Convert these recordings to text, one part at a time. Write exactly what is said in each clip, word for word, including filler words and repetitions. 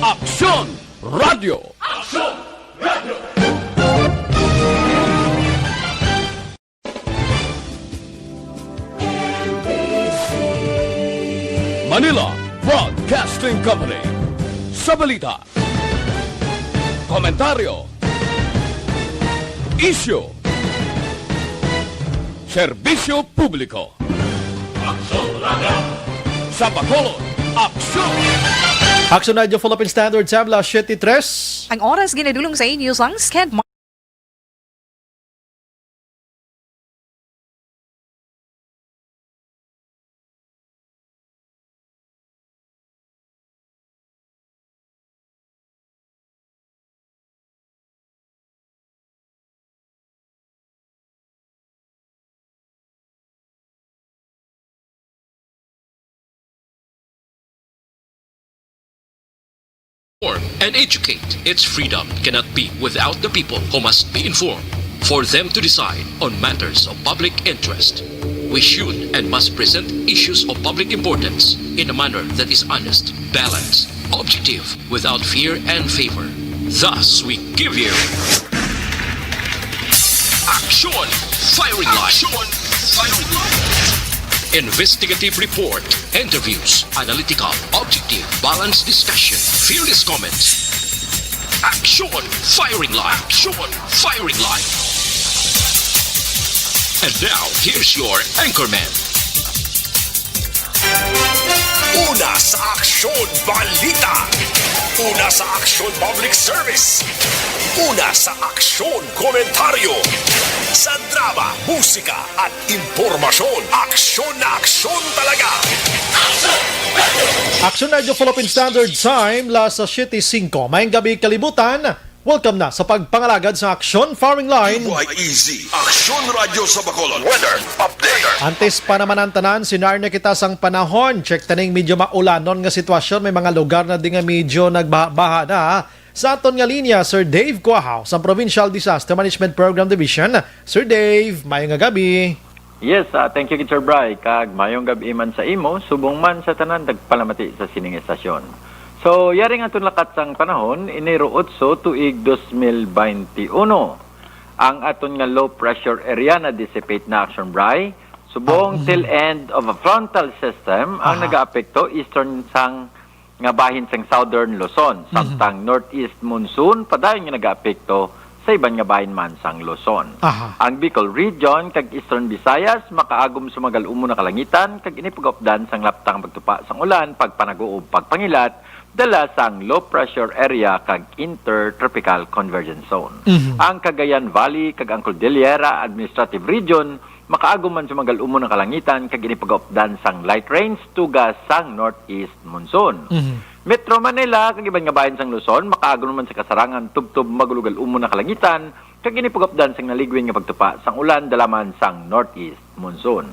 Aksyon Radio. Aksyon Radio. Manila Broadcasting Company. Sa balita, komentaryo, isyu, serbisyo publiko. Aksyon Radio. Sa Bacolod, aksyon! Aksyon Radio Philippine Standard Time, las siyete tres. Ang oras ginadulong sa inyo sang Sked Inform and educate. Its freedom cannot be without the people, who must be informed for them to decide on matters of public interest. We should and must present issues of public importance in a manner that is honest, balanced, objective, without fear and favor. Thus, we give you Aksyon Firing Line. Aksyon Firing Line. Investigative report, interviews, analytical, objective, balanced discussion, fearless comments. Aksyon Firing Line. Aksyon Firing Line. And now, here's your anchorman. Una sa Aksyon Balita. Una sa Aksyon Public Service. Una sa Aksyon Komentaryo. Sa drama, musika, at impormasyon, aksyon na aksyon talaga. Aksyon Radio Philippine Standard Time, las siyete singko. Maayong gabi, kalibutan. Welcome na sa pagpangalagad sa Aksyon Firing Line. Q Y E Z, Aksyon Radyo sa Bacolod. Weather update. Antes pa naman ang tanan, sinarna kita sang panahon. Check taning medyo maulanon nga sitwasyon. May mga lugar na di nga medyo nagbaha-baha na. Sa aton nga linya, Sir Dave Cuahaw, sa Provincial Disaster Management Program Division. Sir Dave, maayong nga gabi. Yes, ah, thank you, Sir Bry, kag maayong gab-i man sa imo, subong man sa tanan nagpalamati sa sining estasyon. So, yari nga aton lakat sang panahon, Enero otso, tuig dos mil baynte uno. Ang aton nga low pressure area na dissipate na, Action Bry, subong Ah, mm. tail end of a frontal system ang Aha. nagaapekto eastern sang nga bahin sang Southern Luzon, Mhm. samtang northeast monsoon padayon nga nagaapekto sa iban nga bahin man sang Luzon. Aha. Ang Bicol Region kag Eastern Visayas makaagom sa magal-umon nga kalangitan kag ini pag-updan sang laptang pagtupa sang ulan, pagpanago ug pagpangilat dala sang low pressure area kag intertropical convergence zone. Mhm. Ang Cagayan Valley kag ang Cordillera Administrative Region makaagom man sa magal-umon nga kalangitan kag ini pag-updan sang light rains tuga sang northeast monsoon. Mhm. Metro Manila kag iban nga bahin sang Luzon makaagom naman sa kasarangan tubtob magulogal-umon nga kalangitan kag ini pag-updan sang naligwin nga pagtupa sang ulan dala man sang northeast monsoon.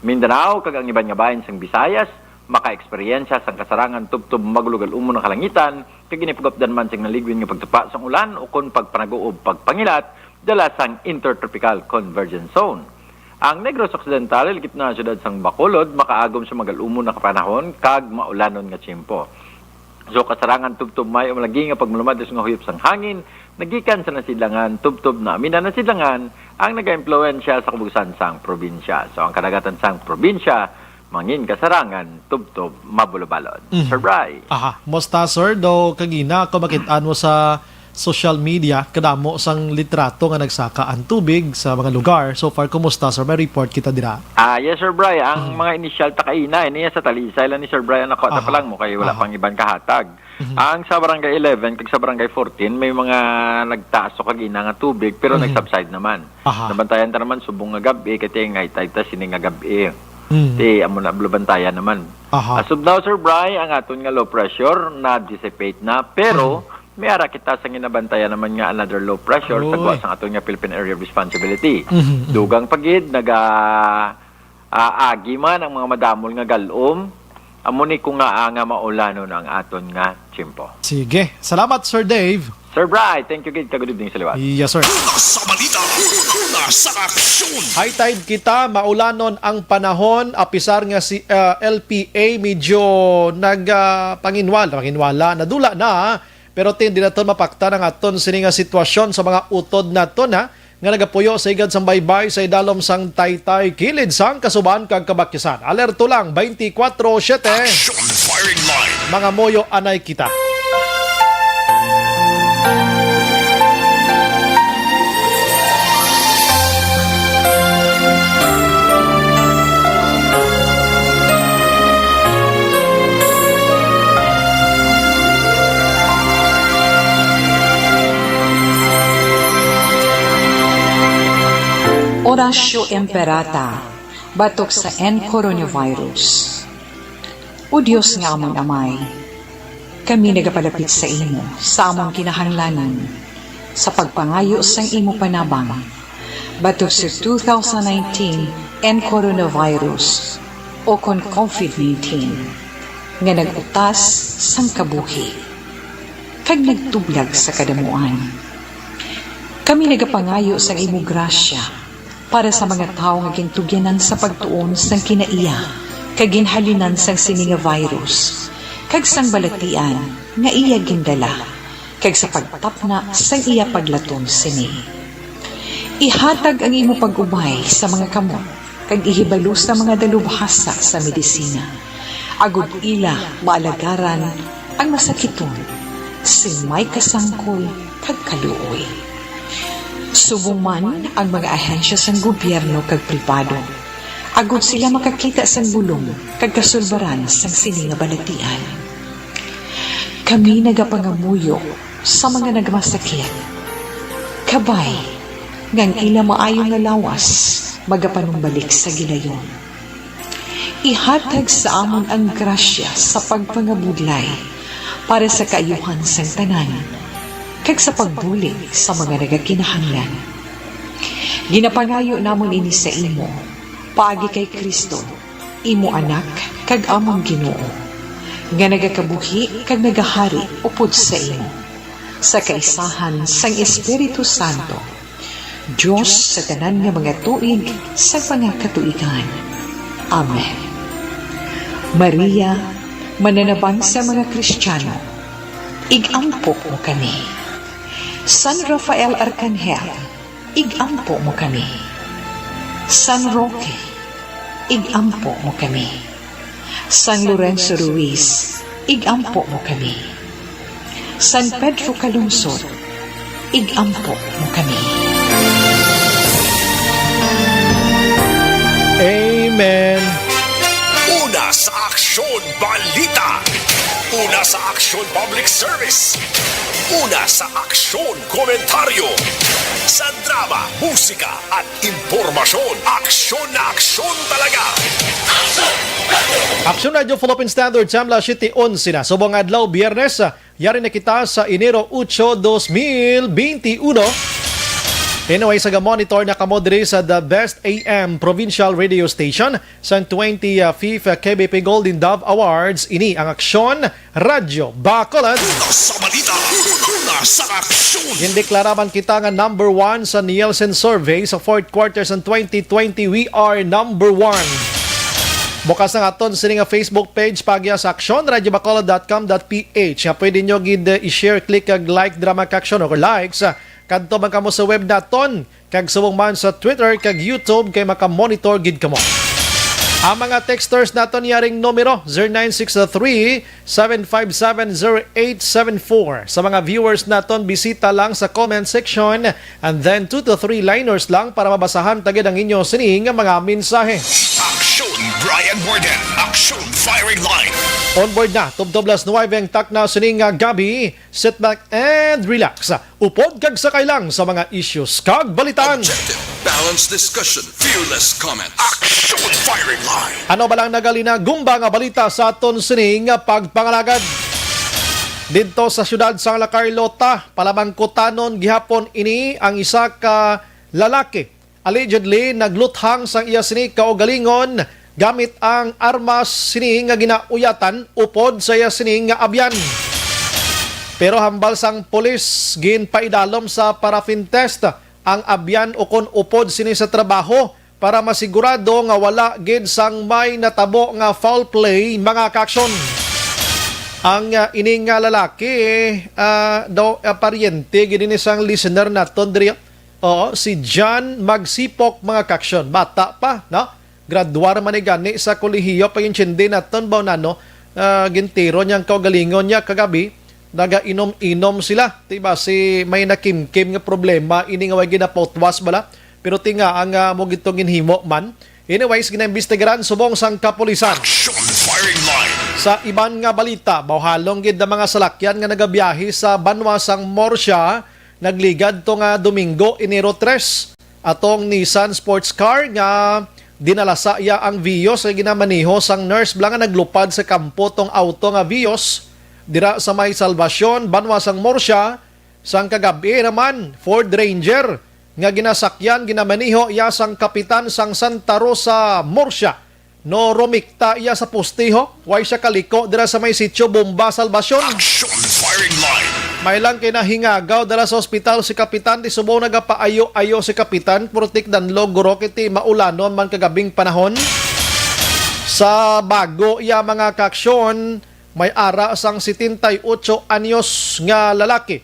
Mindanao kag ang iban nga bahin sang Visayas maka-eksperyensya sang kasarangan tubtob magulogal-umon nga kalangitan kag ini pag-updan man sang naligwin nga pagtupa sang ulan ukon pagpanago ug pagpangilat dala sang Intertropical Convergence Zone. Ang Negros Occidental, hilakip na ang siyudad sang Bacolod, makaagom sa magal-umon nga kapanahon kag maulanon nga tiyempo. So, kasarangan tubtob may umalagi nga pagmalumad sa mga huyop sang hangin, nagikan sa nasidlangan tubtob na aminan nasidlangan ang nagaimpluwensya sa kabugusan sang probinsya. So, ang kadagatan sang probinsya, mangin kasarangan tubtob mabulobalon. Mhm. Sir Bry. Aha, musta, sir? Do kagina ako makit-an mo sa social media, kadamo sang litrato nga nagsaka ang tubig sa mga lugar. So far, kumusta, sir? May report kita dira. Ah, yes, Sir Bry. Ang Mm. mga initial ta kaina, ini sa Talisay lang ni Sir Bry ang nakuha ta Aha. pa lang mo, kay wala Aha. pang iban kahatag. Mhm. Ang sa Barangay eleven kag sa Barangay fourteen, may mga nagtaas o kagina nga tubig, pero Mhm. nag-subside naman. Aha. Nabantayan ta naman subong nga gab-i, kay tingay tayo ta sini nga gab-i. Mhm. Ti, amo na, nabantayan naman. Aha. As of now, Sir Bry, ang aton nga low pressure na-dissipate na, pero Mhm. may ara kita sa ginabantayan naman nga another low pressure sa Aroy. gawas sang aton nga Philippine Area of Responsibility. Mhm, mhm. Dugang pa gid, naga, ah, agi man ang mga madamol nga gal-om, amo ni ko nga, ah, nga maulanon ang aton nga tiyempo. Sige. Salamat, Sir Dave. Sir Bry, thank you gid, ka good evening sa liwat. Yes, sir. Una sa balita, una sa aksyon. High tide kita, maulanon ang panahon, apisar nga si, ah, L P A medyo nag, ah, panginwal-, panginwala, nadula na, pero tin, di naton mapaktan ang aton sini nga sitwasyon sa mga utod naton, ha, nga nagapuyo sa higad sang baybay sa idalom sang taytay, kilid sang kasuban kag kabakisan. Alerto lang, twenty-four seven. Action Firing Line. Mga moyo, anay kita. Oratio Imperata, batok sa N coronavirus. O Dios nga amon Amay, kami nagapalapit sa imo sa amon kinahanglanon sa pagpangayo sang imo panabang batok sa two thousand nineteen N coronavirus, o kon COVID nineteen, nga nag-utas sang kabuhi kag nagtublag sa kadamuan. Kami nagapangayo sang imo grasya para sa mga tawo nga gintugyanan sa pagtuon sang kinaiya kag ginhalinan sang sini nga virus, kag sang balatian nga iya gindala, kag sa pagtapna sang iya paglaton sini. Ihatag ang imo pag-ubay sa mga kamot kag ihibalo sa mga dalubhasa sa medisina, agod ila maalagaran ang masakiton sing may kasangkol kag kaluoy. Subong man ang mga ahensya sang gobyerno kag pribado, agod sila makakita sang bulong kag kasulbaran sang sini nga balatian. Kami nagapangamuyo sa mga nagmasakit, kabay nga ang ila maayo nga lawas magapanumbalik sa gilayon. Ihatag sa amon ang grasya sa pagpangabudlay para sa kaayuhan sang tanan, kag sa pagbulig sa mga nagakinahanglan. Ginapangayo namon ini sa imo, paagi kay Cristo, imo Anak kag amon Ginoo, nga nagakabuhi kag nagahari upod sa imo, sa kaisahan sang Espiritu Santo, Dios sa tanan nga mga tuig sa mga katuigan. Amen. Maria, mananabang sa mga Kristiyano, ig-ampo mo kami. San Rafael Arcangel, ig-ampo mo kami. San Roque, ig-ampo mo kami. San Lorenzo Ruiz, ig-ampo mo kami. San Pedro Calungsod, ig-ampo mo kami. Amen. Una sa Aksyon Balita. Una sa Aksyon Public Service. Una sa Aksyon Komentaryo. Sa drama, musika, at impormasyon, aksyon na aksyon talaga. Aksyon Radyo Philippine Standard Time, alas siyete onse na. Subong adlaw, Biyernes, ah, yari na kita sa Enero otso, dos mil beintiuno. Anyway, sa ga-monitor na kamo diri sa The Best A M Provincial Radio Station sa twenty-fifth K B P Golden Dove Awards. Ini ang Aksyon Radyo Bacolod. Una sa balita, una sa aksyon. Gindeklara man kita nga number one sa Nielsen Survey sa fourth quarter sa twenty twenty. We are number one. Bukas ang aton sini nga Facebook page, pagya sa aksyon radyo bacolod dot com dot P H. Nga pwede nyo gid, eh, i-share, click kag like drama caption or likes, ah, kadto man kamo sa web naton. Kag subong man sa Twitter kag YouTube kay maka-monitor gid kamo. Ang mga texters naton yaring numero, zero nine six three, seven five seven, zero eight seven four. Sa mga viewers naton, bisita lang sa comment section, and then two to three liners lang para mabasahan ta gid ang inyo sini nga mga mensahe. Aksyon Brian Warden, Aksyon Firing Line. On board na, tubtob las nuwebe ang takna sini nga gabi. Sit back and relax. Upod kag sakay lang sa mga issues kag balitan. Objective, balanced discussion, fearless comment. Action Firing Line. Ano ba lang nagalinagumba nga balita sa aton sining pagpangalagad? Didto sa siyudad sang La Carlota, palamangkutanon gihapon ini ang isa ka lalaki allegedly nagluthang sang iya sini kaugalingon gamit ang armas sini nga ginauyatan upod sa iya sini nga abyan. Pero hambal sang pulis, ginpaidalom sa paraffin test ang abyan ukon upod sini sa trabaho para masigurado nga wala gid sang may natabo nga foul play, mga kaaksyon. Ang, ah, ini nga lalaki, ah, daw, ah, paryente gid ini sang listener naton diri. Oo, si John Magsipok, mga kaaksyon. Bata pa, no? Graduar man ni gani sa kolehiyo, pag-intindi naton ba, nano, ah, gintiro niyang kaugalingon niya kagabi, nagainom-inom sila. Ti basi may nakimkim nga problema, ini nga way ginapautwas bala. Pero ti nga ang, ah, mo gito ginhimo man. Anyways, ginaimbestigaran subong sang kapulisan. Action firing line. Sa iban nga balita, bawhalong gid ang mga salakyan nga nagabiyahe sa banwa sang Murcia, nagligad to nga Domingo, Enero tres. Atong Nissan sports car nga dinala sa iya ang Vios nga ginamaneho sang nurse bala nga naglupad sa kampo tong auto nga Vios dira sa may Salvacion, banwa sang Murcia. Sang kagab-i naman, Ford Ranger nga ginasakyan, ginamaneho iya sang kapitan sang Santa Rosa, Murcia. No, rumikta iya sa poste, ho. Way siya kaliko dira sa may sitio Bomba, Salvacion. Action firing line. May lang kay nahingagaw dala sa ospital si kapitan, di subong nagapaayo-ayo si kapitan, purtik danlog guro kiti maulanon man kagabing panahon. Sa bago iya mga kaaksyon, may ara sang setenta y ocho anyos nga lalaki.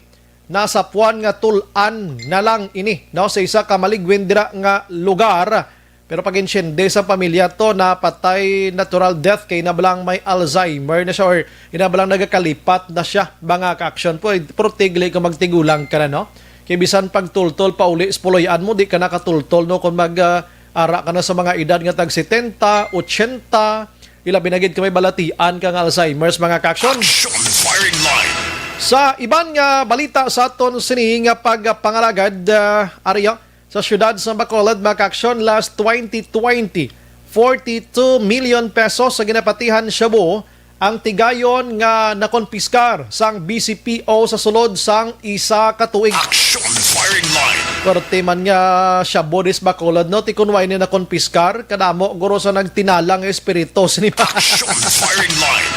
Nasapuan nga tul-an na lang ini, no, sa isa ka maligwin dira nga lugar. Pero pag-intindi sa pamilya to, napatay natural death kay nabalang may Alzheimer na siya or inabalang nagakalipat na siya, mga kaaksyon po. Pero tigli kung magtigulang ka na, no? Kay bisan pagtultol pauli sa puloy-an mo, di ka nakatultol, no? Kung mag, ah, ara ka na sa mga edad nga tag setenta, ochenta, ilabi na gid kung may balatian ka nga Alzheimer's, mga kaaksyon. Action firing line. Sa iban nga balita sa aton sini nga pagpangalagad, ah, ariya, sa siyudad sa Bacolod, mga kaaksyon, last twenty twenty, forty-two million pesos sa ginapatihan shabu ang tigayon nga nakonpiskar sang B C P O sa sulod sang isa ka tuig. Action firing line. Korte man nga shabu dis Bacolod, no? Ti kun way ni nakonpiskar, kadamo guro sa nagtinalang espiritu sini. Action firing line.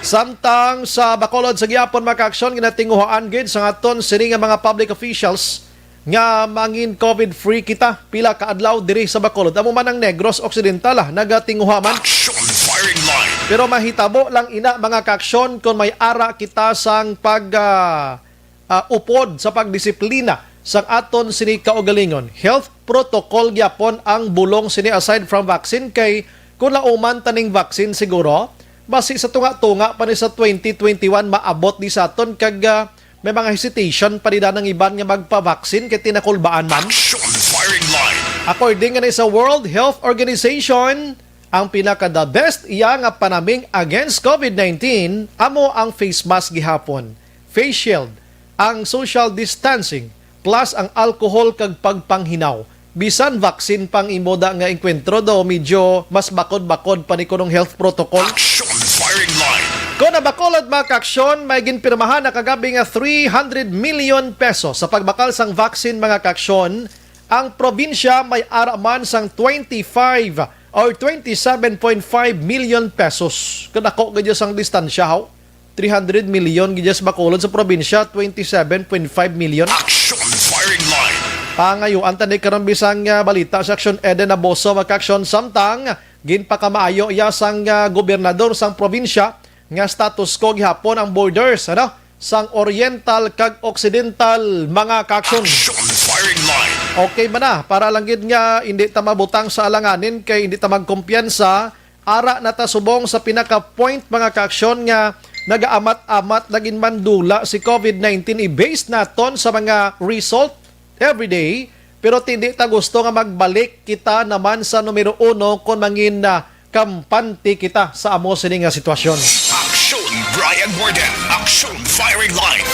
Samtang sa Bacolod sa gihapon, mga kaaksyon, ginatinguhaan gid sa aton sini nga mga public officials nga mangin COVID-free kita pila ka adlaw diri sa Bacolod. Amo man ang Negros Occidental, ah, nagatinguha man. Action firing line. Pero mahitabo lang ina, mga kaaksyon, kung may ara kita sang pag, ah, ah, upod sa pagdisiplina sang aton sini kaugalingon. Health protocol gyapon ang bulong sini aside from vaccine, kay kung lauman taning vaccine siguro, basi sa tunga-tunga pa ni sa twenty twenty-one maabot di sa aton kag, ah, may mga hesitation pa dida ng iban nga magpa-vaccine kay tinakulbaan man. Action firing line. According nga ni sa World Health Organization, ang pinaka the best iya nga panaming against COVID nineteen amo ang face mask gihapon, face shield, ang social distancing, plus ang alcohol kag pagpanghinaw. Bisan vaccine pang imo da nga engkwentro, daw medyo mas bakod-bakod pa ni kunong health protocol. Action firing line. Kon ang Bacolod, mga kaaksyon, may ginpirmahan na kagabi nga three hundred million pesos sa pagbakal sang vaccine, mga kaaksyon. Ang probinsya may ara man sang twenty-five or twenty-seven point five million pesos. Kadako gid sang distansya, haw? Three hundred million gid sa Bacolod, sa probinsya, twenty-seven point five million. Action firing line. Pangayuan ta ni karon bisang, ah, balita sa Action Eden Naboso, mga kaaksyon. Samtang ginpakamaayo iya sang, ah, gobernador sang probinsya nga status quo gihapon ang borders, ano, sang Oriental kag Occidental, mga kaaksyon. Action firing line. Okay man na, para lang gid nga hindi ta mabutang sa alanganin kay hindi ta magkumpiyansa, ara na ta subong sa pinaka-point, mga kaaksyon, nga nagaamat-amat na ginmandula si COVID nineteen. I-base naton sa mga result every day, pero hindi ta gusto nga magbalik kita naman sa numero uno kon mangin na kampante kita sa amo sini nga sitwasyon. Action Brian Warden. Action firing line.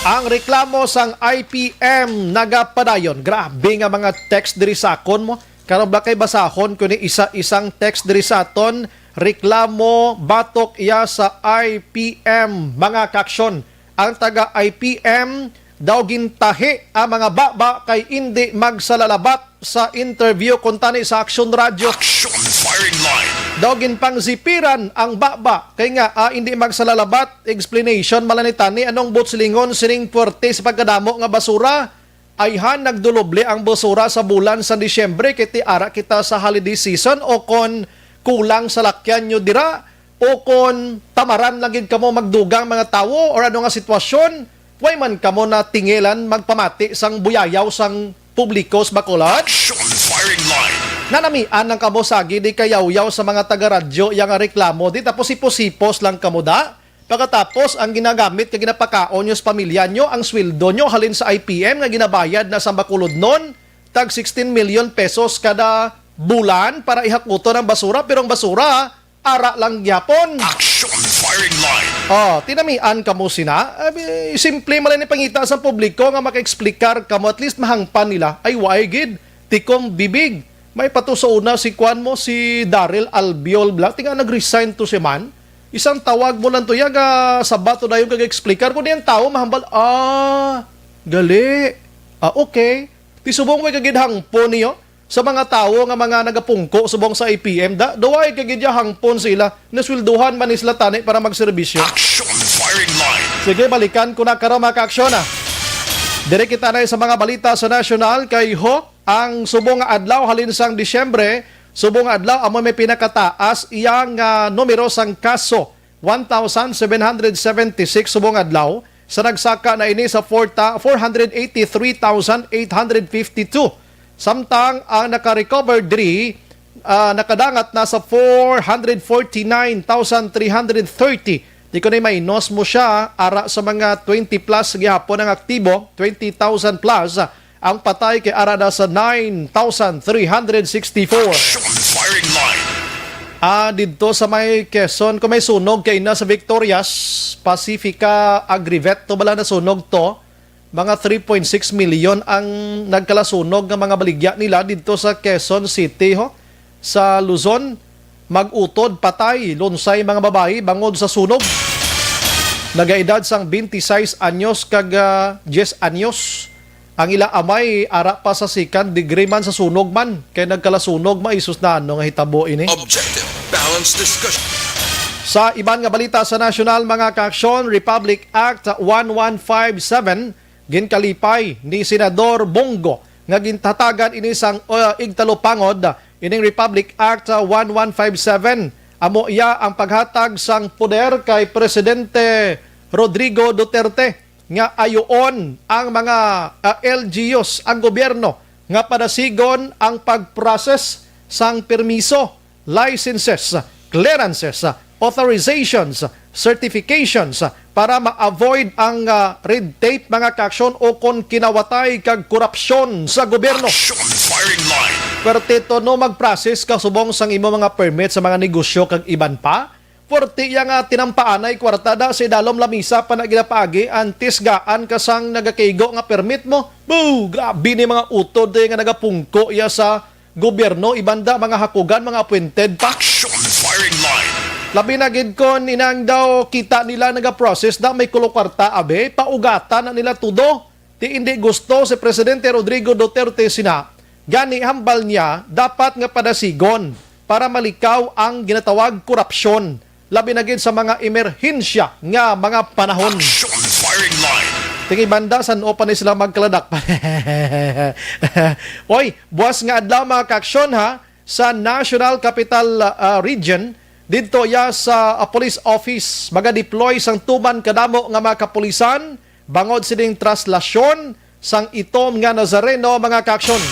Ang reklamo sang I P M nagapadayon. Grabe nga mga text diri sa akon mo. Karon ba kay basahon ko ni isa-isang text diri sa aton? Reklamo batok iya sa I P M, mga kaaksyon. Ang taga I P M daw gintahi ang mga baba kay indi magsalalabat sa interview kuntani sa Aksyon Radyo. Action Firing Line. Daw ginpangzipiran ang baba kay nga, ah, hindi magsalalabat. Explanation man lang ni tani, anong buot silingon sining puwerte sa pagkadamo nga basura? Ayhan, nagduloble ang basura sa bulan sa Disyembre kay ti ara kita sa holiday season, o kon kulang salakyan nyo dira, o kon tamaran lang gid kamo magdugang mga tawo, or ano nga sitwasyon? Way man kamo natingilan magpamati sang buyayaw sang publiko sa Bacolod? Action Firing Line. Nanamian lang kamo sa agi di kayawyaw sa mga taga-radyo iya nga reklamo di, tapos sipos-sipos lang kamo da. Pagkatapos, ang ginagamit nga ginapakaon nyo sa pamilya nyo, ang sweldo nyo halin sa I P M nga ginabayad na sa Bacolodnon, tag sixteen million pesos kada bulan para ihakuton ang basura, pero ang basura ara lang gyapon. Action Firing Line. Oh, tinamian kamo sina. Abi, simple man lang ni pangita sa publiko nga maka-explicar kamo, at least mahangpan nila. Ay, why gid? Tikom bibig. May pato sa una si kuan mo, si Daryl Albiol Blanc. Tinga nag-resign to si man. Isang tawag mo lang to, yaga sabato dayon kag explicar. Kung di ang tao mahambal, ah, gali. Ah, okay. Ti subong way kagid hangpon niyo sa mga tawo nga mga nagapungko subong sa A P M, da, duway kagid ya hangpon sila, naswelduhan man ni sila tani para magserbisyo. Action Firing Line. Sige, balikan ko na karon, mga kaaksyon, ah. Dire kita na sa mga balita sa nasyonal kay Hawk. Ang subong nga adlaw halin sang Disyembre, subong nga adlaw amo may pinakataas iyang, ah, numero sang kaso, one thousand seven hundred seventy-six subong adlaw, sa nagsaka na ini sa four ta-, four hundred eighty-three thousand eight hundred fifty-two. Samtang ang naka-recover diri, ah, nakadangat na sa four hundred forty-nine thousand three hundred thirty. Di ko na mainos mo siya, ara sa mga twenty plus gihapon ang aktibo, twenty thousand plus, ang patay kay ara na sa nine thousand three hundred sixty-four. Action Firing Line. Ah, didto sa may Quezon, kung may sunog kay na sa Victorias, Pacifica Agrivet, to bala na sunog to. Mga three point six million ang nagkalasunog nga mga baligya nila didto sa Quezon City, ho. Sa Luzon, mag-utod patay lunsay mga babayi bangod sa sunog. Nagaedad sang twenty-six anyos kag, ah, diyes anyos. Ang ila amay ara pa sa second degree man sa sunog man, kay nagkalasunog, maisus na ano nga hitabo ini. Objective, balanced discussion. Sa iban nga balita sa nasyonal, mga kaaksyon, Republic Act one one five seven ginkalipay ni Senador Bong Go nga gintatagan ini sang, uh, igtalupangod ining Republic Act, uh, one one five seven. Amo iya ang paghatag sang poder kay Presidente Rodrigo Duterte nga ayuon ang mga, ah, L G Us, ang gobyerno, nga padasigon ang pag-process sang permiso, licenses, clearances, authorizations, certifications para ma-avoid ang, ah, red tape, mga kaaksyon, o kon kinawatay kag korupsyon sa gobyerno. Action Firing Line. Pertito, no, mag-process ka subong sang imo mga permit sa mga negosyo kag iban pa. Puwerte iya nga tinampaanay kwarta da sa idalom lamisa pa na ginapaagi, antes gaan ka sang nagakaigo nga permit mo. Boo! Grabe ni mga utod, eh, nga nagapungko iya sa gobyerno, iban da mga hakugan, mga appointed pa. Action Firing Line. Labi na gid kon inang daw kita nila nagaprocess da, may kulo kwarta, abe, paugatan na nila tudo. Ti indi gusto si Presidente Rodrigo Duterte sina, gani hambal niya dapat nga padasigon para malikaw ang ginatawag korupsyon, labi na gid sa mga emerhensya nga mga panahon. Action Firing Line. Tingi banda, san-o pa ni sila magkaladak pa? Oy, buwas nga adlaw, mga kaaksyon, ha, sa National Capital, ah, Region, didto ya sa, ah, police office, maga-deploy sang tuman kadamo nga mga kapulisan bangod sining traslasyon sang itom nga Nazareno, mga kaaksyon.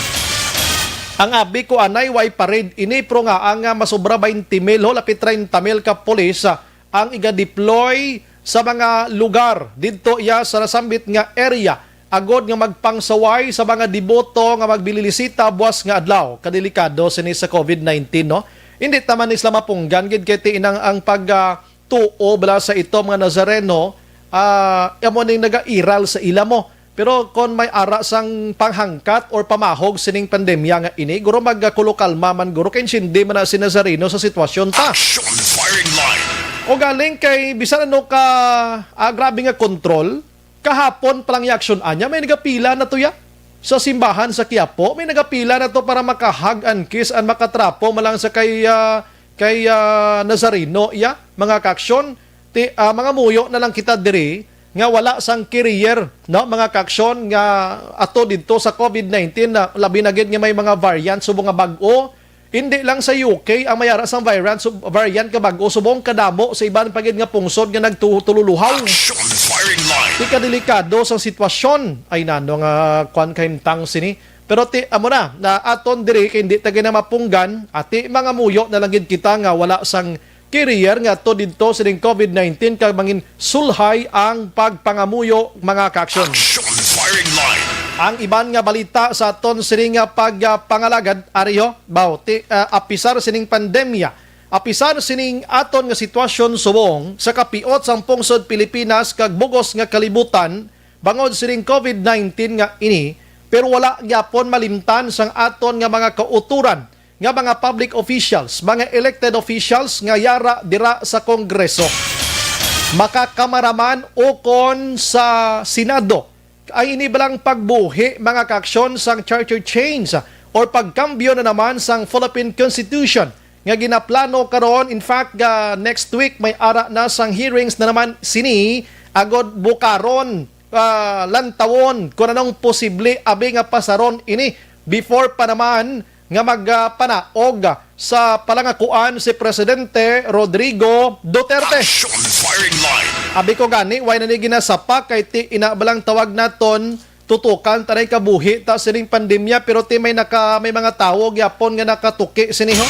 Ang abi ko anay way parade ini, pero nga ang, ah, masobra twenty mil, ho, lapit treinta mil ka pulis, ah, ang iga-deploy sa mga lugar didto iya sa nasambit nga area, agod nga magpangsaway sa mga deboto nga magbililisita buwas nga adlaw. Kadelikado sini sa covid nineteen, no? Hindi taman ni sila mapunggan gid kay ti inang ang pag, ah, tuo bala sa itom nga Nazareno, ah, amo ning nagairal sa ila mo. Pero kon may ara sang panghangkat or pamahog sining pandemya nga ini, guro magkulo kalma man guro, kay insindi man na si Nazareno sa sitwasyon ta. Action Firing Line. O galing kay bisan ano ka, ah, grabe nga kontrol, kahapon pa lang i-action anya, may nagapila na to ya. sa simbahan sa Quiapo, may nagapila na to para makahag and kiss and makatrapo man lang sa kay, ah, kay, ah, Nazareno, iya, mga kaaksyon. Ti, ah, mga muyo na lang kita diri nga wala sang carrier, no, mga kaaksyon, nga ato didto sa COVID nineteen, na labi na gid nga may mga variant subong nga bag-o. Hindi lang sa U K ang may ara sang variant, sub-, variant nga bag-o, subong kadamo sa iban pa gid nga pungsod nga nagtululuhaw. Action firing line. Ikadelikado sang sitwasyon ay nano nga kwan kahimtang sini. Pero ti, amo na, na aton diri kay hindi ta gid na mapunggan, ati mga muyo na lang gid kita nga wala sang carrier nga to didto sining COVID nineteen kag mangin sulhay ang pagpangamuyo, mga kaaksyon. Action firing line. Ang iban nga balita sa aton sini nga pagpangalagad, ariho, baw, ti, ah, apisar sining pandemya, apisar sining aton nga sitwasyon subong sa kapiot sang pungsod Pilipinas kag bugos nga kalibutan bangod sining COVID nineteen nga ini, pero wala gyapon malimtan sang aton nga mga kauturan nga mga public officials, mga elected officials nga yara dira sa Kongreso, makakamaraman ukon sa Senado. Ay ini balang pagbuhi, mga kaaksyon, sang charter change or pagkambyo na naman sang Philippine Constitution nga ginaplano karon. In fact, ah, next week may ara na sang hearings na naman sini, agod bukaron, ah, lantawon kung anong posible abi nga pasaron ini before pa naman nga magpanaog sa palangakuan si Presidente Rodrigo Duterte. Action firing line. Abi ko gani, why na ni ginasapa kay ti ina balang tawag naton, tutukan tanay kabuhi ta sining pandemya, pero ti may naka, may mga tawo gyapon nga nakatuki sini, ho.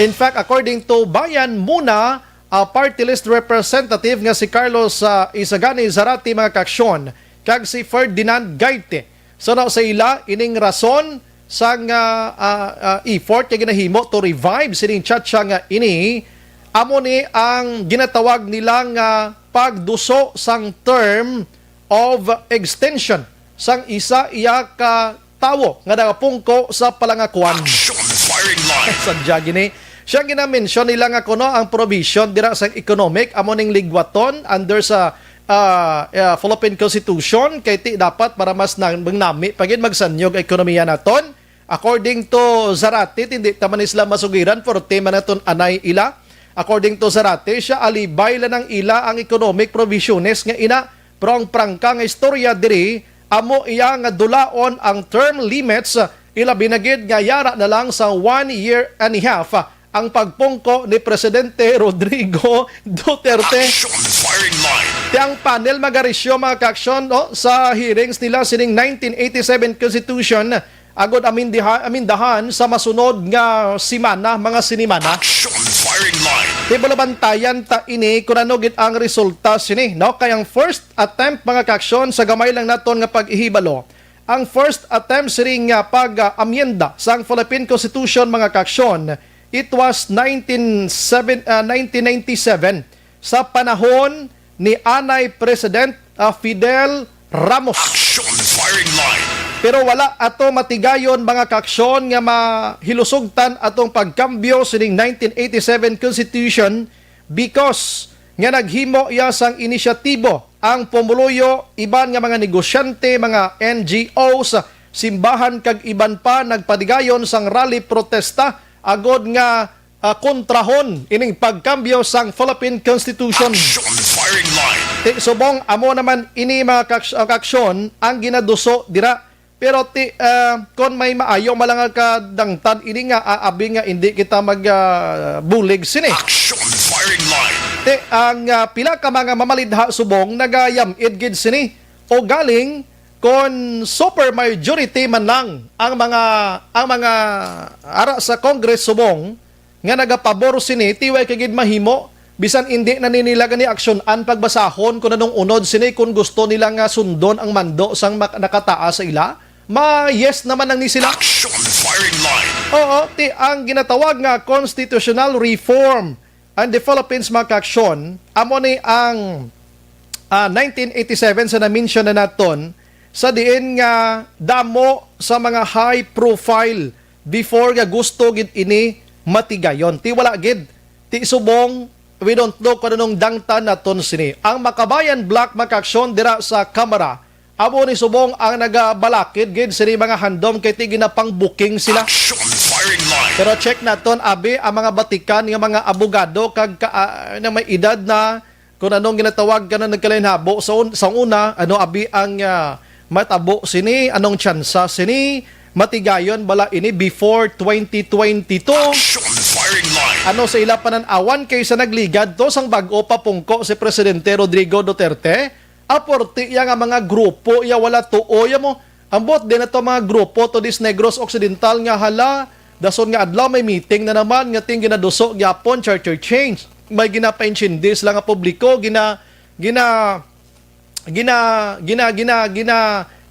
In fact, according to Bayan Muna, ah, Party List Representative nga si Carlos, ah, Isagani Zarate, mga kaaksyon, kag si Ferdinand Gaite, suno sa ila, ining rason sang, ah, ah, ah, effort nga ginahimo to revive sining cha-cha nga ini, amo ni ang ginatawag nila nga pagduso sang term of extension sang isa iya ka tawo nga nagapungko sa palangakuan. Action firing line. Sadya gini. Siya ginamensyon nila nga kuno ang provision dira sa economic amo ning ligwaton under sa, ah, ah, Philippine Constitution kay ti dapat para mas na-, mangnami pa gid magsanyog ang ekonomiya naton. According to Zarate, hindi ta man sila masugiran, forte man naton anay ila. According to Zarate, siya alibay lang ang ila ang economic provisiones nga ina, pero ang prangka nga istorya diri, amo iya nga dulaon ang term limits, ilabi na gid nga yara na lang sa one year and a half ang pagpungko ni Presidente Rodrigo Duterte. Action firing line. Ti ang panel magarisyo, mga kaaksyon, no, sa hearings nila sining nineteen eighty-seven Constitution agod amindiha-, amindahan sa masunod nga simana, mga sinimana. Action firing line. Ti bulabantayan ta ini kung ano gid ang resulta sini, no? Kay ang first attempt, mga kaaksyon, sa gamay lang naton nga pag-ihibalo, ang first attempt siring nga pag-amyenda sang Philippine Constitution, mga kaaksyon, it was nineteen seven, ah, nineteen ninety-seven, sa panahon ni anay President, ah, Fidel Ramos. Action firing line. Pero wala ato matigayon, mga kaaksyon, nga mahilusugtan atong pagkambyo sining nineteen eighty-seven Constitution because nga naghimo iya sang inisyatibo ang pumuluyo, iban nga mga negosyante, mga N G Os, simbahan kag iban pa nagpadigayon sang rally protesta agod nga, ah, kontrahon ining pagkambyo sang Philippine Constitution. Action firing line. Ti subong amo naman ini, mga kaks-, ah, kaaksyon ang ginaduso dira. Pero ti, ah, kon may maayo man lang nga kadangtan ini nga, ah, abi nga indi kita mag, ah, bulig sini. Action firing line. Ti ang, ah, pila ka mga mamalidha subong nagayam-id gid sini. O galing kon super majority man lang ang mga, ang mga ara sa Congress subong nga nagapabor sini, ti way ka gid mahimo, bisan indi na ni nila gani aksyon-an pagbasahon kung anong unod sini, kung gusto nila nga sundon ang mando sang mak-, nakataas sa ila, ma-yes naman lang ni sila. Action firing line. Oo, ti ang ginatawag nga constitutional reform and developments, mga kaaksyon, amo ni ang, ah, nineteen eighty-seven sa na-mention na naton, sa diin nga damo sa mga high profile before nga gusto gid ini matigayon. Ti wala gid, ti subong, we don't know kung anong dangtan naton sini. Ang Makabayan Bloc, mga kaaksyon, dira sa Kamara, Amo ni subong ang nagabalakid gid sini mga handom kay ti ginapang-booking sila. Action firing line. Pero check naton, abi, ang mga batikan nga mga abogado kag ka, ah, na may edad na, kung anong ginatawag ka na nagkalainhabo sa un-, sa una, ano abi ang, ah, matabo sini, anong tsansa sini, matigayon bala ini before twenty twenty-two? Action firing line. Ano sa ila panan-awan kay sa nagligad to sang bag-o pa pungko si Presidente Rodrigo Duterte? Aporte iya nga mga grupo iya wala tuo iya mo. Ambot din ato mga grupo to dis Negros Occidental nga hala, dason nga adlaw may meeting na naman nga ting ginaduso gyapon charter change. May ginapaintindi sila nga publiko, gina gina gina gina gina gina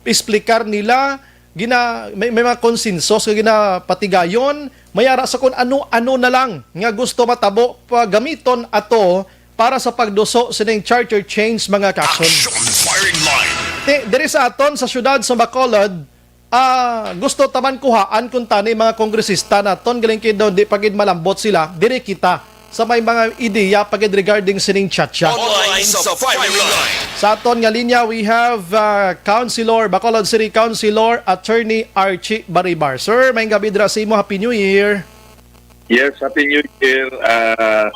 explicar nila, gina may, may mga konsensos nga ginapatigayon, may ara sa kung ano-ano na lang nga gusto matabo pa gamiton ato para sa pagduso sining charter change, mga kakson. Action firing line. Ti, diri sa aton sa siyudad sa Bacolod, ah, gusto taman kuhaan kung tani mga kongresista naton, galing kay daw di pa gid malambot sila, diri kita sa may mga ideya pa gid regarding sining chatcha. Online sa firing line. Sa aton nga linya, we have, ah, Councilor, Bacolod City Councilor, Attorney Archie Baribar. Sir, may gabi dira sa imo. Happy New Year. Yes, Happy New Year. Ah,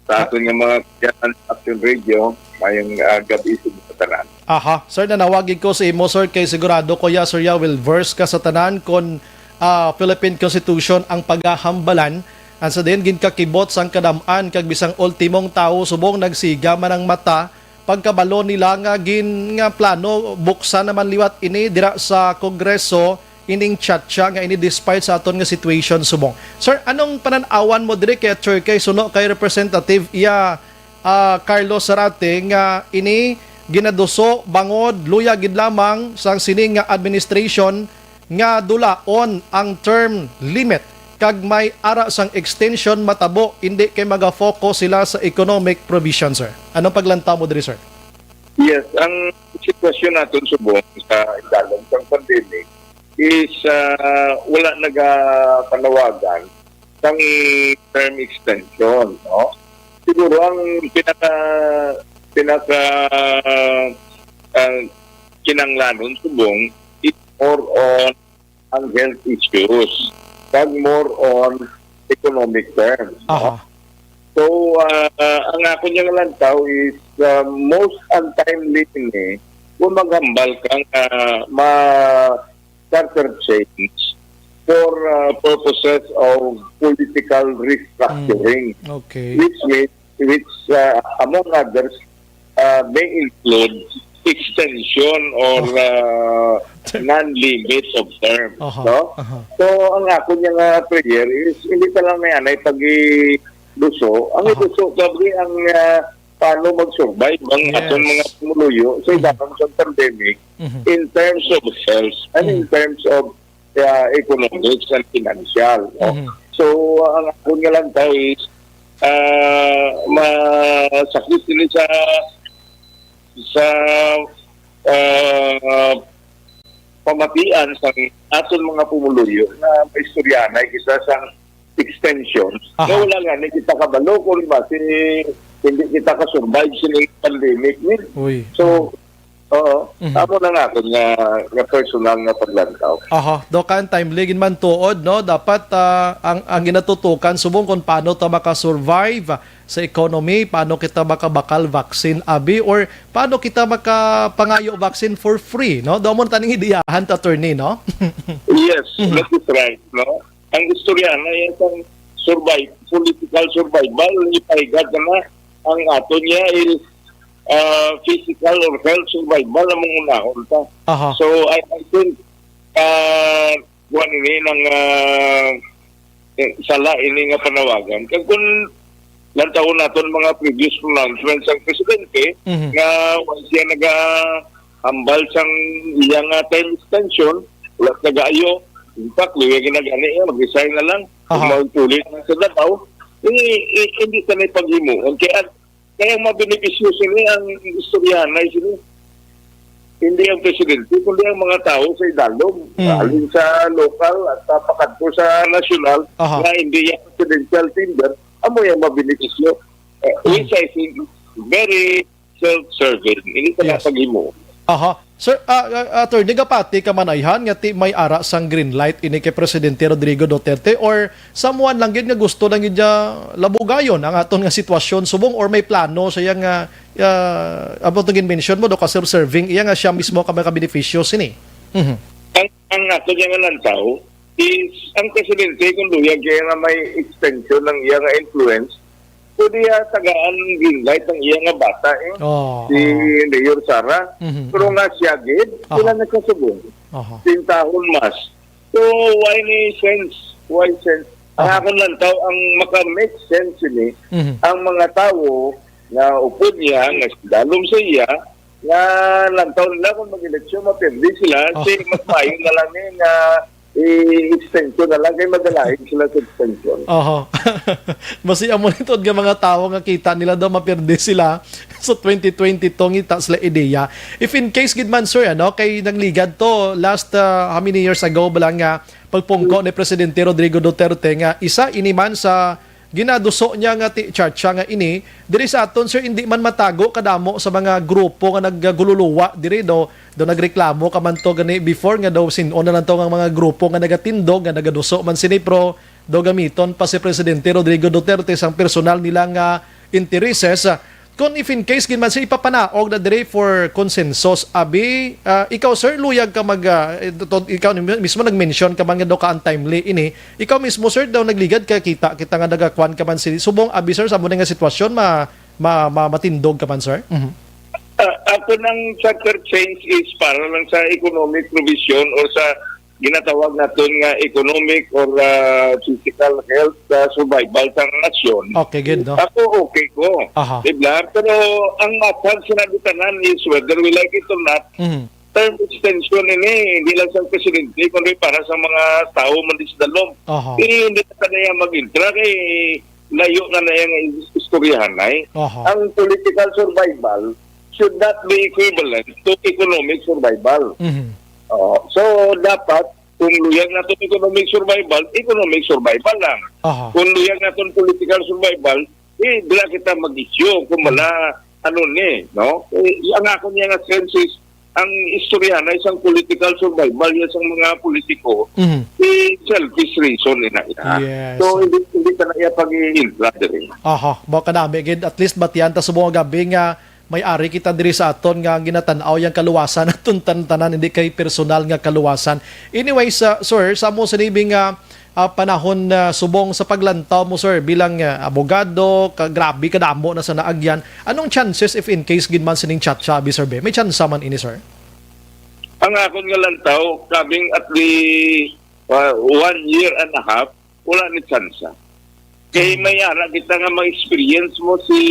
sa aton nga mga kaibigan sa Action Radio, mayong, ah, gabi sa inyo tanan. Aha, sir, nanawag ko sa imo, sir, kay sigurado ko ya, sir, ya, will verse ka sa tanan kon, ah, Philippine Constitution ang pagahambalan. Ang sa din, ginkakibot sang kadam-an kag bisang ultimong tawo subong nagsiga man ang mata pagkabalo nila nga gin-, nga plano buksan naman liwat ini dira sa Kongreso ining chatcha nga ini despite sa aton nga situation subong. Sir, anong panan-awan mo diri kay Turkey suno kay Representative iya, ah, Carlos Zarate nga ini ginaduso bangod luya gid lamang sang sini nga administration nga dulaon ang term limit kag may ara sang extension matabo, indi kay maga-focus sila sa economic provision, sir? Anong paglantaw mo diri, sir? Yes, ang sitwasyon naton subong sa idalom sang pandemic is, ah, wala nagapanawagan sang term extension, no? Siguro ang pinaka, pinaka, ah, kinanglanon subong is more on ang health issues kag more on economic terms, no? Aha. So, ah, ang akon nga lantaw is, ah, most untimely ini kung maghambal ka nga ma-, charter change for, ah, purposes of political restructuring. Mm, okay. Which means, which, ah, among others, ah, may include extension or, ah, non-limit of term, aha, no? Aha. So, ang akon nga prayer is, hindi pa lang may anay pag-iduso. Ang, aha, iduso, kabri ang, ah, paano mag-survive ang, yes, aton mga pumuluyo sa, mhm, idalom sa pandemic, mhm, in terms of health and in, mhm, terms of, ah, economics and financial, no? Mhm. So, ang akon nga lantaw is, ah, masakit ini sa, sa, ah, pamatian sa aton mga pumuluyo nga maistoryahanay kita sa extensions. Aha. Nga wala nga ni kita kabalo kung basi hindi kita ka-survive sining pandemic ni. Uy. So, oo, mhm, amo na nga akon nga, nga personal nga paglantaw. Aha, do kan timely gid man tuod, no? Dapat, ah, ang, ang ginatutukan subong kung paano ta maka-survive sa economy, paano kita makabakal vaccine, abi, or paano kita makapangayo vaccine for free, no? Do mo taning ideyahan ta, attorney, no? Yes, mhm, that is right, no? Ang istorya na yan ang survive, political survival, ipahigad na na ang ato niya is, ah, physical or health survival ang mga unahon ta. Aha. So, I, I think, ah, kuwan ini nang, ah, eh, sala ini nga panawagan. Kag kung lantawon naton mga previous pronouncements sang presidente, mhm, nga wa siya nagahambal sang iya nga term extension, wala nagaayo. In fact, luya ginagani niya, mag-resign na lang. Aha. Kung maulit na sa Davao, eh, eh, hindi ka na ipaghimuon. Kaya, kaya ang mabenepisyo sini ang istoryahanay sini. Hindi ang presidente, kundi ang mga tao sa idalom. Mm. Halin sa lokal at, ah, pakadto sa nasyonal, aha, nga hindi yung presidential tender, amo yung mabenepisyo. Eh, mm, which I think is very self-serving. Hindi ka, yes, na paghimo. Aha. Sir, ah, ah, attorney, gapati ka man ayhan nga ti may ara sang green light ini kay Presidente Rodrigo Duterte, or someone lang gid nga gusto lang gid niya labugayon ang aton nga sitwasyon subong, or may plano siya nga, ah, about to mention mo do ka self-serving iya nga siya mismo ka makabenepisyo sini? Mhm. Ang, ang ato niya nga lantaw is ang presidente kung luyag kaya nga may extension ng iya nga influence, pwede ya tagaan green light ang iya nga bata eh. Oh, Si oh. Mayor Sara, Mhm. pero nga siya gid, Aha. sila nagkasubong. Aha. Tintahon mas. So, why ni sense? Why sense? Ang Aha. akong lantaw, ang maka-make sense ini, Mhm. ang mga tawo nga upod niya, nga dalom sa iya, nga lantaw nila kung mag-eleksyon, mapirdi sila, Oh. si mas maayo na lang ni nga i-extension na lang kay madalain sila sa extension. Oho. Basi amo ni tuod nga mga tawo nga kita nila daw mapirdi sila sa twenty twenty-two, ngita sila ideya. If in case gid man, sir, ano, kay nagligad to last, uh, how many years ago ba lang nga pagpungko ni Presidente Rodrigo Duterte nga isa ini man sa ginaduso niya nga ti-, charcha nga ini, diri sa aton, sir, hindi man matago kadamo sa mga grupo nga naggululuwa diri, no? Do nagreklamo ka man to gani before nga daw sin-o na lang to nga mga grupo nga nagatindog nga nagaduso man sini, pero do gamiton pa si Presidente Rodrigo Duterte sang personal nila nga intereses. Kung if in case gid man siya ipapanaog na diri for consensus, abi, ah, ikaw, sir, luyag ka mag, ah, eh, to- ikaw ni- mismo nag-mention ka man nga daw ka untimely ini. Ikaw mismo, sir, daw nagligad ka, kita kita nga nagakuan ka man si subong, abi, sir, sa amo nga sitwasyon ma, ma, ma matindog ka man, sir. Mhm. Ah, ako nang charter change is para lang sa economic provision o sa ginatawag naton nga economic or ah, physical health ah, survival sa nasyon. Okay, good, no? Ako okay ko. Aha. Di ba? Pero ang matag sa nagutanan is whether we like it or not, Mhm. term extension ini, hindi lang sa presidente, kundi para sa mga tao man di sa dalom. Aha. Eh, hindi na kaya mag-intra kay layo na na yung istoryahan ay. Aha. Ang political survival should not be equivalent to economic survival. Mhm. Oo. So, dapat, kung luyag naton economic survival, economic survival lang. Aha. Kung luyag naton political survival, eh, dila kita mag-issue kung wala, ano ni, no? Eh, ang ako niya nga sense is, ang istorya na isang political survival yan sa mga politiko, Mhm. eh, selfish reason ni na iya. Yes. So, hindi, hindi ka na iya pag-iintra diri. Aha, mao kanami gid, at least batian ta subong nga gabi nga may ari kita diri sa aton nga ginatan-aw yang kaluwasan naton tan-, tanan, hindi kay personal nga kaluwasan. Anyways, uh, sir, sa mo sinibing nga ah, panahon na subong sa paglantaw mo, sir, bilang ah, abogado, ka, grabe kadamo na sa naagyan. Anong chances if in case gid man sining chat siya, abi, sir, be? May tsansa man ini, sir? Ang akon nga lantaw, coming at the uh, one year and a half, wala ni tsansa. Kay may ara kita nga mga experience mo si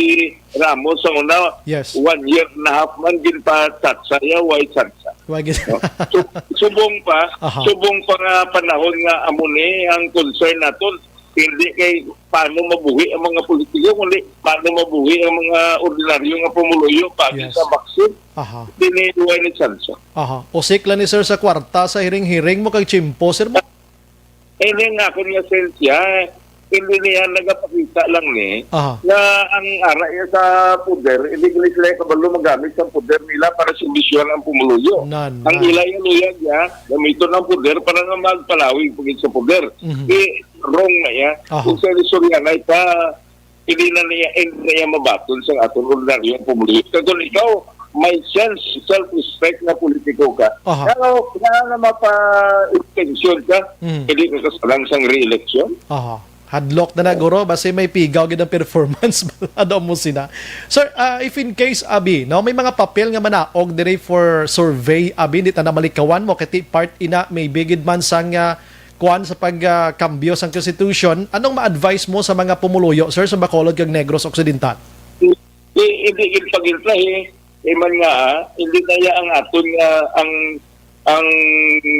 Ramos sa una, Yes. One year and a half man ginpa-chat sa iya, why tsansa? Wag No? Su- subong pa, Aha. Subong pa nga panahon nga amo ni ang concern naton, hindi kay paano mabuhi ang mga politiko, kundi paano mabuhi ang mga ordinaryo nga pumuluyo pag Yes. sa vaccine. Aha. Diniduway ni tsansa. Aha. Usik lang ni, sir, sa kwarta, sa hiring-hiring mo kag tsimpo, sir, mo. Eh, ini nga akon nga sensya, hindi niya nagapakita lang ni Aha. nga ang ara iya sa poder, hindi gani sila kabalo magamit sa poder nila para solusyon ang pumuluyo. Nan, Ang nan. Ila yung luyag niya, gamiton ang poder para nga magpalawig pagit sa poder. Mhm. Eh, wrong na iya. Aha. Kung sa istorya na ita, hindi na niya, hindi na niya mabaton sa aton ordinaryong pumuluyo. Kaya kung ikaw, may sense, self-respect na politiko ka, Aha. kaya nga mapa-extension ka, Mhm. hindi ka kasalang sang re-election. Aha. Hadlok na na, guro. Basi may pigaw gid ang performance. Ano mo sina? Sir, ah, if in case, abi, no, may mga papel nga manaog diri for survey, abi, di ta na malikawan mo, kay ti part ina, maybe gid man sang, ah, kuan sa pag, ah, kambyo sang constitution, anong ma-advise mo sa mga pumuluyo, sir, sa Bacolod kag Negros Occidental? Di, hindi gid pag-intra, eh. Eh, man nga, ah, hindi na iya ang aton nga, ang, ang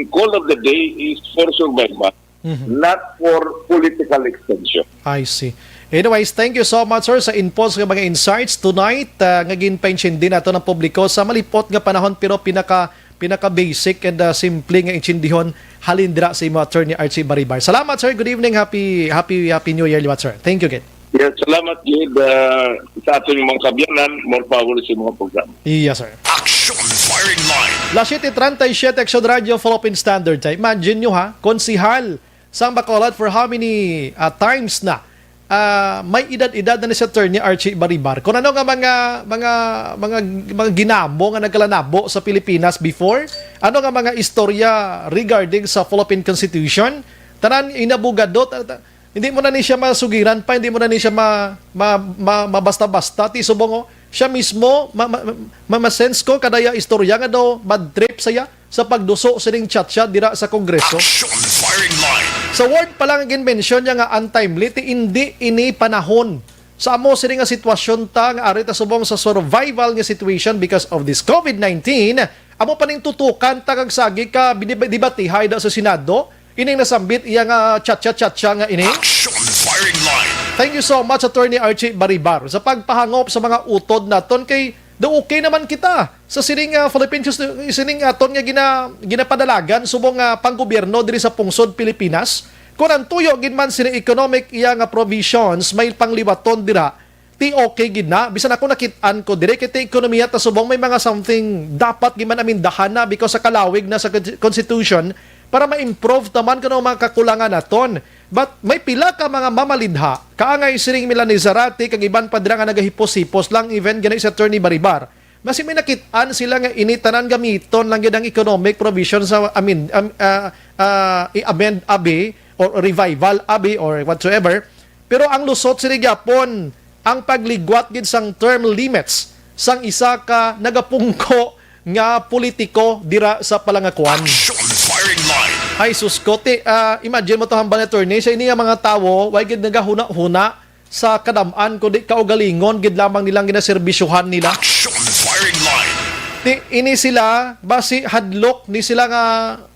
call of the day is for survival, Mhm. not for political extension. I see. Anyways, thank you so much, sir, sa inputs nga mga insights tonight, ah, nga ginpaintindi nato ng publiko sa malipot nga panahon, pero pinaka, pinaka basic and, ah, simple nga intindihon halin dira sa imo, Attorney Archie Baribay. Salamat, sir. Good evening. Happy, happy, happy New Year liwat, sir. Thank you again. Yes, salamat gid ah, sa aton mga kabyanan. More power sa mga programa. Iya, sir. Action Firing line. Las siete treinta y siete, Action Radio, Philippine Standard Time. Imagine nyo ha, konsihal sang Bacolod for how many ah, times na. Ah, may edad-edad na ni si Attorney Archie Baribar. Kung ano nga mga mga mga mga ginamo nga nagkalanabo sa Pilipinas before, ano nga mga istorya regarding sa Philippine Constitution, tanan inabugado, ta- ta- hindi mo na ni siya masugiran pa, hindi mo na ni siya ma, ma, ma, mabasta-basta. Ti subong, oh, siya mismo, ma, ma, ma, ma-sense ko, kadaya istorya nga daw bad trip saya sa pagduso sining chat-chat dira sa Kongreso. Action firing line. Sa word pa lang ginmensyon niya nga untimely, ti hindi ini panahon. Sa amo sini nga sitwasyon ta nga ari ta subong sa survival nga situation because of this COVID nineteen, amo pa ning tutukan ta kag sagi ka bini-, debatihay daw sa Senado, ining nasambit iya nga chat-chat-chat-chat nga ini. Action firing line. Thank you so much, Attorney Archie Baribar, sa pagpahangop sa mga utod naton kay do okay naman kita. Sa sining ah, Philippine Consti-, sining aton nga gina, ginapadalagan subong nga panggobyerno diri sa pungsod Pilipinas, kun ang tuyo gid man sini economic iya nga provisions may pangliwaton dira, ti okay gid na. Bisan ako nakit-an ko diri kay ti ekonomiya ta subong may mga something dapat gid man amindahan na because sa kalawig na sa con-, constitution para ma-improve taman kuno ang mga kakulangan naton. But may pila ka mga mamalidha, kaangay siring Melanie Zarate kag iban pa dira nga nagahipos-hipos lang, even gani si Attorney Baribar. Basi may nakit-an sila nga ini tanan gamiton lang gyud ang economic provision sa amin, am-, ah, ah, i-amend abi or revival abi or whatsoever. Pero ang lusot sini gyapon ang pagligwat gid sang term limits sang isa ka nagapungko nga politiko dira sa Palangakuan. Action firing line. Ay sus ko, ti, ah, imagine mo to, hambal ni attorney, sa ini nga mga tawo, way gid nagahuna-huna sa kadam-an, kundi kaugalingon gid lamang nilang ginaserbisyuhan nila. Action firing line. Ti, ini sila, basi hadlok ni sila nga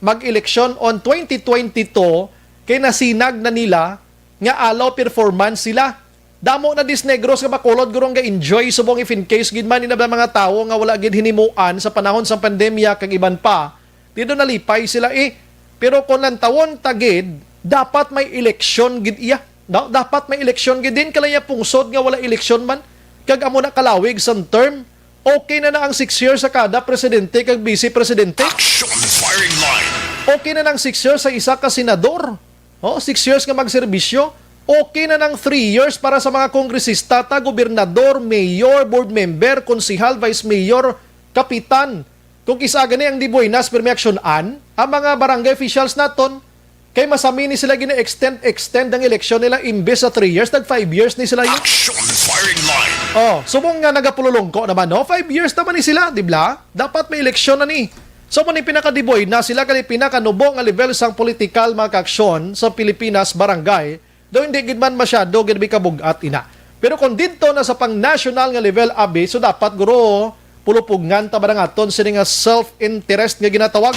mag-eleksyon on twenty twenty-two, kay nasinag na nila nga alaw performance sila. Damo na dis negros nga Bacolod gurong ga-enjoy subong if in case gid man ina mga tawo nga wala gid hinimuan sa panahon sang pandemya kag iban pa. Dito nalipay sila eh. Pero kung lantawon ta gid, dapat may eleksyon gid iya. No? Dapat may eleksyon gid din kalaya pungsod nga wala eleksyon man. Kag amo na kalawig sang term. Okay na na ang six years sa kada presidente kag vice presidente. Action firing line. Okay na nang six years sa isa ka senador. Oh, six years nga magserbisyo. Okay na nang three years para sa mga kongresista ta, gobernador, mayor, board member, konsihal, vice mayor, kapitan. Kung kisa gani ang di buenas, pirmi aksyon-an ang mga barangay officials naton. Kay masami ni sila gina-extend, extend ang eleksyon nila imbes sa three years, nag five years ni sila yun. Action firing line. Oh, subong nga nagapululungko naman, no? Five years naman ni sila, di ba? Dapat may eleksyon na ni. So, mo ni pinakadiboy na sila kani pinakanubo nga level sang political mga kaaksyon sa Pilipinas, barangay, daw hindi gid man masyado gid may kabug-at ina. Pero kung didto na sa pang-national nga level, abi, so dapat, guro, pulupugngan ta ba ang aton sini nga self-interest nga ginatawag?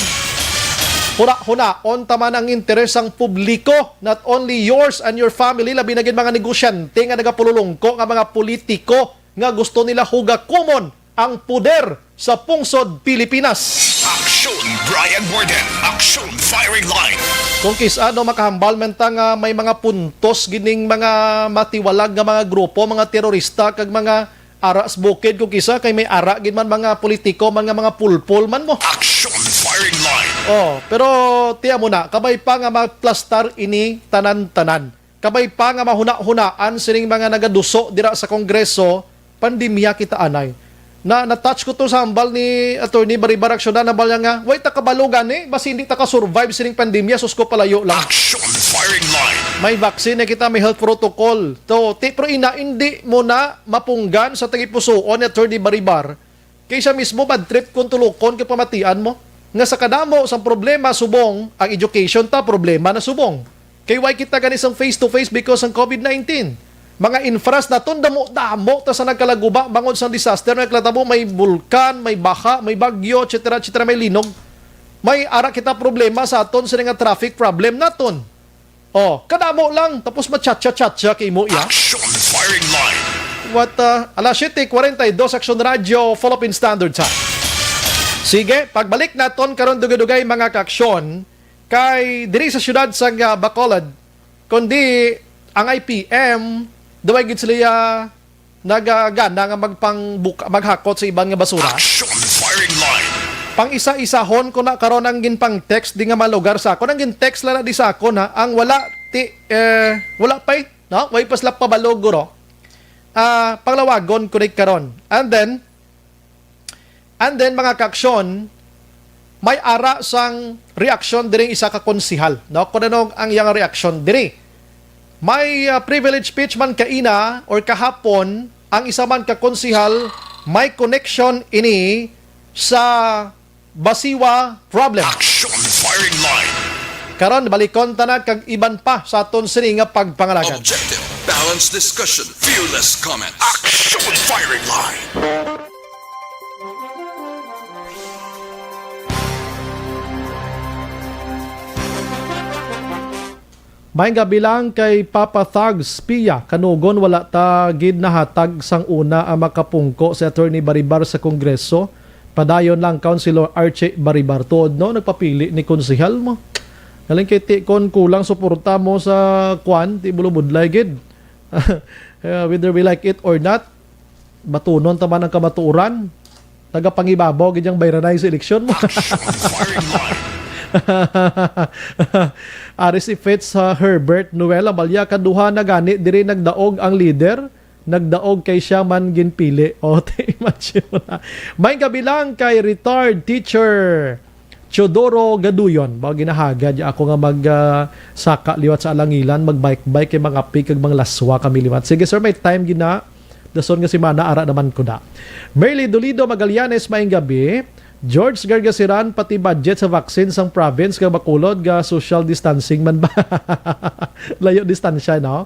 Huna-hunaon ta man ang interes sang publiko, not only yours and your family, labi na gid mga negosyante nga nagapululungko nga mga politiko nga gusto nila hugakumon ang poder sa pungsod Pilipinas. Action, Brian Warden. Action, firing line. Kung kis-, ano, makahambal man ta nga may mga puntos gining mga matiwalag nga mga grupo, mga terorista, kag mga ara sa bukid, kung kisa kay may ara gid man mga politiko, mga, mga pulpol man mo. Action, firing line. Oh, pero tiya mo na, kabay pa nga maplastar ini tanan-tanan. Kabay pa nga mahuna-hunaan sining mga nagaduso dira sa Kongreso, pandemya kita anay. Na, na-touch ko to sa hambal ni Attorney Baribar Acciona, hambal niya nga, "Way ta kabalo gani, basi hindi ta ka-survive sining pandemya, sus ko palayo lang." Action firing line. May vaccine na kita, may health protocol. To, ti, pero ina, hindi mo na mapunggan sa tagipusoon ni Attorney Baribar. Kay siya mismo bad trip kung tulukon kay pamatian mo. Nga sa kadamo sang problema subong, ang education ta problema na subong. Kay why kita gani sang face to face because sang COVID nineteen? Mga infras naton damo-damo ta sa nagkalaguba bangod sang disaster nga nagkatabo, may bulkan, may baha, may bagyo, et cetera, et cetera, may linog. May ara kita problema sa aton sa nga traffic problem naton. Oh, kadamo lang tapos ma-chat-chat-chat siya kay mo iya. Action firing line. What uh, alas siete forty-dos Action Radio, Philippine Standard Time. Sige, pagbalik naton karon dugay-dugay mga kaaksyon kay diri sa siyudad sa uh, Bacolod, kundi ang I P M, duway gid sila nagagana nga magpangbuka, maghakot sa iban nga basura. Action firing line. Pang-isa-isahon ko na karon ang ginpang-text di nga mga lugar sa akon. Ang gin-text lang na di sa akon, ha, ang wala ti, eh, wala pa, eh, no? Way pa sila pabalo, guro. Ah, panglawagon ko ni karon. And then, and then, mga kaaksyon, may ara sang reaksyon diri isa ka konsihal, no? Kung ano ang iyang reaksyon diri. May, ah, privilege speech man kaina or kahapon, ang isa man ka konsihal, may connection ini sa Basiwa problem. Action Firing Line. Karon, balikon ta na kag iban pa sa aton sini nga pagpangalagad. Objective, balanced discussion, fearless comments. Action Firing Line. Maayong gabi lang kay Papa Thugs Pia. Kanugon wala ta gid nahatag sang una ang makapungko si Attorney Baribar sa Kongreso. Padayon lang, Councilor Archie Baribar. Tuod, no, nagpapili ni konsehal mo. Galing kay ti kon kulang suporta mo sa kwan, ti bulubudlay gid. Uh, whether we like it or not, batunon ta man ang kamatuoran. Nagapangibabaw gid ang bayranay sa eleksyon mo. Action Firing Line. Ari si Fitz, uh, Herbert Noel Amalia, kaduha na gani diri nagdaog ang leader, nagdaog kay siya man ginpili. O, te, imagine mo na. May gabi lang kay retired teacher Teodoro Gaduyon. Ba, ginahagad niya ako nga mag, ah, saka liwat sa alangilan, mag-bike-bike kay mga pig kag mga laswa kami liwat. Sige, sir, may time gina. Dason nga semana, ara naman ko na. Merly Dolido Magallanes, maayong gabi. George Gargasiran, pati budget sa vaccine sang province nga Bacolod nga social distancing man ba? Layo distansya, no?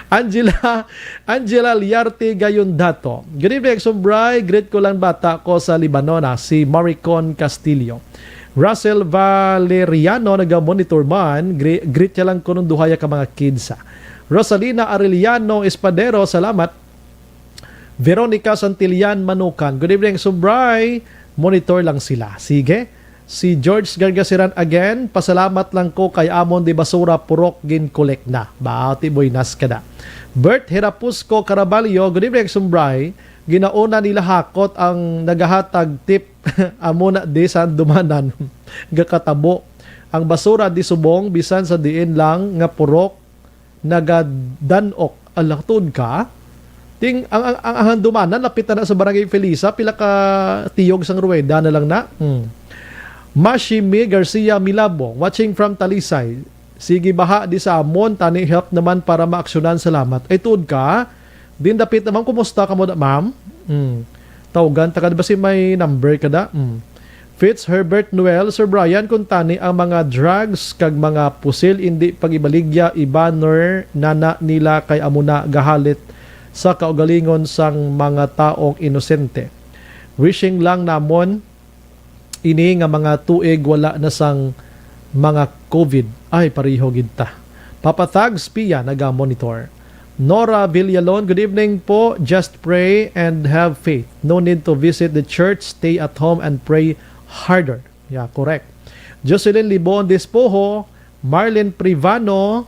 Angela, Angela Liarte Gayondato. Good evening, Exum Bry. Greet ko lang bata ko sa Lebanon, ah, si Maricon Castillo. Russell Valeriano, naga-monitor man. Gre-, greet niya lang kuno duhaya ka mga kids, ah. Rosalina Arellano Espadero, salamat. Veronica Santillan Manukan. Good evening, Exum Bry. Monitor lang sila. Sige. Si George Gargasiran again, pasalamat lang ko kay amon di basura, purok gin-collect na. Ba, ti buenas ka na. Bert Herapusco Caraballo, good evening, Exum Bry. Ginauna nila hakot ang nagahatag tip. Amo na di sa dumanan. Gakatabo ang basura di subong bisan sa diin lang nga purok nagadan-ok. Ala, tuod ka? Ting, ang, ang, ang, ang handumanan, lapit na, na sa Barangay Felisa, pila ka tiyog sang ruweda na lang na. Hmm. Mashimi Garcia Milabo, watching from Talisay. Sige, baha di sa amon, tani help naman para maaksyonan. Salamat. Ay, tuod ka? Din dapit naman, kumusta ka mo da, ma'am? Hmm. Tawgan ta ka, di ba si may number ka da? Hmm. Fitz Herbert Noel, Sir Brian, kung tani ang mga drugs kag mga pusil indi pag-ibaligya, i-banner nana nila kay amo na gahalit sa kaugalingon sang mga taong inosente. Wishing lang namon ini nga mga tuig wala na sang mga covid. Ay, pareho gid ta. Papa Thags Pia naga-monitor. Nora Villalon, good evening po. Just pray and have faith. No need to visit the church. Stay at home and pray harder. Yeah, correct. Jocelyn Libon Despojo, Marlin Privano,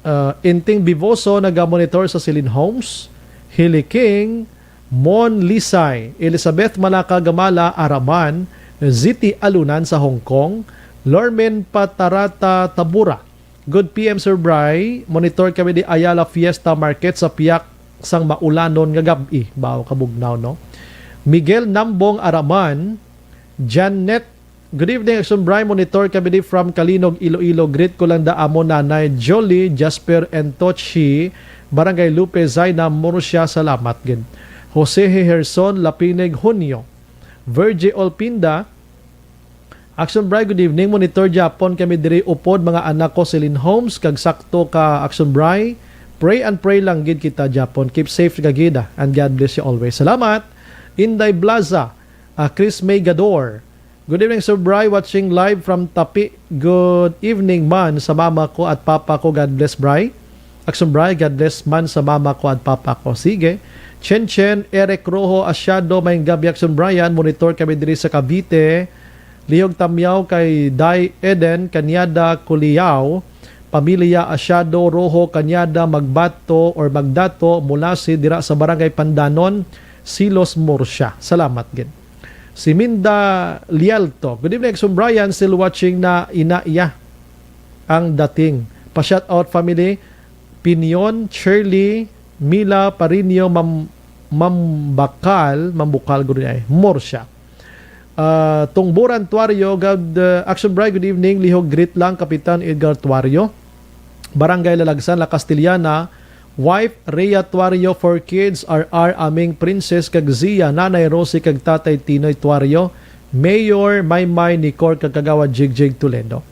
uh, Inting Bivoso, naga-monitor sa Silin Homes, Hili King, Mon Lisay, Elizabeth Malaka Gamala Araman, Ziti Alunan sa Hong Kong, Lormin Patarata Tabura, Good P M, Sir Bry. Monitor kami di Ayala Fiesta Market sa piyak sang maulanon nga gab-i. Baw kabugnaw, no? Miguel Nambong Araman, Janet. Good evening, Exum Bry. Monitor kami di from Calinog, Iloilo. Greet ko lang da amo Nanay Jolie, Jasper, and Tochi, Barangay Lupe, Zaina, Murcia. Salamat gid. Jose Heherson Lapinig Hunyo. Virgie Olpinda, Action Bry, good evening. Monitor gyapon kami diri upod, mga anak ko, Celine Holmes, kag sakto ka, Action Bry. Pray and pray lang gid kita gyapon. Keep safe ka gid, ah, and God bless you always. Salamat. Inday Blaza, ah, Chris May Gador. Good evening, Sir Bry, watching live from Tapi. Good evening man sa mama ko at papa ko. God bless, Bry. Action Bry, God bless man sa mama ko at papa ko. Sige. Chen Chen, Eric Rojo Asiado, maayong gabi, Action Brian. Monitor kami diri sa Cavite. Lihog tamyaw kay Day Eden Cañada Culiao, pamilya Asiado, Rojo, Cañada, Magbato or Magdato, Mulasi, dira sa Barangay Pandanon, Silos, Murcia. Salamat gid. Si Minda Lialto. Good evening, Exum Brian. Still watching na ina iya ang dating. Pa-shout out family, Pinion, Shirley, Mila, Parinio, Mam-, Mambakal, Mambukal, gud ay, Morsha. Ah, Tungburan Tuario, God, uh, Action Bright, good evening. Lihog greet lang, Kapitan Edgar Tuario. Barangay Lalagsan, La Castellana. Wife, Rhea Tuario. Four kids, R R, Aming, Princess, kag Zia, Nanay Rosie, kag Tatay Tinoy Tuario. Mayor, Maymay, Nicor, kag Kagawad Jigjig Toledo.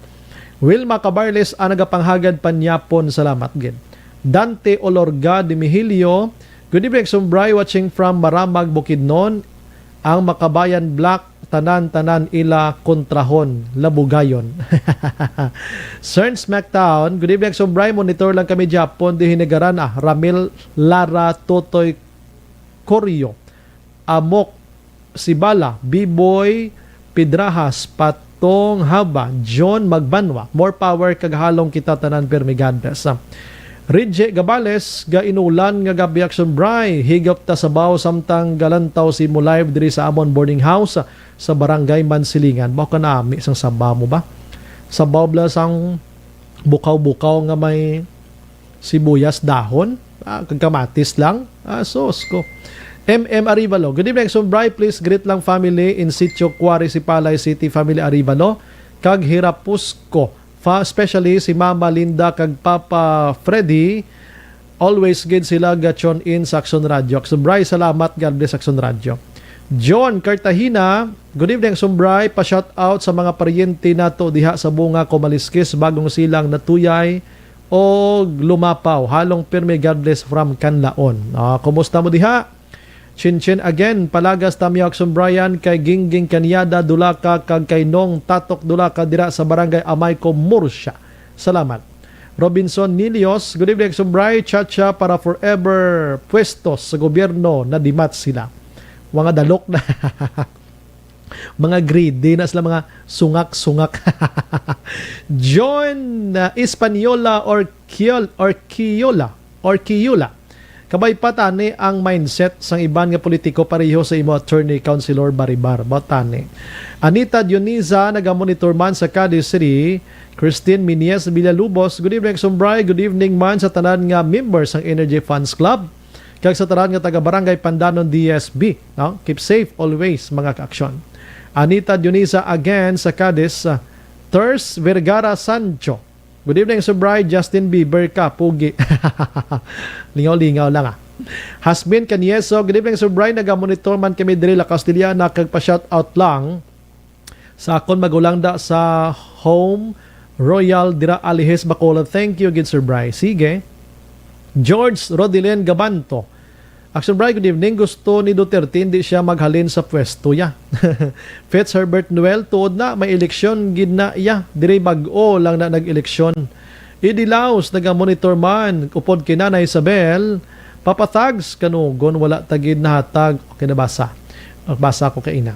Wilma Cabarles, ang nagapanghagad panyapon, salamat gid. Dante Olorga de Mihilio, good evening, Sumbray, watching from Maramag, Bukidnon. Ang Makabayan Black, tanan-tanan ila kontrahon, labugayon. Cern Smackdown, good evening, Sumbray, monitor lang kami Japon, di hinigaran, ah, Ramil Lara, Totoy Koryo, Amok, Sibala, Biboy, Pidrahas, Patong Haba, John Magbanwa. More power kag halong kita tanan, pirmi, God bless. Ridje Gabales, ga inulan nga gabi, Action Bray. Higop ta sabaw samtang galantaw si mo live diri sa amon boarding house sa Barangay Mansilingan. Mao ka nami sang sabaw mo ba? Sabaw bala sang bukaw-bukaw nga may sibuyas dahon, ah, kag kamatis lang. Ah, sus ko. M M Arivalo, good evening, Sumbray. Please greet lang family in sitio Quarry, Sipalay City, family Arivalo, kag Hirapusco, fa-, especially si Mama Linda kag Papa Freddy. Always gid sila ga-tune in sa Action Radio. Sumbray, salamat. God bless, Action Radio. John Cartagena, good evening, Sumbray. Pa-shout out sa mga paryente nato diha sa Bunga, Comalisques, Bagong Silang, Natuyay, og Lumapaw. Halong pirmi, God bless from Canlaon. Ah, kumusta mo diha? Chin Chin again, palagas ta, Miyok Sumbrayan, kay Gingging Kanyada, Dulaca, kag kay Nong Tatok Dulaca dira sa Barangay Amayco, Murcia. Salamat. Robinson Nilios, good evening, Sumbray. Chacha para forever, pwesto sa gobyerno, nadimat sila. Mga dalok na. Mga greedy na sila, mga sungak-sungak. John, uh, Española or Kiol-, or Kiola, or Kiola. Kabay pa tani ang mindset sang iban nga politiko pareho sa imo, Attorney Councilor Baribar. Ba tani? Anita Dionisa, nagamonitor man sa Cadiz City. Christine Minies Villalubos, good evening, Sumbray. Good evening man sa tanan nga member sang Energy Fans Club kag sa tanan nga taga Barangay Pandanon D S B, no? Keep safe always, mga kaaksyon. Anita Dionisa again sa Cadiz, uh, Ters Vergara Sancho. Good evening, Sumbray. Justin Bieber ka, pugi. Lingaw-lingaw lang, ah. Hasbin Canieso, good evening, Sumbray. Nagamonitor man kami diri La Castellana, kag pa-shout out lang sa akon magulang da sa Home Royal dira Alijes, Bacolod. Thank you gid, Sumbray. Sige. George Rodilen Gabanto. Action Bray, good evening. Gusto ni Duterte hindi siya maghalin sa pwesto ya. Fitz Herbert Noel, tuod na, may eleksyon gid na ya. Diri bag-o lang na nag-eleksyon. Idi Laos, naga-monitor man, upod kay Nanay Isabel, Papa Thags, kanugon, wala ta gid nahatag. Okay, nabasa. Basa ko kay ina.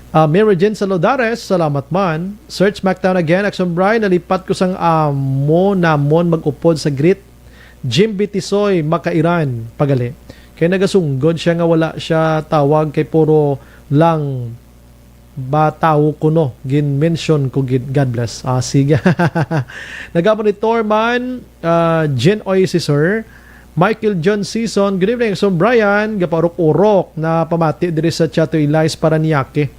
Ah, Mary Jane Salodares, salamat man. Search Mactown again, Action Bray, nalipat ko sang amo namon mag-upod sa grit. Jimby Tisoy, Makairan, pagali. Kay nagasunggod siya nga wala siya tawag kay puro lang ba tawo kuno gin-mention ko gid. God bless. Ah, sige. Nagapon ni Torman, ah, Jen Oy si Sir. Michael John Season, good evening, Sir Brian. Gapaurok-urok na pamati diri sa Chato Elias, Parañaque.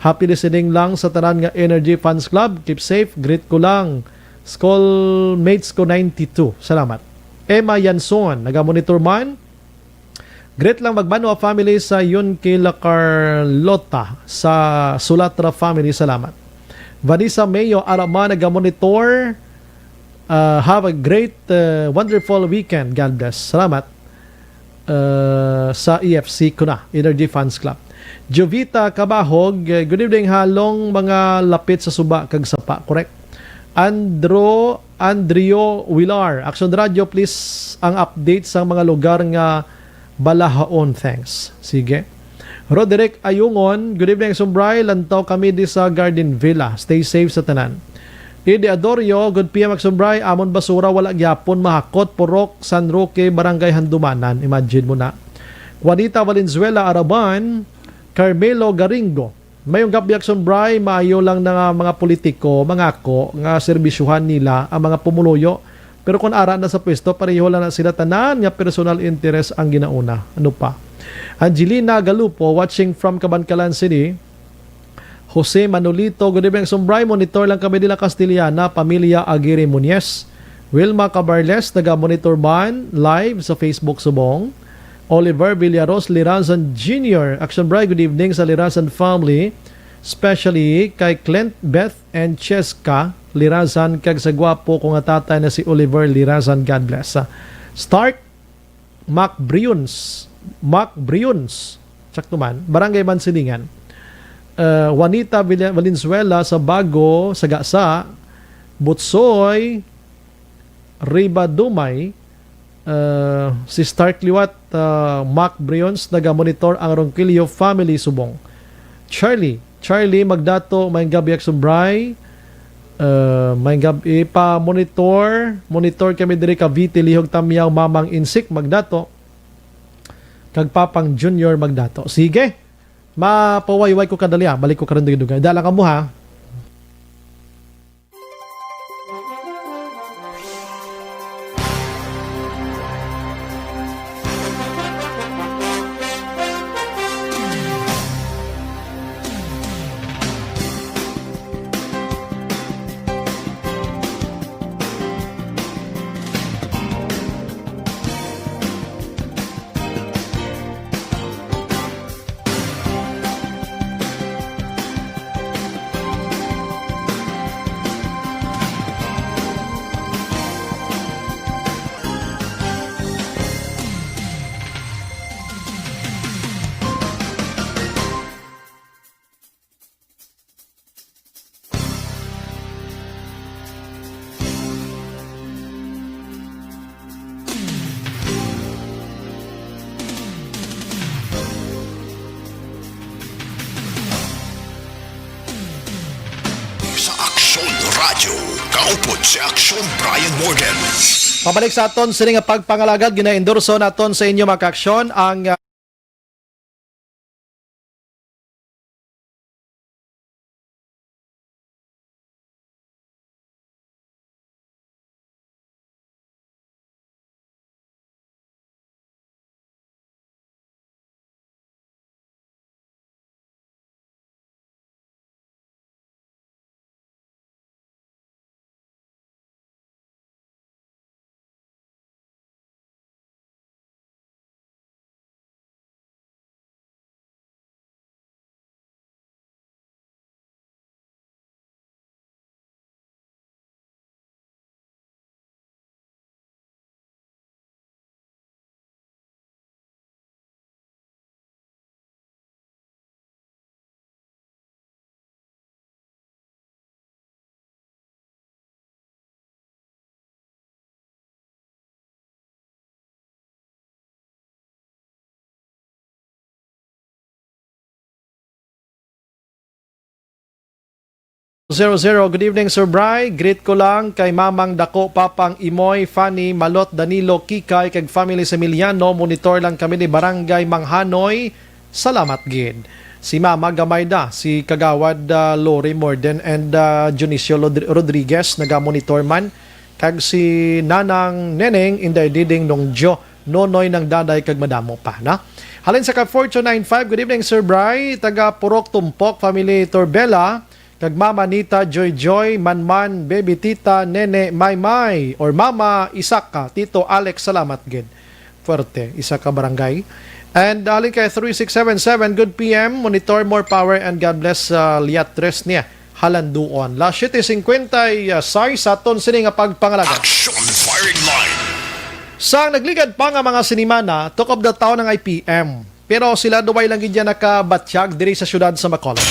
Happy listening lang sa tanan nga Energy Fans Club. Keep safe. Greet ko lang schoolmates ko ninety-two. Salamat. Emma Yanson, naga-monitor man. Greet lang Magbanwa family sa Yunque, La Carlota, sa Sulatra family. Salamat. Vanessa Mayo, ara man, naga-monitor. Uh, have a great, uh, wonderful weekend. God bless. Salamat. Uh, sa E F C ko na, Energy Fans Club. Jovita Kabahog, uh, good evening, halong mga lapit sa suba kag sapa, correct? Andro, Andrio Wilar, Action Radio, please ang update sa mga lugar nga balahaon. Thanks. Sige. Roderick Ayungon, good evening, Sumbray. Lantaw kami di sa Garden Villa. Stay safe sa tanan. Idi Adorio, good P M, Sumbray. Amon basura wala gyapon mahakot. Purok, San Roque, Barangay Handumanan. Imagine mo na. Juanita Valenzuela Araban, Carmelo Garingo, Mayong gabi, Action Bray. Maayo lang na nga mga politiko mangako nga serbisyuhan nila ang mga pumuluyo. Pero kung ara na sa pwesto, pareho lang na sila tanan nga personal interest ang ginauna. Ano pa? Angelina Galupo, watching from Kabankalan City. Jose Manolito, good evening, Action Bray. Monitor lang kami nila Castellana, pamilya Aguirre Muñez. Wilma Cabarles, taga-monitor man, live sa Facebook subong. Oliver Villaros, Liranzan Junior. Action Bray, good evening sa Liranzan family, especially kay Clint, Beth, and Cheska Liranzan, kag sa gwapo ko nga tatay na si Oliver Liranzan. God bless. Ah, Stark Mac Brions, Mac Brions, sakto man, Barangay Mansilingan. Uh, Juanita Villa-, Valenzuela sa Bago, sa Gasa, Butsoy, Ribadumay, uh, si Stark Liwat, uh, Mac Brions, naga-monitor ang Ronquillo family subong. Charlie, Charlie Magdato, may gabi, Action Bray. Uh, may gabi, pa-monitor, monitor kami diri ka Vite, Lihog Tamyaw, Mamang Insik Magdato, kag Papang Junior Magdato. Sige, mapawayway ko kadali, ah. Balik ko karon dugay-dugay. Dala ka mo, ha? Sa Aksyon Radyo, kaupod si Aksyon Brian Morgan. Pabalik sa aton sini nga pagpangalagad, ginaendorso naton sa inyo, mga kaaksyon, ang, uh, Zero zero, good evening, Sir Bry. Greet ko lang kay Mamang Dako, Papang Imoy, Fanny, Malot, Danilo, Kikay, kag family sa Emiliano. Monitor lang kami ni Barangay Manghanoy. Salamat gid. Si Mama Gamayda, si Kagawad, ah, Lori Morden, and, ah, Dionisio Lod-, Rodriguez, naga-monitor man. Kag si Nanang Neneng, Inday Diding, Nong Jo, Nonoy, Nang Daday, kag madamo pa, na? Halin sa ka four two nine five, good evening, Sir Bry. Taga Purok Tumpok, family Torbela, kag Mama Nita, Joy Joy, Manman, Baby Tita, Nene, Maymay, or Mama Isaka, Tito Alex, salamat gid. Fuerte, isa ka barangay. And halin kay three six seven seven, good P M, monitor, more power, and God bless, uh, Liatres niya. Halanduon. Las siete cincuenta y seis, sa aton sini nga pagpangalagad. Action Firing Line. Sa nagligad pa nga mga sinimana, talk of the town ang I P M. Pero sila duway lang gid yan nakabatyag diri sa siyudad sa Bacolod.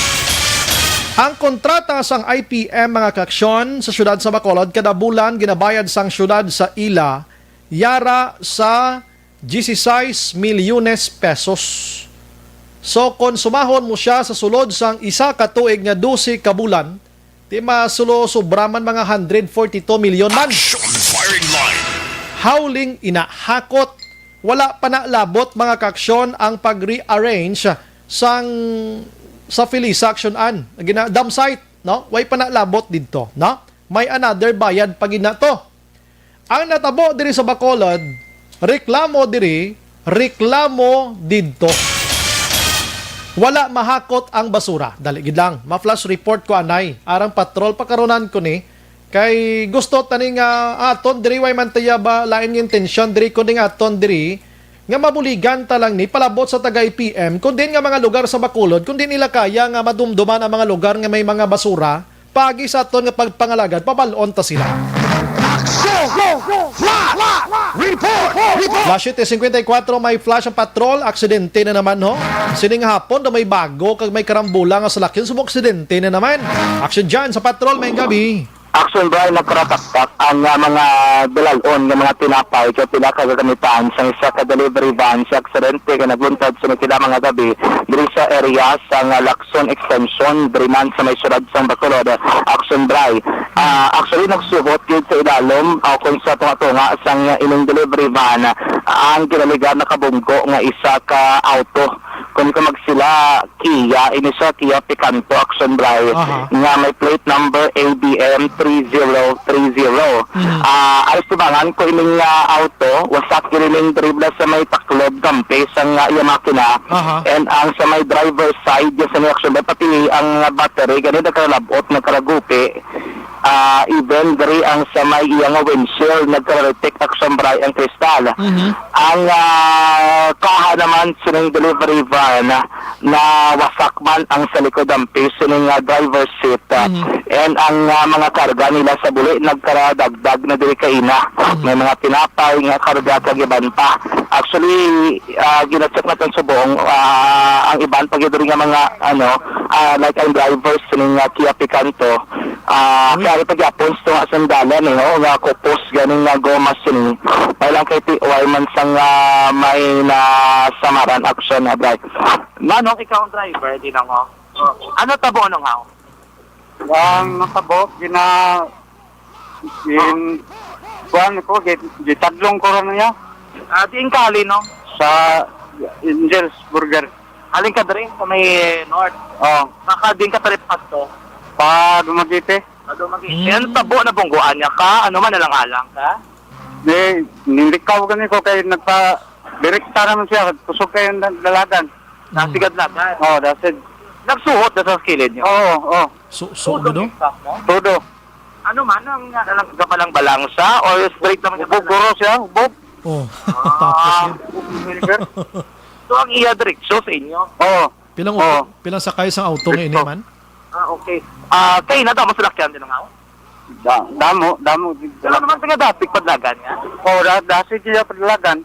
Ang kontrata sang I P M, mga kaaksyon, sa siyudad sa Bacolod, kada bulan ginabayad sang siyudad sa ila yara sa dieciséis milyones pesos. So, kon sumahon mo siya sa sulod sang isa ka tuig nga dose ka bulan, di masulo sobra man mga hundred forty-two milyon man. Action Firing Line. Howling ina, hakot. Wala pa na labot, mga kaaksyon, ang pag-rearrange sang sa Felisa, Action An. Gina-, dump site, no? Way pa nalabot didto, no? May another bayad pa gid na to. Ang natabo diri sa Bacolod, reklamo diri, reklamo didto. Wala mahakot ang basura. Dali gid lang, ma-flash report ko anay. Arang patrol pakarunan ko ni. Kay gusto tani nga aton diri, way man tiya ba lain nga intensyon diri, kundi nga aton diri nga mabuligan ta lang ni palabot sa taga A P M, kun diin nga mga lugar sa Bacolod, kun diin nila kaya nga madumduman ang mga lugar nga may mga basura, paagi sa aton nga pagpangalagad, pabal-on ta sila. Aksyon! Flash! Report! Report! Flash siyete cincuenta y cuatro, may flash ang patrol. Aksidente na naman, ho. Sining hapon na may bago kag may karambola nga salakyan, subong aksidente na naman. Action dyan sa patrol, may gabi. Action, Brian, nakarataktak ang, ah, mga dalalon nga mga tinapay kay pila ka gagamitan sang isa ka delivery van sa aksidente nga nagbuntag sa nakilama nga gabi diri sa area sang, ah, Lacson Extension, diri man sa may siyudad sang Bacolod. Action, Bri. Ah, actually, nagsuhot gid sa ilalom, ah, kung sa tunga-tunga sang ining delivery van, ah, ang ginaligan nakabunggo nga isa ka auto. Kung ka magsila, Kia, ini siya, Kia Picanto, Action, Bri, Aha. nga may plate number A B M three zero three zero. Mhm. Ah, ay subangan ko ining, ah, auto, wasak gid ining dribla sa may taklob, gampi sang, ah, iya makina, Aha. and ang sa may driver side, yung sa may Action, Bri, pati ang, ah, battery, gani nagkalabot, nagkaragupi. Ah, even diri ang sa may iya nga windshield, nagkararetik, Action, Bri, ang kristal. Mhm. Ang, ah, kaha naman sining delivery van, na wasak man ang sa likod ang piso ning, ah, driver's seat, ah, Mhm. and ang, ah, mga karga nila sa buli nagkaradagdag na diri kaina. Mhm. May mga tinapay nga karga kag iban pa. Actually, ah, gina-check naton subong, ah, ang iban pa gid diri nga mga, ano, ah, like ang driver sining, ah, Kia Picanto, ah, Uy. kaya pa gyapon sa tunga sang dalan, eh, no, nga kupos ganing nga goma sini. May lang kay ti-, way man sang, ah, may nasamaran action na, Bri. Manong, ikaw ang driver, di na mo? Oh. Ano tabo, anong haw? Ang natabo, gina-, gin-, kuwan ko, git-, gitadlong ko rin niya. Ah, di in Cali, no? Sa Angel's Burger. Halin ka diri sa may north. Oh. Baka din ka trip pasto. Pa Dumaguete. Pa Dumaguete. Mm. Yan tabo na bungguan niya ka, ano man, alang-alang ka? Di, nilikaw gani ko kay nagpa-, direkta naman siya, kusog kayo ng dalagan. Mm. Dasigad na ka. Oh, dasig. Nagsuhot na sa kilid niyo? Oo, oo. Su-, su-, Todo ano? Mix up mo? Todo. Ano man, ang, ang gapalang balansa or straight naman ka Hubog balansa? Guro siya, hubog. Oh, Ah, tapos yun. Hubog ni Wilber. So, ang iya diretso sa inyo? Oo. Pilang Oo. upo-, pilang sakay sa auto nga ini Ito. man? Ah, okay. Ah, kay na daw, masalakyan din ang haw? Da-, damo, damo. Wala naman taga dapit padlagan nga? Oo, da-, dasi siya padlagan.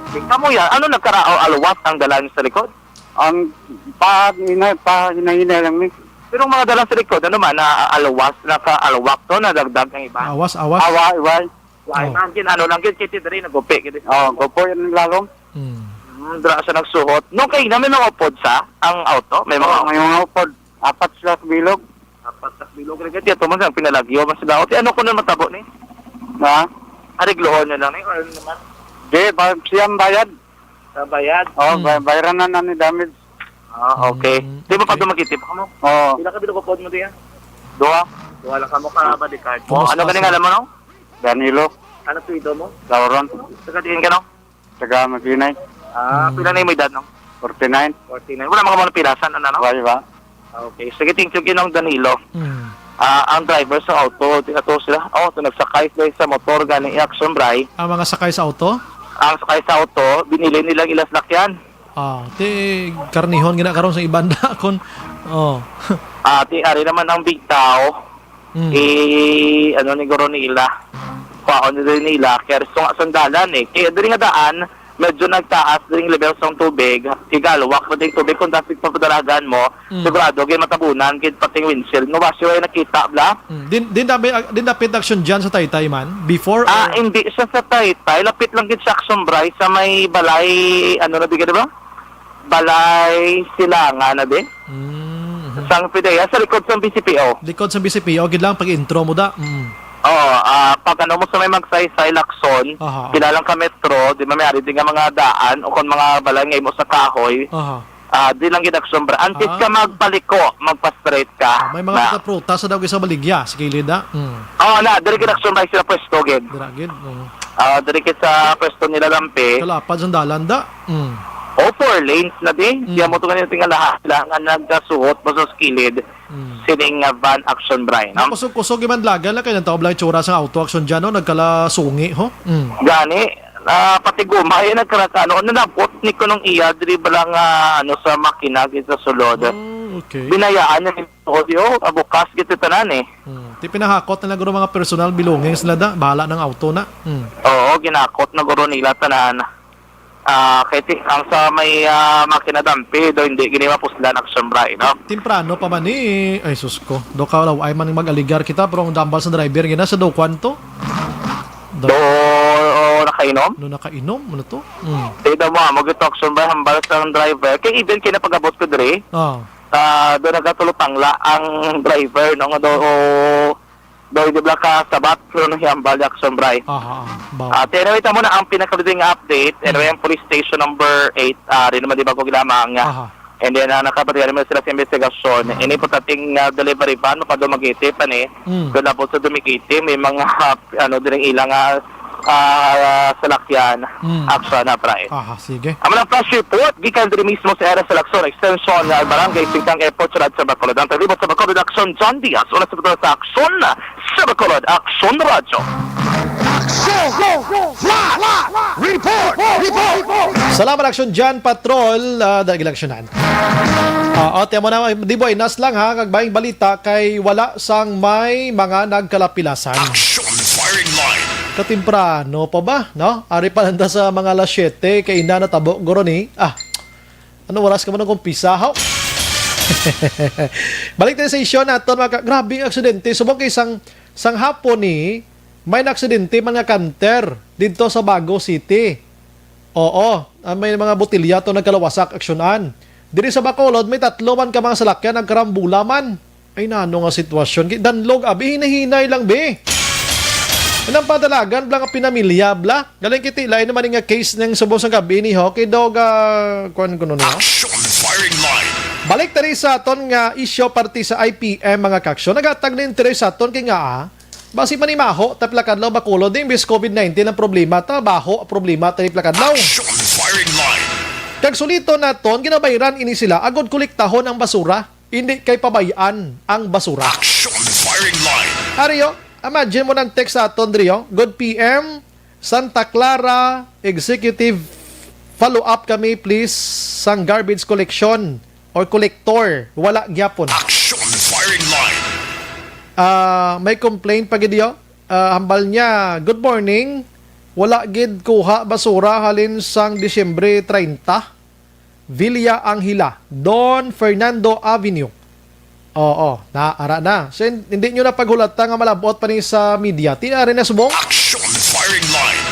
Okay. Kamuya, ano nagkara-, o alwat ang dalan sa likod? Ang pa, hinay, pa, hinay-hinay lang ni. Pero ang mga dalan sa likod, ano man, na alwas, naka-alwak to, nadagdag ang iba? Awas, awas. Awa, iway. Why, Oh. man, gin-, ano lang, gin-, kiti diri, nagupi, gid. Oh, gupo yun ang lalom. Hmm. Hmm, dira sa nagsuhot. No, kay na may mga upod sa ang auto? May mga Oh, may mga upod. Apat sila sa bilog. Apat sa bilog. Kaya tiyan, tuman sa pinalagyo, mas daot. Eh, ano ko na matabo ni? Ha? Ariglohon nyo lang ni, or ano naman? Di, ba, siyang bayad. Sa bayad? Oh, Hmm. bay-, bayaran na na ni damage. Ah, okay. Hmm, Di ba okay. pag dumakitip ka mo? Oo. Pila ka bilog upod mo diyan? Duha. Duha lang ka mo ka, bodyguard. Kumusta Ano ka sa ngalan mo, no? Danilo. Ano apelyido mo? Lauron. Taga diin ka, no? Taga Maginay. Ah, Hmm. pila na yung edad, no? Forty-nine. Forty-nine. Wala mga mga pilasan, ano, no? Wala ba? Okay. Sige, thank you, Ginong Danilo. Hmm. Ah, ang driver sa auto, di ato sila. Oh, to nagsakay sila sa motor, gani action, Bray. Ang mga sakay sa auto? Ang sakay sa auto, binili nilang ilang salakyan. Ah, ti karnihon gina karon sa iban da kon, oh. Ah, ti ari naman ang big tao. Mm. Eh, ano ni guro nila? Kwaon ni nila, kaya gusto nga sandalan eh. Kaya diri nga daan, medyo nagtaas diri ang level sa tubig. Higalwak pa ding tubig kung dasig papadalagan mo. Mm. Sigurado, gay matabunan, gid pating windshield. No, wasi way nakita, bla? Mm. Din, din, dabi, din dapit action dyan sa Taytay man? Before Ah, or hindi siya sa Taytay. Lapit lang gid sa Action Bray, sa may balay, ano na, di ka, di ba? Balay Silangan na din. Mm, mhm. Sang Pidea, sa likod sang B C P O. Likod sa B C P O, gid lang pag-intro mo da. Mm. Oo, ah, pag ano mo sa may Magsaysay, Lacson, Aha. kilalang ka metro, di ba may ari din nga mga daan o kung mga balay nga imo sa kahoy. Aha. Ah, di lang gid Action Bright. Antes ka Ah. magpaliko, magpa-straight ka. Ah, may mga Na. prutas sa daw sa baligya, sa kilid, ah. Mm. Oo, na, diri gid Action Bright sila pwesto gid. Dira gid, oo. Ah, diri gid sa pwesto nila Lampi. Kalapad sa dalan, da. Mm. O, four lanes na di. Mm. Siya mo to ganyan tingalahan sila nga nagkasuot mo sa kilid. Mm. Sining, ah, van Action Bright, no? Kusog-kusog man laga lang kay nang taob lang itsura sa auto Action dyan, no? Nagkalasungi, ho? Mm. Gani, ah, pati guma, eh, nagkarakano. Ano, nabot ni kunong iya, diri ba lang, ah, ano, sa makina, gid sa sulod. Oh, okay. Binayaan niya ni Audio, ah, bukas gid tanan, eh. Hmm. Ti pinahakot na lang guro mga personal belongings na da, bahala ng auto na. Hmm. Oo, ginakot na guro nila tanan. Ah, kay ti, ang sa may, ah, makina dampi, do hindi gini mapuslan Action Bright, no? Temprano pa man ni, ay sus ko. Do ka law, ay man mag-aligar kita, pero ang dambal sa driver, gina sa do kwanto? Do, Do, o, nakainom? No, nakainom, ano to? Hmm. Di daw mo, amo gid to Action Bright, hambal sa driver. Kay even kay napagabot ko diri, Ah. ah, do nagatulutangla ang driver, no, nga do, o, do, di ba ka sabat, pero nahiyambal ni Action Bright. Aha, aha. Baw. Ah, ti, anyway, tamo na ang pinakabiding update. Anyway, Hmm. ang police station number eight, ah, rin naman di ba ko lamang, ah, Aha. And then, ah, nakapatihan naman sila sa investigasyon. Mm. Ini po tating, ah, delivery van, mapado-Magete pa ni. Mm. Kung labot sa Dumiquete, may mga, ah, ano, diring ilang, ah, ah, salakyan. Mm. Action na, Bray. Aha, sige. Amo lang flash report, gikan diri mismo sa area sa Lacson Extension, ah, Barangay Singkang Airport, Siyudad sa Bacolod. Ang taglibot sa Bacolod, Action, John Diaz. Una sa pagkakita sa Action, sa Bacolod, Action Radyo. Action! Flash! Report! Report! Salamat, Action John Patrol. Ah, dagil aksyonan. Ah, o, tiyan mo na, di ba, inas lang, ha, kag bayang balita kay wala sang may mga nagkalapilasan. Action Firing Line. Katemprano pa ba, no? Ari pa lang ta sa mga alas siyete, kay ina natabo, guro ni. Ah, ano oras ka man nag-umpisa, haw? Balik tayo sa isyu naton, mga ka-, grabe ang aksidente. Subong kay sang, sang hapon ni, may naaksidente man nga canter didto sa Bago City. Oo, ah, may mga botilya to nagkalawasak, aksyonan. Diri sa Bacolod, may tatlo man ka mga salakyan nagkarambula man. Ay, nano nga sitwasyon? Ki-, danlog, abi, hinay-hinay lang, be. Anang padalagan, bla, nga pinamilya, bla? Galing kiti, lain naman nga case ng subong sa gabi ni, ho. Kay dog, ah, kuwan ko nun, no? Action Firing Line. Balik tari sa aton nga isyu parte sa I P M, mga kaksyon. Nagatag na interes sa aton kay nga, ah, basi manimaho, tapla kadlaw Bacolod, di imbis covid nineteen ang problema, trabaho ang problema, tapla kadlaw. Action Firing Line. Kag sulito naton, ginabayran ini sila, agod kolektahon ang basura. Hindi kay pabayaan ang basura. Action Firing Line. Ari, oh, imagine mo ng text sa aton, diri, oh. Good P M, Santa Clara Executive, follow up kami, please, sang garbage collection or collector. Wala gyapon. Action Firing Line. Ah, may complaint pa gid, oh. Ah, hambal niya, "Good morning. Wala gid kuha basura halin sang Disyembre treinta." Villa Angela, Don Fernando Avenue. Oo, naara na. So, hin-, hindi nyo na paghulata nga malabot pa ni sa media. Tinari na subong. Action Firing Line.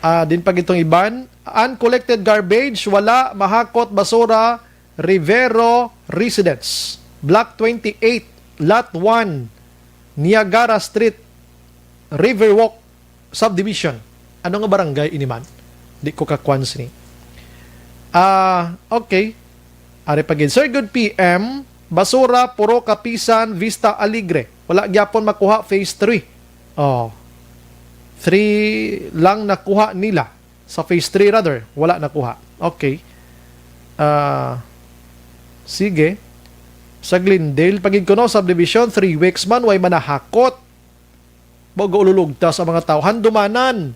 Ah, din pag itong iban, uncollected garbage, wala, mahakot, basura, Rivero Residence, Block twenty-eight, Lot one, Niagara Street, Riverwalk, subdivision. Ano nga barangay ini man? Di ko kakwan sini. Ah, okay. Ari pa gid. Sir, good P M. Basura, Puro Kapisan, Vista Alegre. Wala gyapon makuha phase three. Oh. Three lang nakuha nila. Sa phase three, rather. Wala nakuha. Okay. Ah, sige. Sa Glendale, pagid kuno, subdivision, three weeks man, way manahakot. Bago ululugta sa mga tao. Handumanan,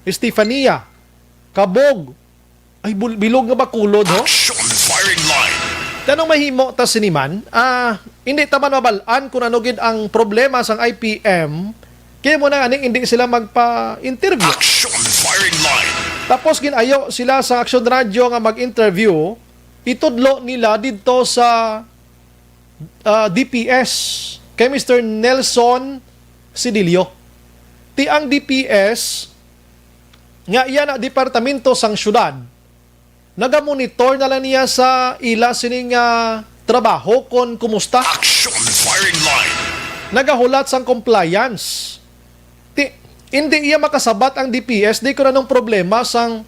Estefania, Kabog. Ay, bul-, bilog nga Bacolod, ho? Action Firing Line. Tanong mahimo ta siniman, ah, hindi ta man mabalaan kung ano gid ang problema sang I P M, kaya mo na aning hindi sila magpa-interview. Action Firing Line. Tapos ginayo sila sa Action Radio nga mag-interview, itudlo nila didto sa ah, D P S kay Mister Nelson Sidillo. Ti ang D P S nga iya na departamento sang syudad, nagamonitor na lang niya sa ila sining, ah, trabaho kon kumusta. Action Firing Line. Nagahulat sang compliance. Ti, hindi iya makasabat ang D P S, di ko na nung problema sang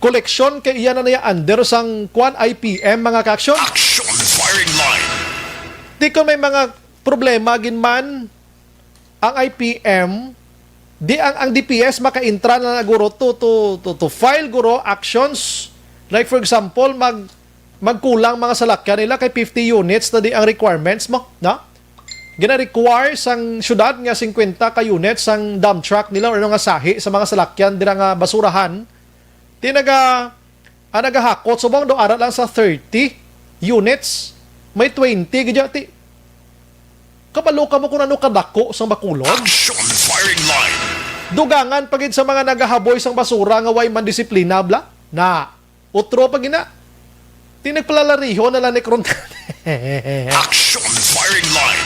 koleksyon kay iya na niya under sang kwan, I P M, mga ka-action. Action firing line. Di ko may mga problema gid man ang I P M, di ang, ang D P S makaintra na na guro to, to, to, to file guro actions. Like for example, mag, magkulang mga salakyan nila kay fifty units na di ang requirements mo, no? Gina-require sang syudad nga fifty ka units sang dump truck nila or ano nga sahi sa mga salakyan dira nga basurahan. Ti naga, ang nagahakot subong do ara lang sa thirty units, may twenty gid ti. Kabalo ka mo kung ano kadako sang Bacolod? Action firing line. Dugangan pa gid sa mga nagahaboy sang basura nga way man disiplina, bla? Na, utro pa gina. Ti nagpalalariho na lang ni Kron. Action firing line.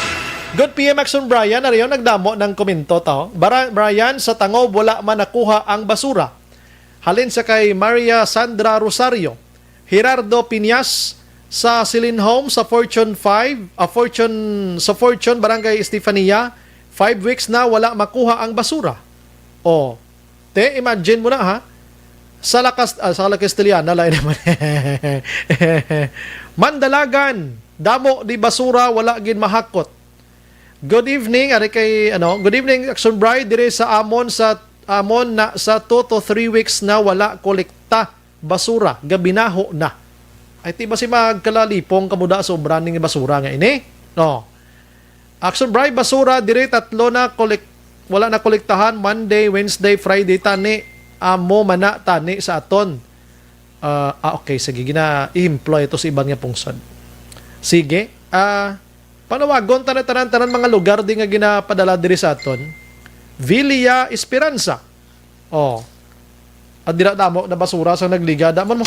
Good P M Action Brian, ariyo nagdamo ng komento to. Bara-, Brian, sa Tangob wala man nakuha ang basura. Halin sa kay Maria Sandra Rosario, Gerardo Piñas sa Silin Home sa Fortune five, a Fortune, sa Fortune, Barangay Estefania, five weeks na wala makuha ang basura. Oh, te, imagine mo na ha. Sa lakas, ah, sa la Castellana, lain naman. Mandalagan, damo di basura, wala gid mahakot. Good evening, ari kay, ano, good evening, Action Bride, dire sa amon, sa amon na sa two to three weeks na wala kolekta basura, gabinaho na. Ay, ti ba si magkalalipong kamuda sa obra ning basura nga ini? No. Action Bride, basura, dire tatlo na kolek-, wala na kolektahan, Monday, Wednesday, Friday, tani, amo mana tani sa aton. Ah, ah, okay, sige, gina-employ ito sa iban nga pungsod. Sige, ah, panawagon tanan, tanan, tanan mga lugar di nga ginapadala diri sa aton. Villa Esperanza. Oh. At dira damo na basura sa nagligada man mo.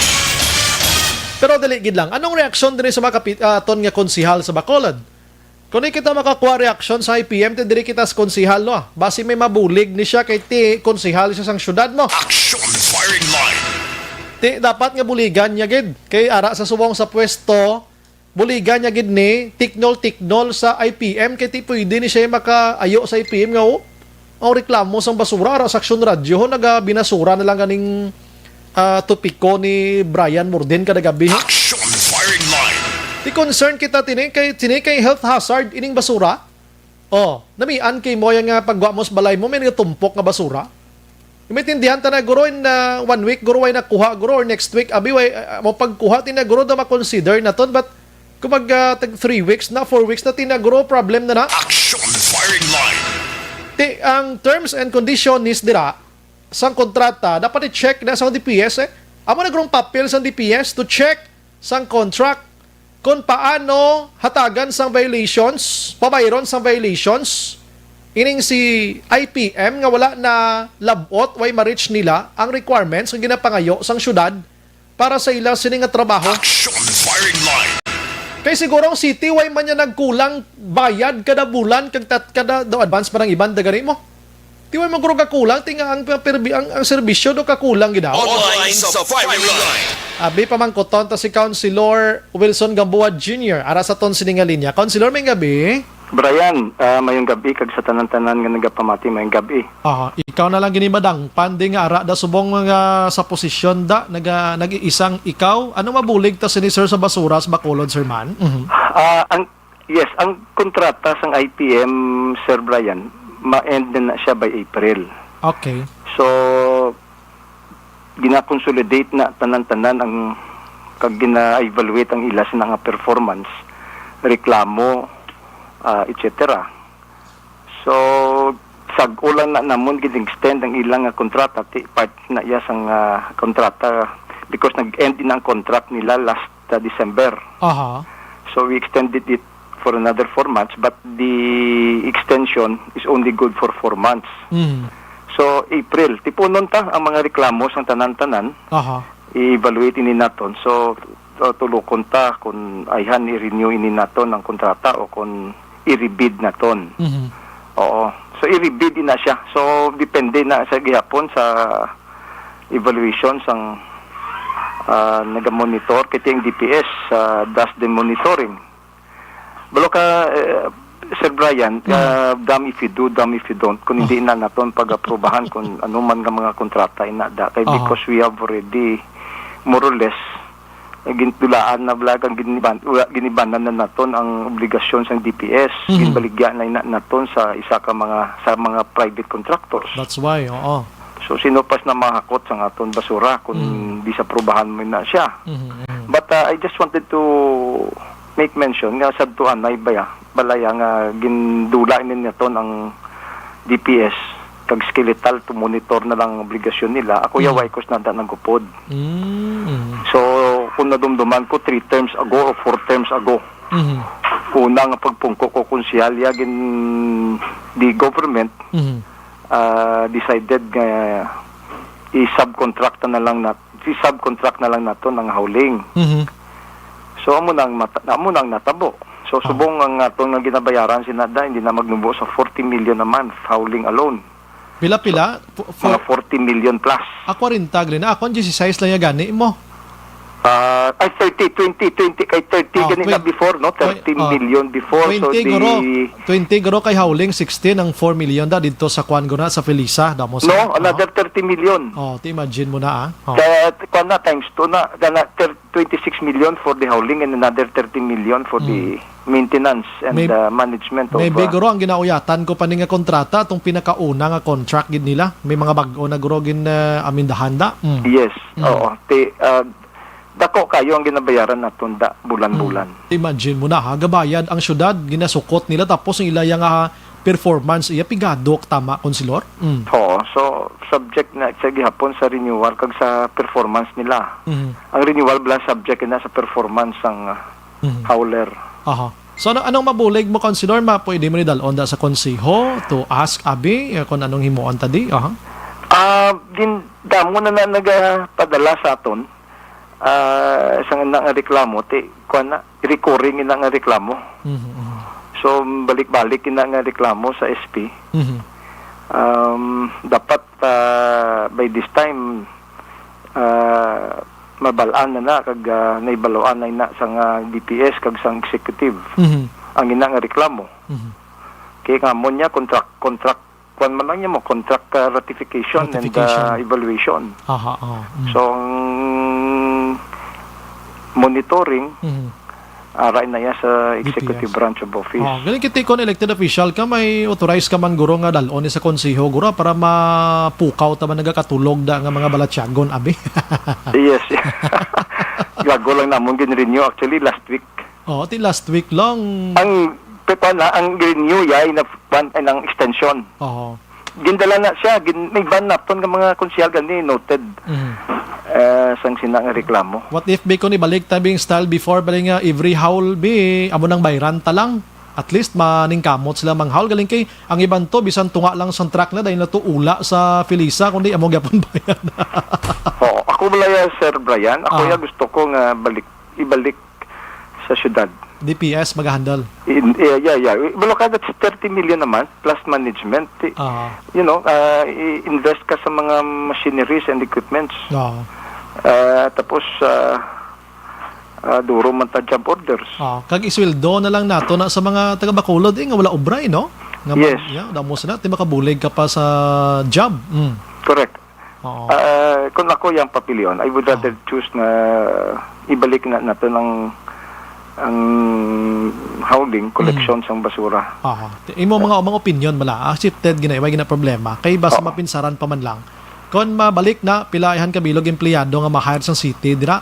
Pero dali gid lang. Anong reaksyon diri sa mga kapit-, ah, aton nga konsihal sa Bacolod? Kung di kita makakuha reaksyon sa I P M, ti diri kita sa konsihal, no? Ah. Basi may mabulig ni siya kay ti konsihal siya sang syudad, no? Action firing line. Ti dapat nga buligan niya gid. Kay ara sa subong sa pwesto, buligan niya gid ni tiknol-tiknol sa I P M kay ti pwede ni siya makaayo sa I P M nga, oh, ang reklamo sang basura ara sa Aksyon Radyo, ho, nagabinasura na lang ganing, ah, topiko ni Brian Morden kada gabi, ho. Action firing line. Di concern kita tini kay, tini kay health hazard ining basura. Oh, namian kay mo yan nga pagwa mo sa balay mo, may nagatumpok nga basura. Maintindihan ta na, guro, in, ah, one week, guro, way nakuha, guro, or next week, abi, way, ah, mo pagkuha, ti na, guro, daw makonsider naton, but kung mag, ah, tag three weeks na, four weeks na, ti na, guro, problem na na. Action firing line. Ti, ang terms and condition is dira, sang kontrata, dapat i-check na sa D P S, eh. Amo na, gurong papel sa D P S to check sang contract kung paano hatagan sang violations, pabayron sang violations, ining si I P M nga wala na labot, way ma-reach nila ang requirements nga ginapangayo sang syudad para sa ila sini nga trabaho. Action firing line. Kay siguro ang city, way man niya nagkulang bayad kada bulan, kag tat-, kada daw advance pa ng iban, dagari mo. Ti way man guro kakulang, ti nga ang, ang, ang serbisyo do kakulang gid daw. Online sa firing line. Abi, pamangkuton ta si Councilor Wilson Gamboa Junior ara sa ton sini nga linya. Councilor, may gabi. Brian, ah, mayong gabi kag sa tanan-tanan nga nagapamati, mayong gabi. Aha, ikaw na lang gini, madang. Pandi nga ara da subong nga sa posisyon da, naga-, nag-iisang ikaw. Ano mabulig ta sini, sir, sa basura sa Bacolod, sir, man? Mhm. Ah, ang Yes, ang kontrata sang I P M, Sir Brian, ma-end na, na siya by April. Okay. So, gina-consolidate na tanan-tanan ang, kag gina-evaluate ang ila sa nga performance, reklamo, ah, et cetera. So, sag-o lang na namon gin-extend ang ilang nga kontrata, ti part na iya sang, ah, kontrata because nag-end na ang contract nila last, ah, December. Aha. So, we extended it for another four months, but the extension is only good for four months. Mm. So, April, tipunon ta ang mga reklamo sang tanan-tanan. Aha. I-evaluate ini naton. So, uh, tulokon ta kung ayhan i-renew ini naton ang kontrata o kung i-rebid naton. Mhm. Oo. So, i-rebid ina siya. So, depende na sa gihapon sa evaluation sang, ah, naga-monitor, kay ang D P S, ah, does the monitoring. Balo ka, eh, Sir Brian, Mm. ah, damn if you do, damn if you don't, kung hindi Ah. na naton pag-aprobahan kung ano man nga mga kontrata ina da. Kay Aha. because we have already more or less, eh, gintulaan na bala kang giniban-, wala, ginibanan na naton ang obligasyon sang D P S. Mhm. Ginbaligya na ina naton sa isa ka mga, sa mga private contractors. That's why, oo. So, sino pas na mahakot sang aton basura kung Mm. disaprubahan mo na siya? Mhm, mhm. But, uh, I just wanted to make mention nga sa tuanay baya, balaya nga gindula ini naton ang D P S, kag skeletal to monitor na lang ang obligasyon nila. Ako ya, Mm. way ko sinada nagupod. Mm. So, kung nadumduman ko, three terms ago or four terms ago, Mhm. una nga pagpungko ko konsehal, ya gin, the government, Mhm. ah, decided nga i-subcontract na lang nat-, i-subcontract na lang nato ang hauling. Mhm. So, amo na ang mata-, amo na ang natabo. So, Ah. subong ang aton nga ginabayaran sinada, hindi na magnubo sa forty million a month, hauling alone. Pila, pila? Fo-, Mga fo-, forty million plus. Ah, kwarenta gali na. Ako, ang dieciséis lang ya gani mo. Ah, ay, thirty, twenty, twenty kay thirty Oh, gani na twen-, before, no? twen-, Thirty million before, so twenty di guro. Twenty guro kay hauling, sixteen ang four million da dito sa kwan guro na, sa Felisa, damo sa, No, aha. another thirty million. Oh, ti imagine mo na, ah. Oh. Kaya, kwan na, times two na, na, na, thir-, twenty-six million for the hauling and another thirty million for the Mm. maintenance and, May-, uh, management of, maybe, uh, guro, ang ginauyatan ko pa ni nga kontrata, atong pinakauna nga contract gid nila. May mga bag-o na, guro, gin, uh, amindahan da. Mm. Yes, Mm. oo. Ti-, uh, dako kayo ang ginabayaran naton da bulan-bulan. Mm. Imagine mo na, ha, gabayad ang syudad, ginasukot nila, tapos ang ila ya nga performance, iya pigado, tama, Konsilor? Mm. Oo, so subject na sa gihapon sa renewal kag sa performance nila. Mhm. Ang renewal bala subject na sa performance sang, ah, Mhm. hauler. Aha. So, ano, anong mabulig mo, Konsilor? Ma-, pwede mo ni dalon da sa konseho to ask, abi, eh, kung anong himuon ta di? Aha. Ah, din, damo na, na nagapadala sa aton. Ah, sang ina nga reklamo, ti, kuwan na, recurring ina nga reklamo. Mhm, mhm. So, balik-balik ina nga reklamo sa S P. Mhm. Um, dapat, ah, by this time, ah, mabal-an na na, kag, ah, naibaluan na ina sang, ah, D P S kag sang executive. Mhm. Ang ina nga reklamo. Mhm. Kay nga mo niya, contract, contract kwan man lang niya mo, contract, uh, ratification and, Ratification. uh, evaluation. Aha, aha. Mm. So, ang monitoring, Mhm. ara na iya sa D P S. Executive branch of office. Oh, galing kiti kon elected official ka, may authorized ka man guro nga dalon ni sa konseho, guro, para mapukaw ta man nagakatulog da nga mga balatyagon, abi. Yes. Gago lang namon gin-renew actually last week. Oh, ti last week lang. Ang, pe-, kuwan na, ang renew ya, ina-, kuwan, ay, ng extension. Oo. Gindala na siya, gin-, may ban napon nga mga konsehal gani, noted. Mhm. Eh, sang sina nga reklamo. What if, bi, kung ibalik ta, bi, ang style before, bali nga every haul, bi, amo nang bayran ta lang? At least, maningkamot sila manghaul. Galing kay, ang iban to, bisan tunga lang sang truck na, dahil na to ula sa Felisa, kundi amo gyapon bayad. Oo. Ako wala ya, Sir Brian. Ako Ah. ya gusto ko nga balik, ibalik sa syudad. D P S mag-handle. In, yeah, yeah, yeah. Balo ka, that's thirty million a month plus management. I-, Ah. you know, ah, i-invest ka sa mga machineries and equipments. Ah. Ah, tapos, ah, ah, duro man ta job orders. Ah, kag isweldo na lang nato na sa mga taga Bacolod, eh, nga wala obra, eh, no? Nga mag-, Yes. yeah, damo sila, ti makabulig ka pa sa job. Mm. Correct. Oo. Ah, kung ako yang papilion, I would rather Oo. choose na ibalik na natin ang, ang hauling, collection Mm. sang basura. Aha. Imo mga, mga opinion bala, accepted gina, way gina problema. Kay basta Oo. mapinsaran pa man lang. Kon mabalik na, pila ihan ka bilog empleyado nga ma-hire sang city dira?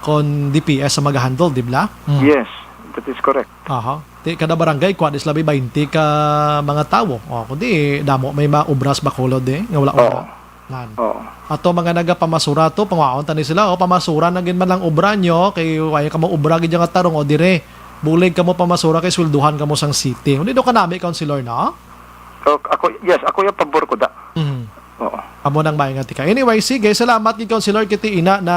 Kon D P S ang mag-handle, di bala? Mm. Yes, that is correct. Aha. Ti kada barangay, kuwan, is labi baynte ka mga tawo. O, kundi, damo may maobra sa Bacolod, eh, nga wala Oo. obra. Nan. Oo. Ato mga nagapamasura to, panguhaon ta ni sila, o, pamasura na gid man lang obra nyo, kay wala kamo obra gid nga tarong, o, dire. Bulig kamo pamasura kay swelduhan kamo sang city. Hindi do kanami, Councilor, no? So, ako, yes, ako yung pabor ko da. Mhm. Oo. Amo nang mayo nga tika. Anyway, sige, salamat gid, Councilor, kiti ina na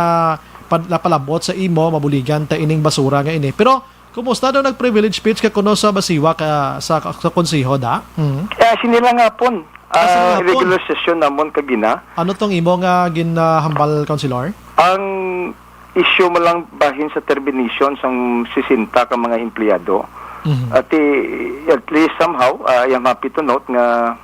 pad-, napalabot sa imo, mabuligan ta ining basura nga ini. Pero, kumusta daw nag-privilege speech ka kuno sa Basiwa ka, sa, sa konseho da? Mhm. Eh, sini lang hapon. Ah, sini Ah, hapon? regular session namon kagina. Ano tong imo nga ginhambal, Councilor? Ang issue mo lang bahin sa termination sang sesenta ka mga empleyado. Mhm. At, eh, at least somehow, ah, I am happy to note nga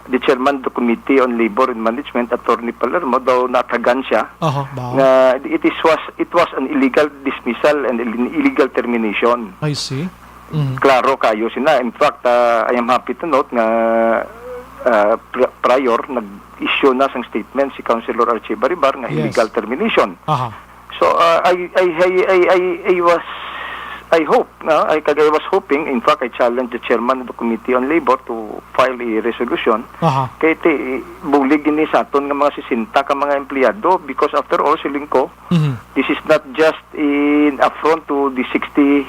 the chairman of the Committee on Labor and Management, Attorney Palermo, daw natagan siya Aha, ba? nga it is was it was an illegal dismissal and an illegal termination. I see. Mm. Klaro kayo sina. In fact, ah, I am happy to note nga, ah, pri- prior nag-issue na sang statement si Councilor Archie Baribar nga Yes. illegal termination. Aha. So, uh, I, I, I, I, I, I was, I hope, no? I, kag I was hoping, in fact, I challenged the chairman of the Committee on Labor to file a resolution. Aha. Kay ti, bulig ini sa aton nga mga sesenta ka mga empleyado because after all, siling ko, Mhm. this is not just in affront to the sixty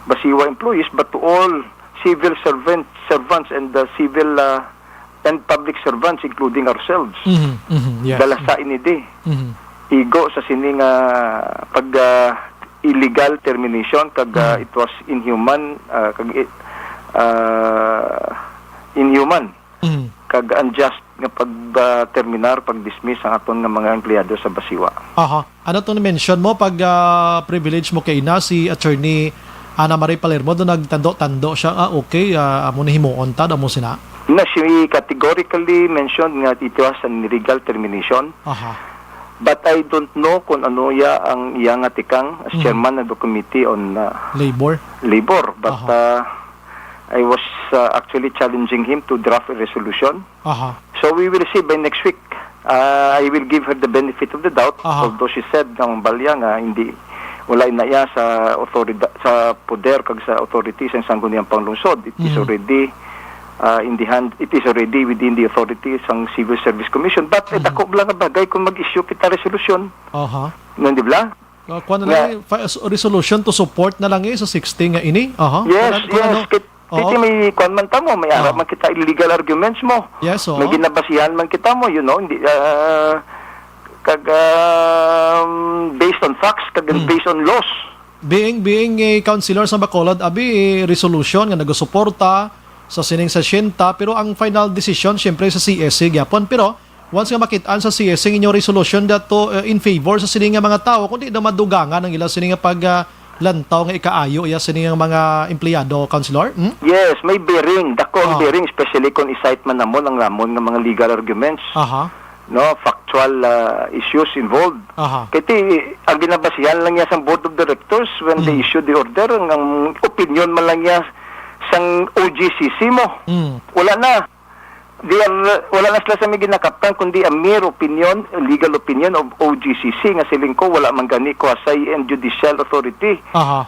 Basiwa employees, but to all civil servants, servants and the civil, uh, and public servants, including ourselves. Mhm, mhm, yes. Dala sa ini di. Mhm. Igo sa sini nga pag, ah, illegal termination kag, ah, Mhm. it was inhuman, ah, kag i- ah, inhuman Mhm. kag unjust nga pag, ah, terminar, pag dismiss ang aton nga mga empleyado sa Basiwa. Aha. Ano tong mention mo pag, ah, privilege mo kay ina si Attorney Ana Marie Palermo do nagtando-tando siya, ah, okay, ah, amo ni himuon ta, amo sina? Na, she categorically mentioned nga it was an illegal termination. Aha. But I don't know kung ano ya ang iya nga tikang as Mhm. chairman of the committee on, uh, Labor? labor. But, Aha. uh, I was, uh, actually challenging him to draft a resolution. Aha. So we will see by next week. Uh, I will give her the benefit of the doubt, Aha. although she said ng balya nga hindi, wala na iya sa authority, sa poder kag sa authority sa Sangguniang Panglungsod. It is Mhm. already, uh, in the hand, it is already within the authority sang Civil Service Commission. But, eh, Mhm. dako lang nga bagay kung mag-issue kita resolution. Aha. No, di ba? Uh, kuwan na Nga lang, eh, fa- s- resolution to support na lang, eh, sa sixty nga ini. Aha. Yes, Kuwan na- kuwan yes. ano? Kit- Oo. Titi, may kuwan man ta mo, may ara Oo. man kita illegal arguments mo. Yes, oo. May ginabasihan man kita mo, you know, hindi, ah, kag, um, based on facts, kag Mm. based on laws. Being, being a councilor sa Bacolod, abi, resolution nga nagasuporta sa sining sesenta, pero ang final decision, siyempre, sa C S C gyapon. Pero, once nga makit-an sa C S C ang inyong resolution dato, uh, in favor sa sini nga mga tawo, kundi daw madugangan ang ila sini nga pag, uh, lantaw nga ikaayo iya sini nga mga empleyado, Councilor? Hmm? Yes, may bearing. Dako ang Ah. bearing, especially kung i-cite man namon ang namon nga mga legal arguments. Aha. No, factual, uh, issues involved. Aha. Kay ti, ang ginabasihan lang niya sa Board of Directors when they Mm. issue the order, ang, ang opinion man lang niya sang O G C C mo. Mm. Wala na. They are, wala na sila sa may ginakaptan, kundi a mere opinion, a legal opinion of O G C C nga siling ko, wala man gani quasi and judicial authority. Aha.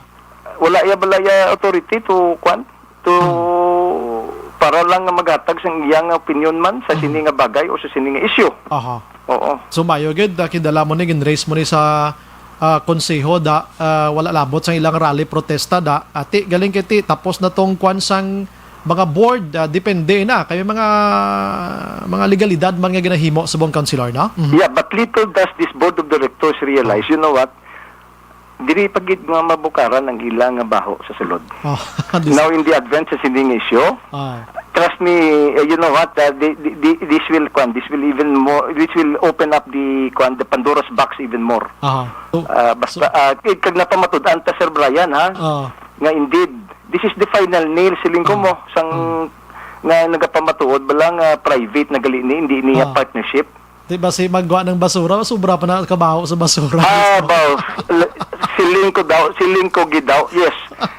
Wala iya bala iya authority to, kwan? To, Hmm. para lang nga maghatag sang iyang opinion man sa Hmm. sini nga bagay o sa sini nga issue. Aha. Oo. So, mayo gid, ah, kidala mo ni, gin-raise mo ni sa, ah, konseho da, ah, wala labot sang ilang rally protesta da. Ati, galing kay ti, tapos na tong kwan sang mga board, ah, depende na. Kay may mga, mga legalidad man nga ginahimo sa buong councilor, no? Mhm. Yeah, but little does this board of directors realize, Oh. you know what? Diri pa gid nga mabukaran ang ila nga baho sa sulod. Oh, dis- Now, in the advent sa sining issue, Ah. trust me, uh, you know what, uh, the, the, the, this will, kwan, this will even more, this will open up the, kwan, the Pandora's box even more. Aha. So, Uh, basta, so uh, kag napamatud-an ta, Sir Brian, ha, Ah. nga indeed, this is the final nail, siling ko Ah. mo, sang, Mm. nga nagapamatuod, bala nga private na gali ni, hindi niya Ah. partnership. Di ba si magwa ng basura, sobra pa na kabaho sa basura Ah, mismo. Ba, l- siling ko daw, siling ko gid daw, yes.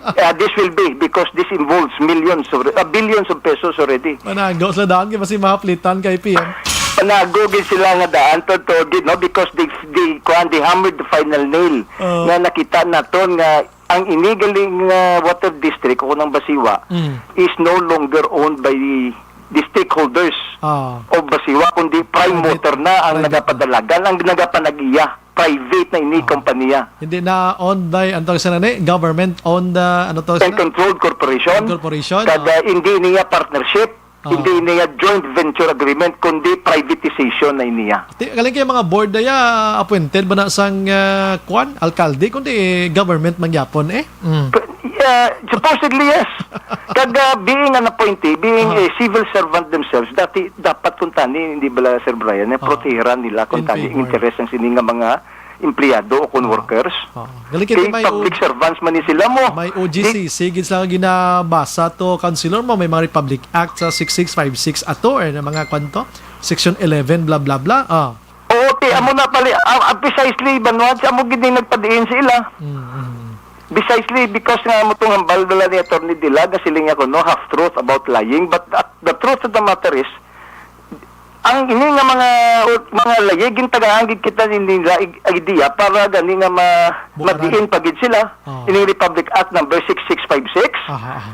Uh, this will be because this involves millions of, uh, billions of pesos already. Manago sila daan, kay basi mahaplitan kay P M. Panago gid sila nga daan, totoo gid, no? Because they, they, kuan, they hammered the final nail. Oo. Nga nakita naton nga ang ini galing nga water district o ng Basiwa Mm. is no longer owned by the, the stakeholders Ah. of Basiwa, kundi private, Private, motor na ang private. nagapadalagan, ang nagapanag-iya. Private na ini Ah. kompanya. Hindi na owned by, ano tawag sa nani? Government owned, ah, ano tawag And sa controlled corporation. Corporation, Kada ah. hindi niya partnership, Ah. hindi niya joint venture agreement, kundi privatization na iniya. Ti, galing kay mga board na ya, appointed ba na sang, ah, kwan? Alkalde, kundi government man gyapon eh. Mm. P- yeah, supposedly, yes. Kag, ah, being an appointee, being Ah. a civil servant themselves, dati, dapat kung tani, hindi bala, Sir Brian, eh, Ah. protehiran nila kung In tani favor. interes ang sini nga mga empleyado o kon Oo. workers. Oo. Galing kita Kay may public O-, servants man ni sila mo. May O G C, Di- sige lang ginabasa to, Councilor mo, may mga Republic Act sa six six five six ato, or na mga kwanto, Section eleven, blah, blah, blah. Ah. Oo, ti, amo na pali, ah, ah, precisely, Banwa, sa amo gid yung nagpadiin sila. Mm, mm, mm. Precisely because nga mo tong hambal dala ni Attorney Dila, nga siling niya ko, no, half truth about lying. But the, the truth of the matter is, ang ini nga mga, mga layi, gintagaan gid kita ni nila ig-, idea para gani nga ma-, Bukaran. madiin pa gid sila. Oo. Ining Republic Act number six six five six. Aha, aha.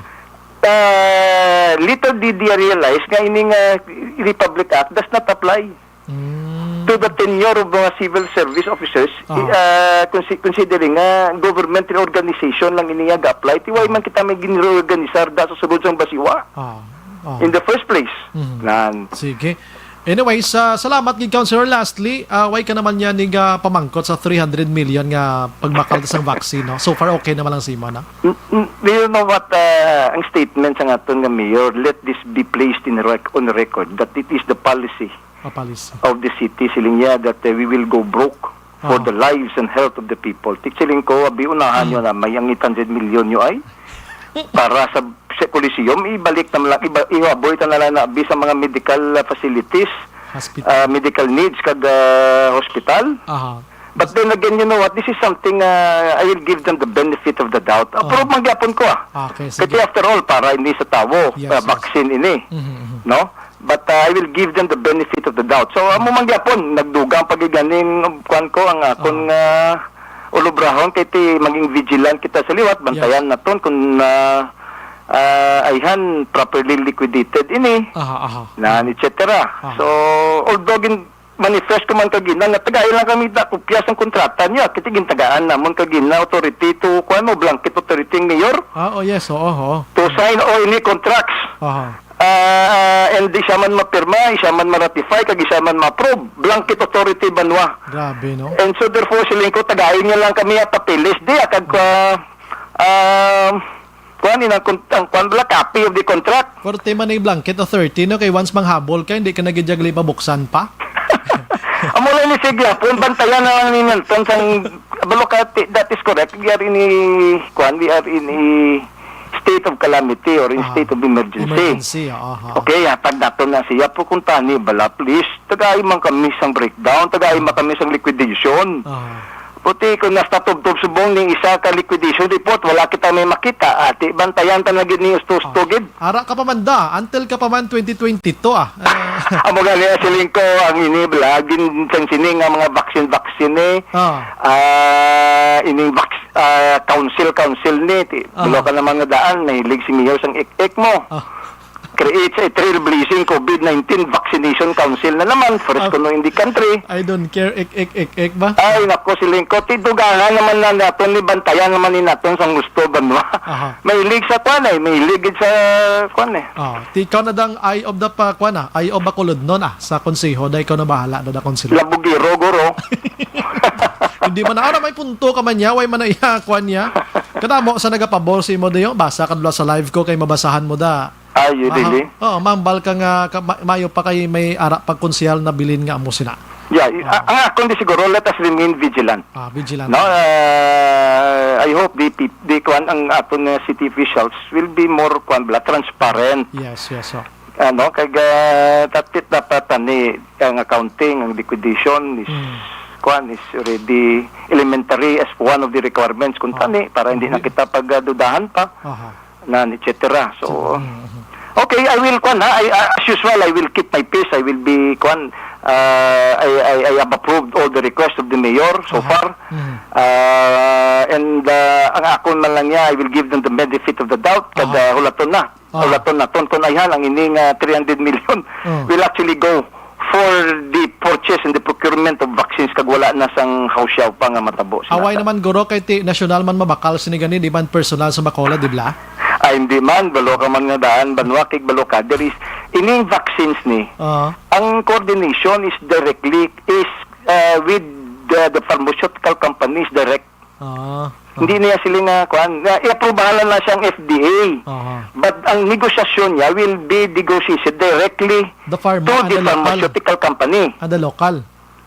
Ah, little did they realize nga ini nga Republic Act does not apply Mm. to the tenure of mga civil service officers, Ah. i-, ah, consi-, considering nga government reorganization lang ini nga ga-apply, ti why Ah. man kita may ginreorganisar da sa sulod sang basiwa Ah. Ah. in the first place? Mhm. Nan. Sige. Anyways, ah, salamat gid, Councilor. Lastly, ah, why ka naman niya nig, ah, pamangkot sa three hundred million nga pagbakal sang vaccine, no? So far, okay naman lang si imo, no? N-, n-, do you know what, ah, ang statement sa aton nga mayor, "Let this be placed in rec-, on record that it is the policy Ah, policy. of the city," siling niya, that, uh, we will go broke for Ah. the lives and health of the people. Tik siling ko, abi, unahan Mm. nyo na, may ang eight hundred million nyo ay. Para sa, sa Coliseum, ibalik na lang, iba, ihaboy ta na lang na, abi, sa mga medical, uh, facilities, Hospital. uh, medical needs, kag, uh, hospital. Aha. But then again, you know what? This is something, uh, I will give them the benefit of the doubt. Approve Oh. man gyapon ko, ah. Okay, sige. Kasi after all, para ini sa tawo, Yes, uh, yes. vaccine ini. Mhm, mhm. No? But, uh, I will give them the benefit of the doubt. So, amo man gyapon, nagdugang pagiganin, kuwan ko, ang akon Oh. nga ulubrahon, kay ti maging vigilant kita sa liwat, bantayan Yes. naton kung, uh, uh, ayhan properly liquidated ini, Aha, aha. nan, et cetera. Aha. So, although gin-, manifest ko man kagina nga tagai lang kami da kopya sang kontrata niya, kay ti gintagaan namon kagina authority to, kuwan mo, blanket authority ang mayor Ah, oh, yes, oo, oo. to sign o any contracts. Aha. Ah, and di siya man mapirma, siya man ma-ratify, kag siya man ma-approve. Blanket authority, Banwa. Grabe, no? And so, therefore, siling ko, tagai niya lang kami ang papeles, di, ah, kag, ah, ah, kuwan, ang, ang, kuwan bala, copy of the contract. Korte man ang blanket authority, no? Kay once manghabol ka, hindi ka na gid gali pabuksan pa. Amo lang ni sige, kung bantayan na lang ni Nelson sang, balo ka, ti-, that is correct. We are in a, kuwan, we are in a state of calamity or in Aha. state of emergency. Emergency, aha. Okay, hatag naton na siya. Pero kung tani, bala, please, tagai man kami sang breakdown, tagai man kami sang liquidation. Aha. Puti, kung nasta tubtob subong ning isa ka liquidation report, wala kita may makita. Ati, bantayan ta na gid ni usto-usto Ah. gid. Ara ka pa man da, until ka pa man twenty twenty-two, ah. Ah. Amo gani, siling ko, ang ini, bala, gin-, sang sini nga mga vaccine-vaccine, eh. Ah. Ah, ining vac-, ah, council, council ni, ti-, Ah. balo ka naman nga daan, mahilig si Mayor sang ik-ik mo. Ah. Creates a trailblazing COVID nineteen vaccination council na naman, first Ah. kuno in the country. I don't care, ik, ik, ik, ik ba? Ay, nako, siling ko, ti dugangan naman na naton, ni bantayan naman ni naton sang gusto, Banwa. Aha. Mahilig sa kwan eh, mahilig gid sa kwan eh. Oh, ti ikaw na dang eye of the pa, kwan ah, eye of Bacolod nun ah, sa konseho, da ikaw na bahala, da, da konsehal. Labugiro, guro. Hindi man, ara, may punto ka man niya, way man na iya, kwan niya. Kadamo sa nagapabor sa imo, dayo, basa ka dula sa live ko, kay mabasahan mo da. Ay, yun, Aha. dili. Oo, mambal ka nga, ka, ma-, mayo pa kay may ara pag konsehal na bilin nga amo sina. Yeah, i-, Ah. a-, ang akon di siguro, let us remain vigilant. Ah, vigilant. No, uh, I hope the peop-, the kwan ang aton nga city officials will be more kwan bla transparent. Yes, yes, so. Ano, kag, uh, that it dapat ani ang accounting, ang liquidation is Hmm. kwan is already elementary as one of the requirements kung Ah. tani para hindi na Okay. kita pagdudahan pa. Aha. nan, et cetera. So, Mm, mm. okay, I will, kwan, ha, I, uh, as usual, I will keep my peace. I will be, kwan, uh, I, I, I have approved all the requests of the mayor so Aha. far. Mm. Uh, and, uh, ang akon man lang niya, I will give them the benefit of the doubt. Kag, Aha. uh, hulaton na. Aha. Hulaton naton. Kung ayhan, ang ining, uh, three hundred million Oh. will actually go for the purchase and the procurement of vaccines kag wala na sang hawsyaw pa nga matabo sa Away nata. naman, guro, kay ti nasyonal man mabakal sini gani, di man personal sa Bacolod, di bala? Ay, hindi man. Balo ka man nga daan, Banwa, kay balo ka. There is, ining vaccines ni, Ah. ang coordination is directly, is, uh, with the, the pharmaceutical companies direct. Ah, Hindi ah. niya sila nga, kuan, nga, i-aprobahan lang na siyang F D A. Aha. But ang negosasyon niya will be negotiated directly The pharma, to the the local. pharmaceutical company. Ah, the local.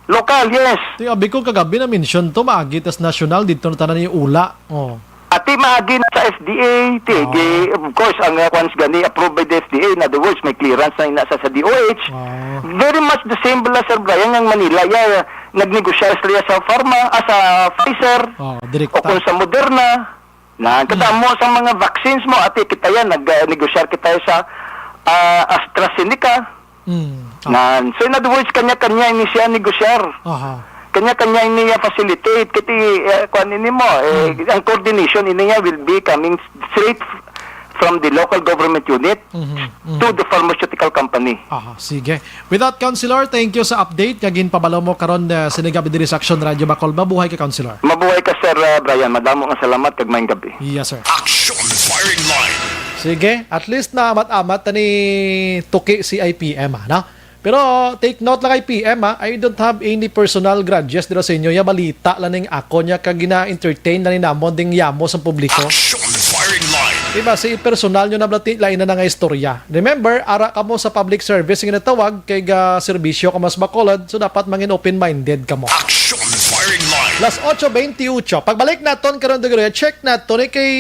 Lokal, yes. Ti abi ko kagabi na mention to, maagi tas national dito na tanan yung ula. Oh. Ati maagi na sa F D A, ti, Ah. di, of course, ang uh, ones gani approved by the F D A, in other words, may clearance na ina sa, sa D O H. Ah. Very much the same bala, Sir Brian, ang Manila. Ya, nagnegosyar sila sa pharma, ah, sa Pfizer, Oh, o direkta. kung sa Moderna. Na, kadamo sa mga vaccines mo, ati kita yan, nag-negosyar kita sa ah, AstraZeneca. Mm. Ah. Nan, so in other words, kanya-kanya ini siya negosyar. Aha. Kanya-kanya ini niya facilitate. Kiti, uh, kuan ini mo, eh, ang coordination ini niya will be coming straight from the local government unit Mhm, mhm. to the pharmaceutical company. Aha, sige. With that, Councilor, thank you sa update nga ginpabalo mo karon uh, sini gabi diri sa Action Radio Bacol. Mabuhay ka, Councilor. Mabuhay ka, Sir uh, Brian. Madamo nga salamat kag maayong gabi. Yes, sir. Action Firing Line. Sige, at least na amat-amat ni Tuki si I P M, ha, no? Pero take note lang I P M, ha, I don't have any personal grudges dira sa inyo. Ya balita lang ning ako niya kag gina-entertain na ni namon ding yamo sa publiko. Action Firing Line. Diba, si personal nyo na blati lain na nga istorya. Remember, ara kamo sa public service nga natawag kay ga serbisyo ka mas Bacolod, so dapat mangin open-minded kamo. Action Firing Line. Las ocho veintiocho. Pagbalik naton karon diri, check naton eh, kay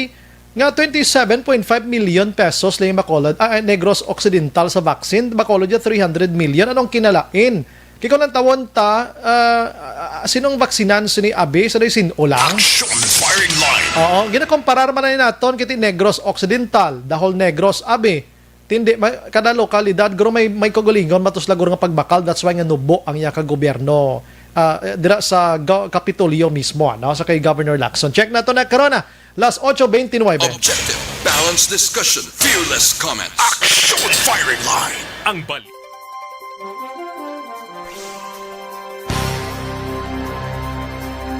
nga twenty-seven point five million pesos lang yung Bacolod, ah, Negros Occidental sa vaccine, Bacolod ya three hundred million. Anong kinalain? Kay kung ang tawon ta, ah, ah, sinong vaksinan sini abi sa day sin-o lang? Action Firing Line. Oo, ginakomparar man na naton kiti Negros Occidental, the whole Negros abi. Tindi, may, kada lokalidad guro may may kagalingon matusla guro nga pagbakal, that's why nga nubo ang iya ka gobyerno. Ah, eh, dira sa Go- Kapitolyo mismo, ano, sa kay Governor Lacson. Check nato na karon na. Las ocho veintinueve. Objective, balanced discussion, fearless comment. Action Firing Line. Ang balik.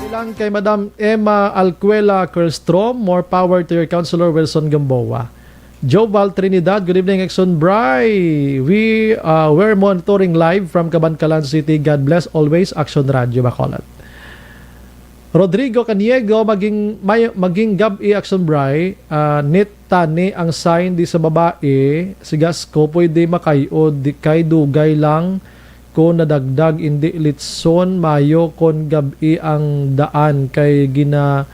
Bilang kay Madam Emma Alcuela Kerstrom, more power to your Councilor Wilson Gamboa. Joval Trinidad, good evening, Action Bri. We uh, were monitoring live from Kabankalan City. God bless always, Action Radio Bacolod. Rodrigo Caniego, maging, may, maging gab-i, Action Bri, uh, nit tani ang sign di sa babae, sigas ko pwede makay-od, di kay dugay lang ko nadagdag, indi litson mayo kon gab-i ang daan kay gina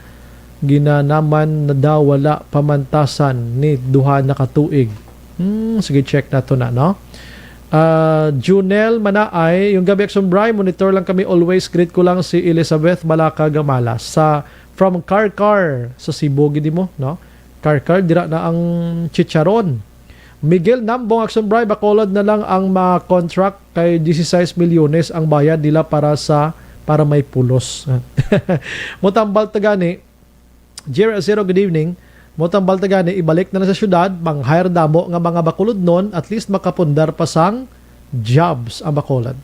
ginanaman na daw wala pamantasan ni duha na ka tuig. Hmm, sige, check nato na, no? Ah, Junel Manaay, yung gabi Action Bri, monitor lang kami always. Greet ko lang si Elizabeth Balaca Gamala sa from Carcar sa Cebu gid mo, no? Carcar dira na ang chicharon. Miguel Nambong, Action Bri, Bacolod na lang ang ma-contract kay dieciséis milyones ang bayad nila para sa para may pulos. Mutambal ta gani, Jerry Acero, good evening. Mutambal ta gani, ibalik na lang sa syudad, mang-hire damo nga mga Bacolodnon, at least makapundar pa sang jobs ang Bacolod.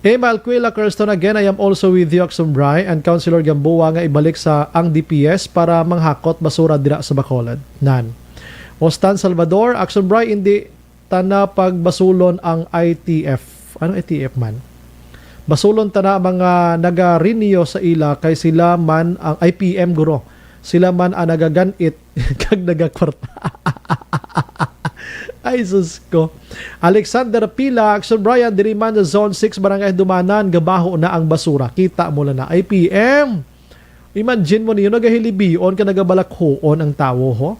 Emma Alquila Kirston again, I am also with you, Action Bri, and Councilor Gamboa nga ibalik sa ang D P S para manghakot basura dira sa Bacolod. Nan. Ostan Salvador, Action Bri, hindi tana pagbasulon ang I T F. Ano I T F man? Basulon tana mga nagarinyo sa ila kay sila man ang I P M guro. Sila man ang nagaganit kag nagakwarta. Ay, sus ko. Alexander Pila, Action Brian, diri man sa Zone six, Barangay Dumanan, gabaho na ang basura. Kita mo na na. I P M. Imagine mo niyo, nagahilibion ka nagabalakhuon ang tawo, ho?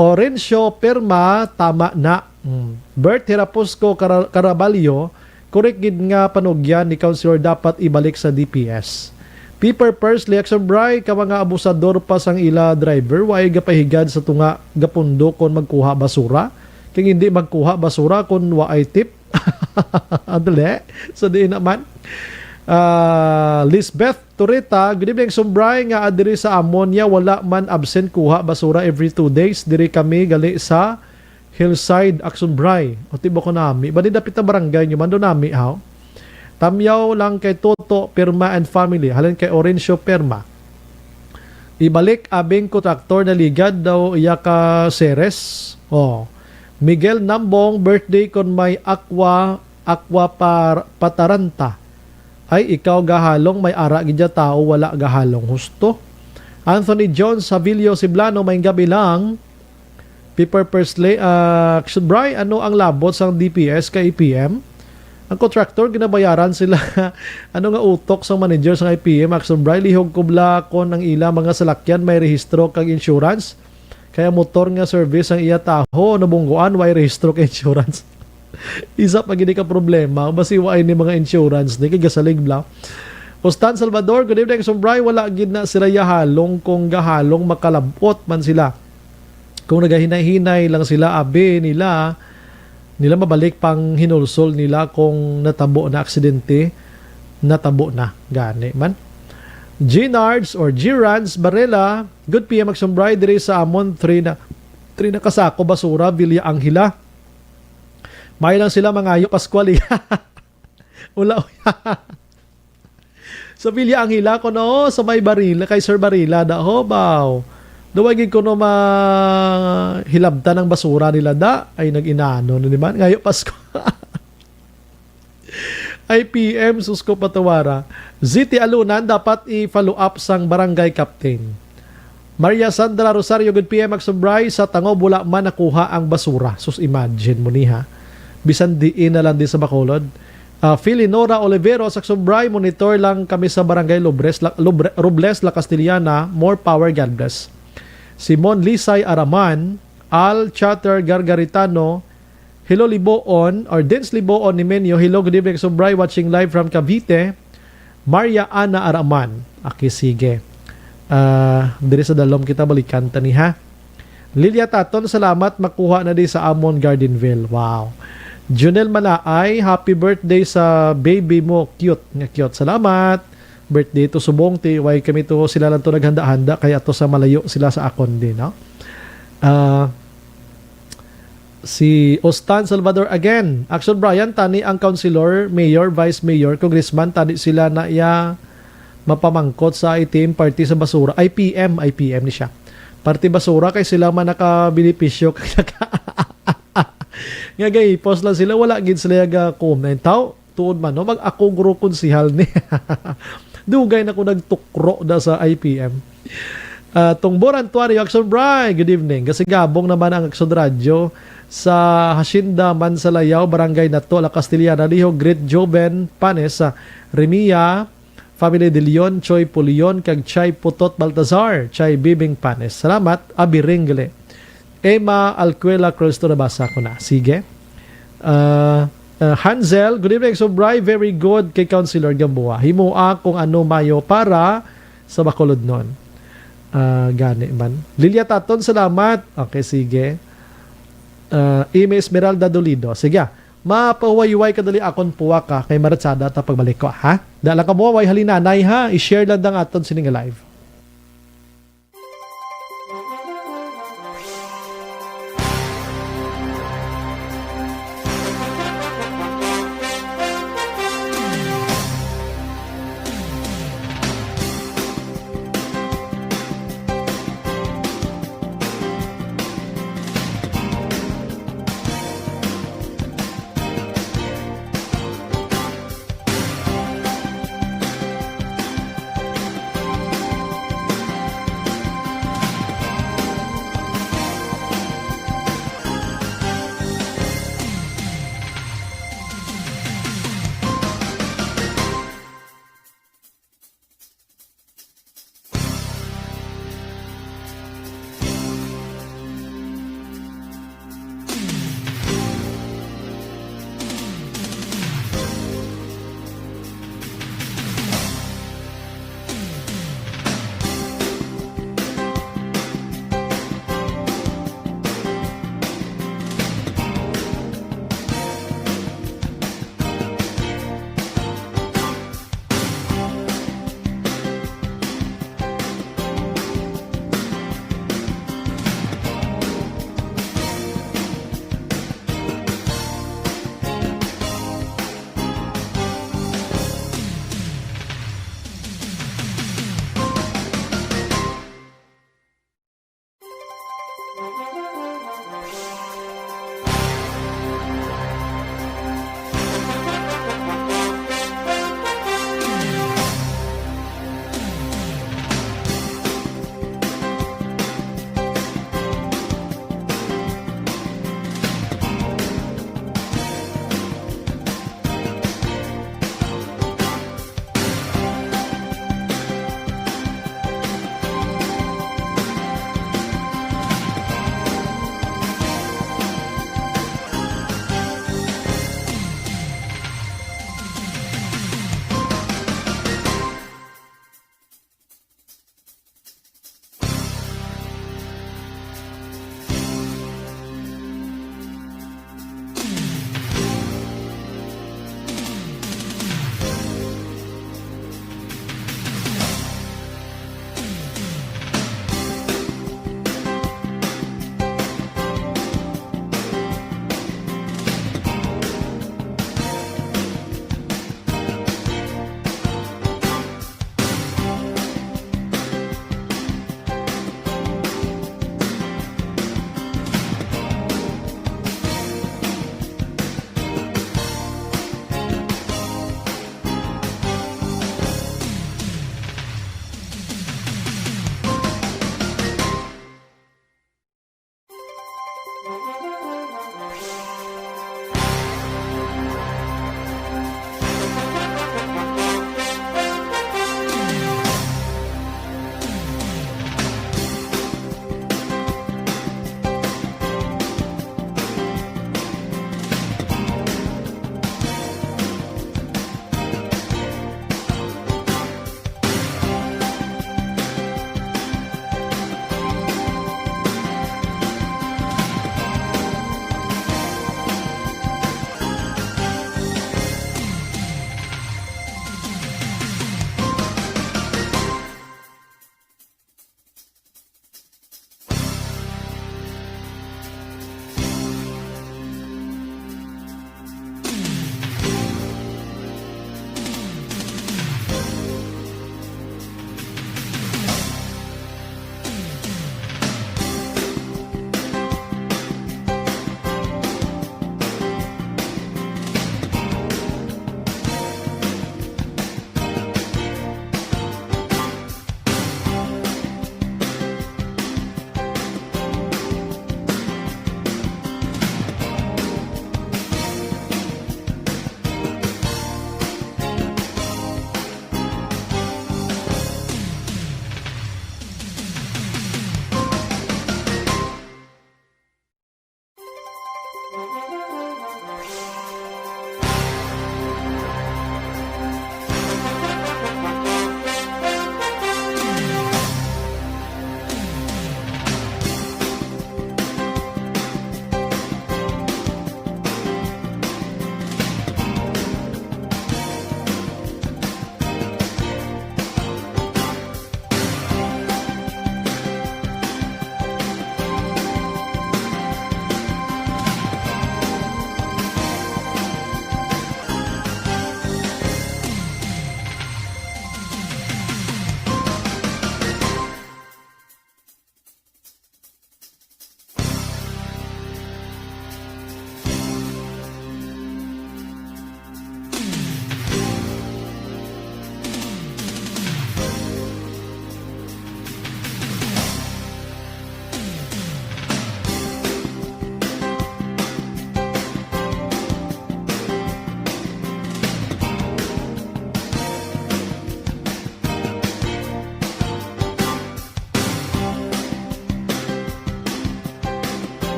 Orencio Perma, tama na. Mm. Bert Heraposco Cara- Caraballo, correct gid nga panugyan ni Councilor dapat ibalik sa D P S. Piper Pursley, Action Bri, ka mga abusador pa sang ila driver, way gapahigad sa tunga gapundo kon magkuha basura. Kay hindi magkuha basura kon waay tip. Adali. So, di naman. Ah, Lisbeth Toreta, good evening, Action Bri, nga adiri sa amon niya, wala man absent kuha basura every two days. Diri kami gali sa Hillside, Action Bri. O, tibo ko nami. Ba di dapit na barangay niyo man, do nami, haw? Tamyaw lang kay Toto Perma and family. Halin kay Orencio Perma. Ibalik abing kontraktor na ligad daw iya ka Ceres. Oh. Miguel Nambong, birthday kon may aqua, aqua par, pataranta. Ay, ikaw gahalong may ara gid ya tao, wala gahalong husto. Anthony John Savilio Siblano, may gabi lang. Piper Persley, ah, Bri, ano ang labot sang D P S kay A P M? Ang contractor, ginabayaran sila. Ano nga utok sang manager sang I P M, Action Bri? Lihog kubla kon ang ila mga salakyan may rehistro kag insurance. Kaya motor nga service ang iya taho, nabungguan, way rehistro kag insurance. Isa pa gini ka problema, basi wa ini mga insurance ni kay gasalig bla. Ostan Salvador, good evening, Action Bri. Wala gid na sila yahalong, kung gahalong makalabot man sila. Kung nagahinay-hinay lang sila, abi nila, nila mabalik pang hinulsol nila kung natabo na aksidente, natabo na. Gani man. Ginards or Girans Barela, good P M Action Bri, diri sa amon, three na, three na kasako basura, Villa Angela. May lang sila mangayo Pascual, eh. Wala. Sa Villa Angela ko, no, sa may Barila, kay Sir Barila, da, ho, baw. Duway gid kuno mahilabtan ang basura nila, da. Ay, nag-inano na naman. Ngayo, Pasko. I P M, sus ko, patawara. Z T Alunan, dapat i-follow up sang barangay captain. Maria Sandra Rosario, good P M, Action Bri, sa Tangob wala man nakuha ang basura. Sus, imagine mo ni, ha. Bisan diin na lang di sa Bacolod. Ah, Filinora Oliveros, Action Bri, monitor lang kami sa Barangay Lobres, La-, Lobre-, Robles, La Castellana. More power, God bless. Simon Lisay Araman, Al Chatter Gargaritano, hello Liboon, or Dins Liboon ni Menyo, hello, good evening, Action Bri, watching live from Cavite. Maria Ana Araman. Okay, sige. Ah, diri sa dalom kita, balikan ta ni, ha. Lilia Taton, salamat, makuha na di sa amon Gardenville. Wow. Junel Malaay, happy birthday sa baby mo. Cute, nga cute. Salamat. Birthday to subong, ti, way kami to, sila lang to naghanda-handa, kaya to sa malayo sila sa akon din, no? Ah, si Ostan Salvador again. Action Brian, tani ang councilor, mayor, vice mayor, congressman, tani sila na iya mapamangkot sa I T M party sa basura. I P M, I P M ni siya. Party basura kay sila man nakabenepisyo kag naka-, nga gahipos lang sila, wala gid sila ga comment. Taw, tuod man, no? Mag ako guro konsihal ni. Dugay na ko nagtukro da sa I P M. Ah, Tungbor Antuario, Action Bri, good evening. Gasigabong naman ang Action Radio sa Hacienda Mansalayaw, Barangay Nato, La Castellana. Lihog, greet Joven Panes, ah, Remia, family De Leon, Choi Pulion, kag Chay Putot Baltazar, Chay Bibing Panes. Salamat, Abi Ringle. Emma Alcuela Cruz, to, nabasa ko na. Sige. Ah, ah, Hansel, good evening, Action Bri. Very good kay Councilor Gamboa. Himoa kung ano mayo para sa Bacolodnon. Ah, gani man. Lilia Taton, salamat. Okay, sige. Ah, Amy Esmeralda Dolido. Sige, ah. Mapahuway-huway ka dali akon puwa ka kay maratsada ta pagbalik ko, ha? Da lang ka mo, way halinanay, ha? I-share lang dang aton sini nga live.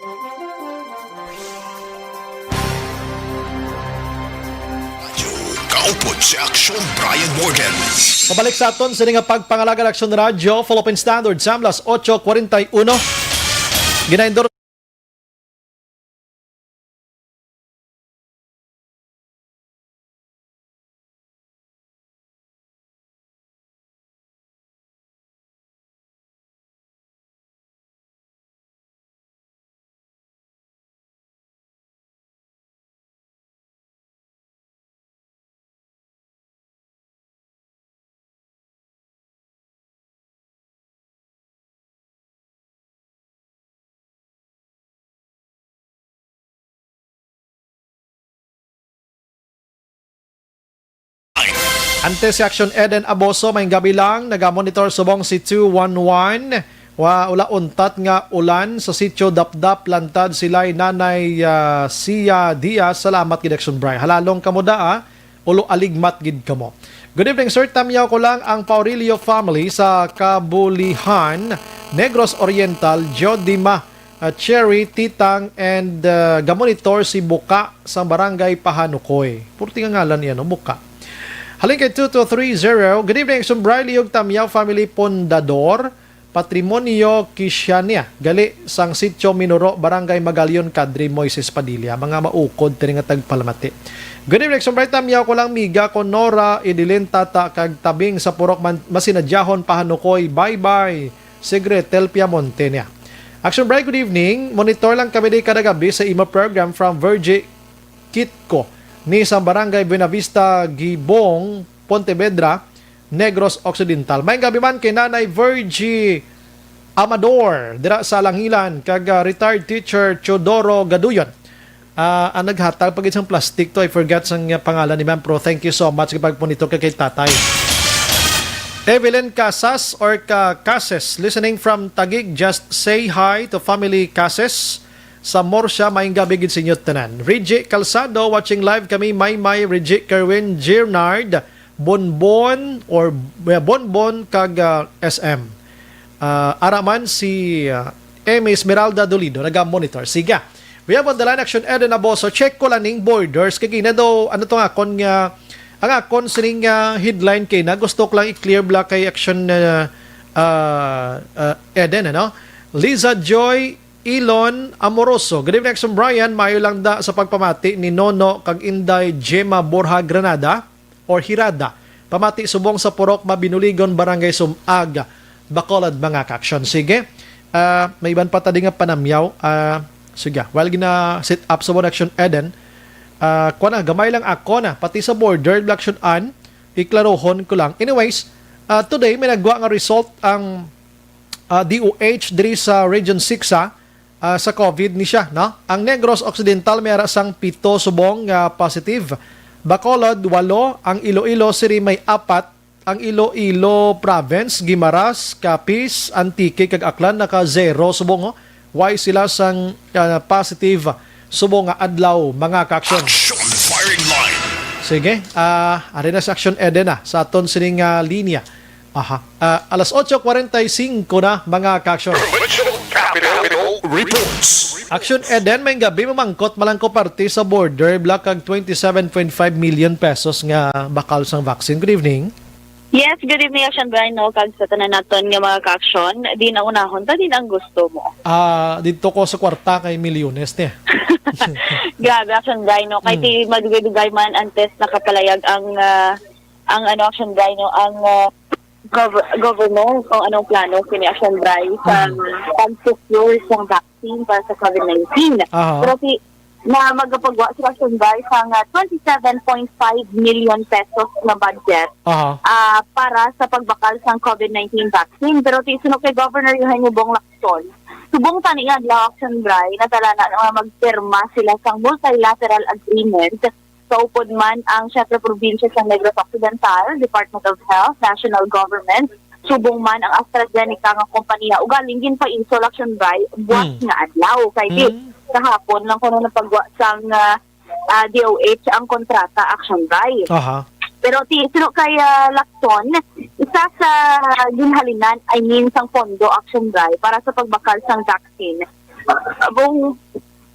Kaupod si Aksyon Brian Morgan. Pabalik sa aton sini nga pagpangalagad, Aksyon Radyo, Philippine Standard Time, alas otso cuarenta y uno. Ginaindor Antes si Action Eden Aboso, may gabi lang, nagamonitor subong si two one one. Wa, wala untat nga ulan sa sitio Dapdap, Lantad, sila'y Nanay, ah, Sia Diaz. Salamat gid, Action Bri. Halalong kamo da, ah. Ulo aligmat gid kamo. Good evening, sir. Tamyaw ko lang ang Paurilio family sa Kabulihan, Negros Oriental, Jodima, uh, Cherry, Titang, and, uh, gamonitor si Buka sa Barangay Pahanukoy. Purti nga ngalan niya, no? Buka. Halin kay two two three zero. Good evening, Sumbray, Liog, Tamyaw family, Pondador, Patrimonio Kishania, gali sang Sitio Minuro, Barangay Magalion, Kadri Moises Padilla. Mga maukod tini nga tagpalamati. Good evening, Sumbray, Tamyaw ko lang, miga ko Nora, Idilin, Tata, kag Tabing sa Purok Man-, Masinadyahon, Pahanukoy. Bye-bye. Si Gretel Piamonte niya. Action Bright, good evening. Monitor lang kami di kada gabi sa imo program from Virgie Kitco ni sa Barangay Buenavista, Gibong, Pontevedra, Negros Occidental. May gabi man kay Nanay Virgie Amador dira sa Langilan kag, ah, retired teacher Teodoro Gaduyon. Ah, ang naghatag pa gid sang plastic to, I forgot sang, uh, pangalan ni Ma'am Pro. Thank you so much sa pagmonitor ka kay Tatay. Evelyn Casas or ka Cases, listening from Taguig. Just say hi to family Cases sa Murcia. Maayong gabi gid sa inyo tanan. Reggie Calzado, watching live kami. Maymay, Reggie, Kerwin, Gernard, Bonbon, or, uh, Bonbon, kag, uh, S M. Ah, ara man si, ah, M Esmeralda Dolido, naga-monitor. Sige. We have on the line Action Eden Aboso. Check ko lang ning borders. Kay gina daw, ano to nga, akon nga, ang akon sining, ah, headline kay na gusto ko lang i-clear bla kay Action, ah, ah, ah, Eden, ano? Liza Joy Ilon Amoroso. Good evening, Action Brian. Maayo lang da sa pagpamati ni Nono kag Inday Gemma Borja Granada or Hirada. Pamati subong sa Purok Mabinuligon, Barangay Sumag, Bacolod, mga ka-action. Sige. Ah, may iban pa tadi nga panamyaw. Ah, sige. While gina-set up sa Action Eden, ah, kuwan na, gamay lang ako na. Pati sa border, Action An, iklarohon ko lang. Anyways, ah, today, may nagwa nga result ang, ah, D O H diri sa Region six, ha. Ah, sa COVID ni siya, no? Ang Negros Occidental may ara sang pito subong nga positive. Bacolod, walo. Ang Iloilo City may apat. Ang Iloilo Province, Guimaras, Capiz, Antique, kag Aklan naka zero subong, oh. Way sila sang, ah, positive subong nga adlaw, mga ka-action. Action Firing Line. Sige, ah, ari na sa Action Eden, ah, sa aton sining, ah, linya. Aha. Ah, alas otso cuarenta y cinco na, mga ka-action. Provincial Capital Reports. Action Eden, may gabi, mamangkot malangko parte sa border block kag twenty-seven point five million pesos nga bakal sang vaccine. Good evening. Yes, good evening, Action Brian, no, kag sa tanan naton nga mga ka-action. Di na unahon ta, di na ang gusto mo. Ah, dito ko sa kwarta kay milyones, te. Grabe, Action Brian, no? Kay Hmm. ti madugay-dugay man antes nakapalayag ang, ah, ang ano, Action Brian, no, ang, ah, gov-, government kung anong plano kini Action Brian sa Hmm. pag-secure sa vaccine para sa COVID nineteen. Aha. Pero si, na magapagwa sila Action Brian sa nga twenty-seven point five million pesos na budget, Aha. ah, para sa pagbakal sang COVID nineteen vaccine. Pero ti-, suno kay Governor Eugenio Bong Lacson, subong tani adlaw Action Brian, nadala na nga magpirma sila sang multilateral agreement. Kaupod man ang Siyempre Probinsya sa Negros Occidental, Department of Health, National Government, subong man ang AstraZeneca nga kompanya. Ugaling ginpaisol Action Brian buwas Hmm. nga adlaw. Kay di, Hmm. kahapon lang kuno napagwa sang, ah, ah, D O H ang kontrata Action Brian. Aha. Pero ti-, suno kay, ah, Lacson, isa sa ginhalinan, I mean, sang pondo Action Brian para sa pagbakal sang vaccine Among,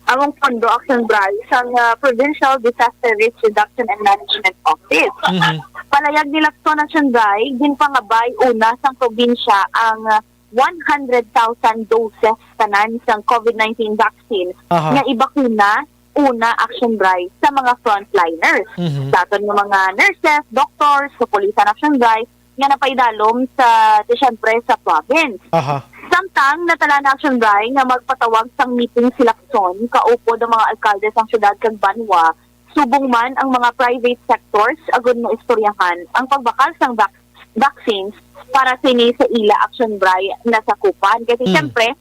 among pondo, Action Bray, sang, ah, Provincial Disaster Risk Reduction and Management Office. Mhm. Palayag ni Lacson, Action Bray, ginpangabay una sang probinsya ang, ah, one hundred thousand doses tanan sang COVID nineteen vaccine Aha. nga ibakuna una, Action Bray, sa mga frontliners. Mhm. Sa aton nga mga nurses, doctors, kapulisan, Action Bray, nga napaidalom sa, di, syempre, sa province. Aha. Samtang natala na, Action Bray, nga magpatawag sang meeting si Lacson, kaupod ang mga alkalde sang syudad kag banwa, subong man ang mga private sectors, agud nga istoryahan ang pagbakal sang vac-, vaccines para sini sa ila, Action Bray, nasakupan. Kasi, Mm. syempre,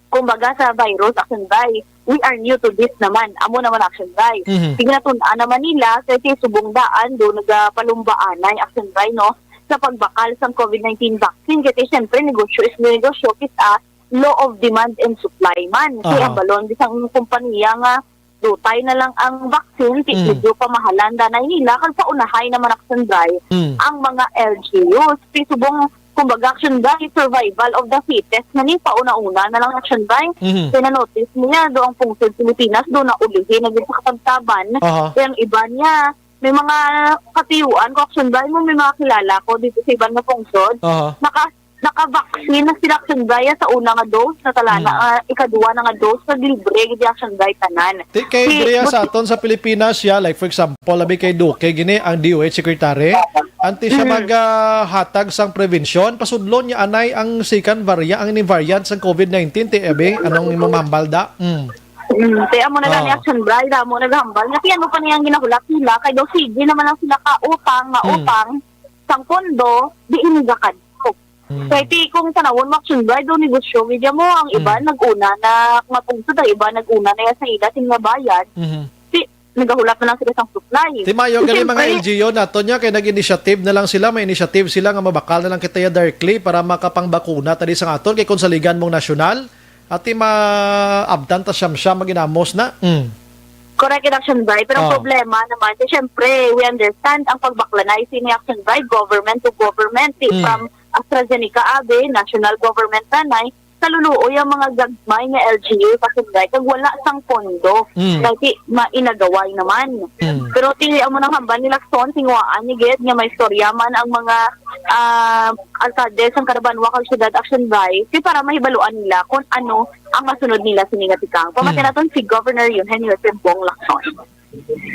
kumbaga, sa virus, Action Bray, we are new to this naman. Amo naman, Action Bray. Mhm. Sige, natun-an naman nila, kasi subong daan do nagapalumbaanay, Action Bray, no, sa pagbakal sang COVID nineteen vaccine. Kasi, syempre, negosyo is negosyo, kita, law of demand and supply man. Kaya Aha. ang balon, bisang kompanya nga dutay na lang ang vaccine, ti Mm. medyo pamahalan danay nila, kag paunahay naman, Action Bray, Mm. ang mga L G Us. Ti subong, kumbaga, Action Bray, survival of the fittest na ni, pauna-una na lang, Action Bray. Mhm. Kaya na-notice niya, do ang pungsod Pilipinas, do naulihi na gid sa katabtaban. Aha. Kaya ang iba niya, may mga katiyuan ko, Action Bray, mo, may mga kilala ko dito sa iban nga pungsod. Aha. Naka-, naka-vaccine na sila, Action Bray, sa una nga dose, na tala na, Mm. ah, ikaduha na nga dose, nag libre gid, Action Bray, tanan. Ti kay Si diya sa Buti- aton sa Pilipinas, ya, like, for example, labi kay Duque gini, ang D O H secretary, anti siya Mm. mag, ah, hatag sang prevention, pasudlon niya anay ang second variant, ang ini variant sang COVID nineteen, ti, abi, anong imong mahambal da? Mm. Mm, kaya mo na gani, Ah. Action Bray, damo naghambal. Nga, ano pa niyang ginahulat nila? Kay daw, sige naman lang sila ka utang, nga Mm. utang, sang pondo, di ini gakadto. Mm. Kay ti, kung tanawon mo, Action Bray, daw negosyo, media mo, ang iba, Mm. nag-una na, nga pungsod, ang iba, nag-una na ya sa ila, sing nga bayad. Mhm. Ti, nagahulat na lang sila sang supply. Ti mayo gali mga Siyempre, L G U nato niya, kay nag-initiative na lang sila, may initiative sila nga mabakal na lang kita ya directly para makapangbakuna ta di sa aton, kay kung saligan mong nasyonal, ati maabtan ta siyam-siyam maginamos na. Mm. Correct, Action Bray. Pero ang Oh. problema naman, ti, syempre, we understand ang pagbaklanay sini, Action Bray, government to government, ti, Mm. from AstraZeneca, abi, national government na nay, kaluluoy ang mga gagmay nga L G U, Action Bray, kag wala sang pondo. Mm. Kay ti, mainagaway naman. Mm. Pero ti, amo nang hambal ni Lacson, tinguhaan ni gid nga may istorya man ang mga, ah, alkalde sang kada banwa kag syudad, Action Bray, ti para mahibaluan nila kung ano ang masunod nila sini nga tikang. Pamati Mm. naton si Governor Eugenio Timbong Lacson.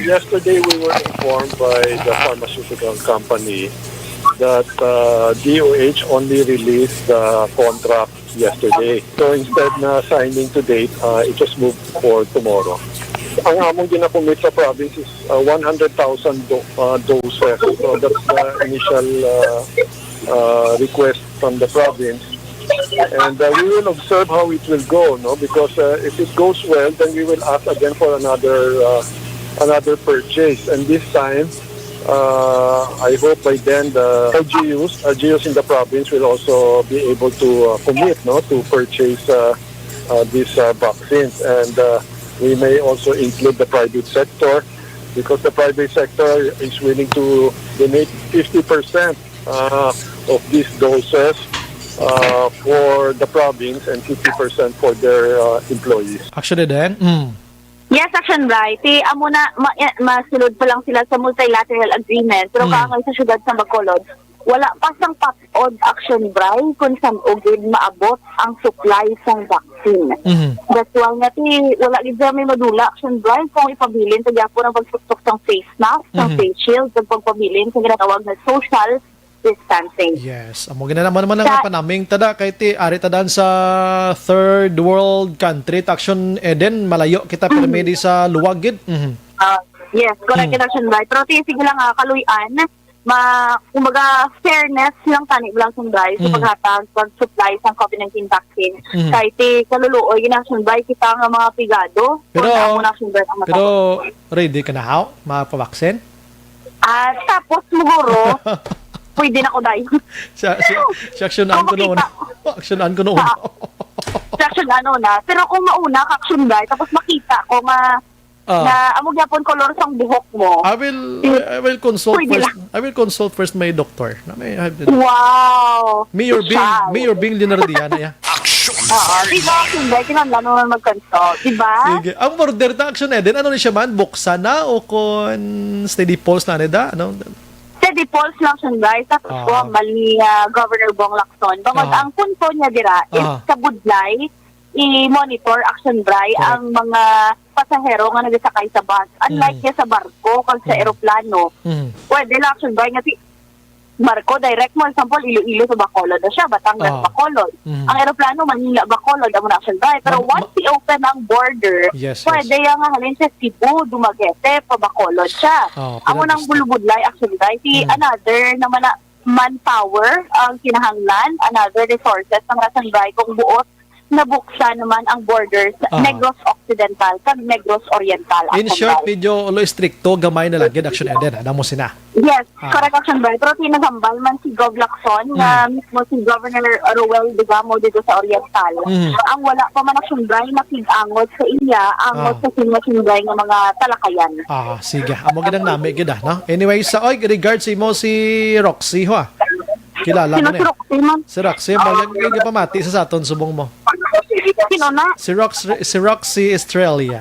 Yesterday, we were informed by the pharmaceutical company that, uh, D O H only released the contract yesterday. So instead na signing to date, uh, it was moved for tomorrow. Ang among ginakumit sa province is, uh, one hundred thousand do-, uh, doses. So that's the initial, uh, uh, request from the province. And, uh, we will observe how it will go, no? Because, uh, if it goes well, then we will ask again for another, uh, another purchase. And this time, uh, I hope by then the L G Us, L G Us in the province will also be able to, uh, commit, no, to purchase, uh, uh, these, uh, vaccines. And, uh, we may also include the private sector because the private sector is willing to donate fifty percent, uh, of these doses, uh, for the province and fifty percent for their, uh, employees. Actually, then, mm. Yes, Action Bray. Ti amo na, ma-, eh, masulod pa lang sila sa multilateral agreement. Pero Mm. kaangay sa siyudad sa Bacolod, wala pa sang patod, Action Bray, kung san-o gid maabot ang supply sang vaccine. Mhm. That's why nga ti, wala gid siya may madula, Action Bray, kung ipabilin sa gyapon ang pagtuktok sang face mask, sang Mhm. face shield, kag pagpabilin sa ginatawag na social distancing. Yes. Amo gina naman, naman ang Sa panaming tada kay ti ari tadan sa third world country, ta Action Eden, malayo kita pirmi Mm. di sa luwag gid. Mhm. Ah, yes, correct Mm. yun, Action Bray. Pero ti, sige lang, ah, kaluy-an, ma-, kumbaga, fairness lang tani lang, Action Bray, sa Mm. paghatag, pag-supply sa COVID nineteen vaccine. Mm. Kay ti kaluluoy, gina, Action Bray, kita nga mga pigado, Pero, kung amo na, Action Bray, ang pero matapos. Ready ka na, haw? Mapabaksin? Ah, tapos, siguro, pwede na ko, day. Siya, siya, siya, action Kung ko noon. makita. Action ko noon. Ha? Siya, action ano na. Pero kung mauna ka, Action Bray, tapos makita ko nga, Ah. na amo gyapon color sang buhok mo. I will, I, I will consult Pwede first. lang. I will consult first my doctor. Na may, I have to Wow. Me or Bing, Siya. Me or Bing Leonardiana, yeah. Action Oo, di ba, Action Day, kinahanglan mo man mag-consult, di ba? Sige. Ang border ta, Action Eden, ano ni siya man? Buksan na o kon steady pulse na ni da? Ano? Steady pulse lang, Action Day. Sa Ah. formal ni, ah, Governor Bong Lacson. Bangod Ah. ang punto niya dira is Ah. sa budlay, i-monitor, Action Day, Correct. ang mga pasahero nga nagasakay sa bus. Unlike Mm. niya sa barko kag sa Mm. eroplano, Mm. pwede lang, Action Day, nga si Marco, direct mo, example, Iloilo sa Bacolod na siya, Batangas, Ah. Bacolod. Mhm. Ang eroplano, Manila, Bacolod, amo na, Action Day. Pero Ma-, once ma- i-open ang border, Yes, pwede yes. yan nga halin sa Cebu, Dumaguete, pa Bacolod siya. Ah, Amo pwede nang gusto. Bulubudlay, Action Day. Si Mm. another naman na manpower ang kinahanglan, another resources ng Action Day kung buot nabuksan naman ang borders Ah. Negros Occidental kag Negros Oriental, In Action short, Day. medyo ulo estrikto, gamay na lang gid, Action Eden, ah, namo sina. Yes, Ah. correct, Action Day. Pero tinagambal man si Gov Lacson nga Mm. mismo si Governor Roel Degamo dito sa Oriental. Mm. Ang wala pa man, Action Day, nakig-angot sa iya, angot Ah. sa sino, Action Day, nga mga talakayan. Ah, sige. Amo gid ang nami gid, ah, no? Anyway, sa, oy, regards sa imo si Roxy, ho, ah. Kilala Sino mo si ni? Roxy, ma'am? Si Roxy, mo Oh. yung, yung pamati sa, sa aton subong mo. Sino na? Si Rox-, si Roxy Estrella.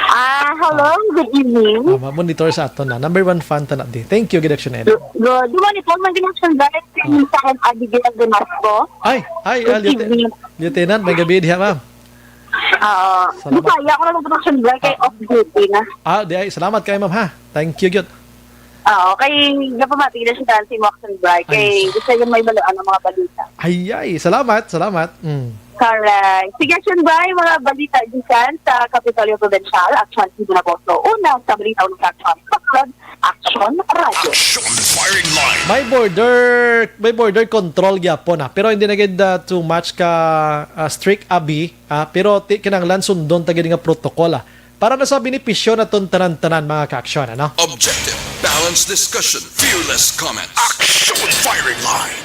Ah, hello, good evening. Tama, monitor sa aton na. Number one fan ta na di. Thank you, gid, Action Eden. Good. Di ba ni Paul, may ginasyon dahil sa Ah. akin, Abigail Demasco? Ay, ay, ah, Good Lieutenant, evening. Lieutenant, may gabi diha, ma'am. Oo. Salamat. Bisaya ko lang ang production, boy, kay Ah. off duty na. Ah, di ay, salamat kay ma'am, ha. Thank you, gyud. Oo, kay napamati na siya sa Action Day, kay Ay, sa- gusto yun may baluan ang mga balita. Ay, ay, salamat, salamat. Mm. Correct. Sige, Action Day, mga balita dyan sa Kapitolyo Provincial, Action Cebu Naboso, una sa balita, una sa Action, Backlog, Action Radio. Action Firing Line. May border, may border control gyapon, ah. Pero hindi na gid, ah, too much ka, ah, strict, abi, ah. Pero ti-, kinahanglan sundon ta gid nga protocol, ah. Para na sa benepisyo naton tanan-tanan, mga ka-aksyon, ano? Objective, balanced discussion, fearless comments. Action Firing Line.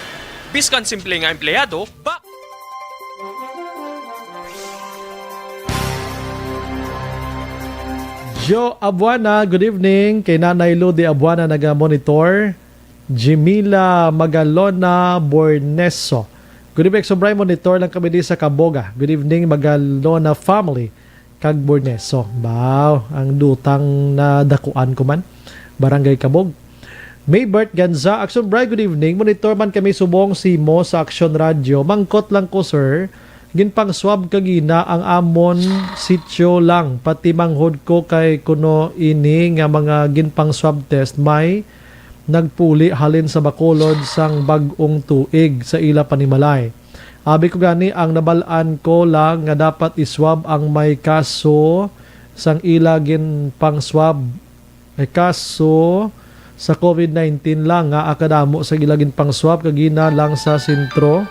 Biskan simple nga empleyado, ba- Joe Abuana, good evening. Kay Nanay Lodi Abuana naga-monitor. Jimila Magalona Borneso. Good evening, Action Day. Monitor lang kami di sa Kaboga. Good evening, Magalona family. Kag Borneso. Baw, ang dutang na dakuan ko man. Barangay Kabog. Maybert Ganza, Action Day, good evening. Monitor man kami subong simo sa Action Radio. Mangkot lang ko, sir. Ginpang-swab kagina ang amon sitio lang. Pati manghod ko kay kuno ini nga mga ginpang-swab test may nagpuli halin sa Bacolod sang bag-ong tuig sa ila panimalay. Abi ko gani ang nabal-an ko lang nga dapat iswab ang may kaso sang ila ginpang-swab, may kaso sa covid nineteen lang nga akadamo sa ila ginpang-swab kagina lang sa sentro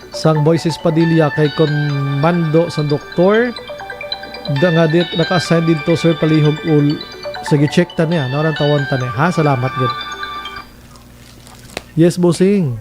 sang Moises Padilla kay kon mando sa doktor da nga di naka-assign dito, sir, palihog ul-, sige, check ta niya, no, nang tawon ta niya, ha? Salamat gid. Yes, bossing.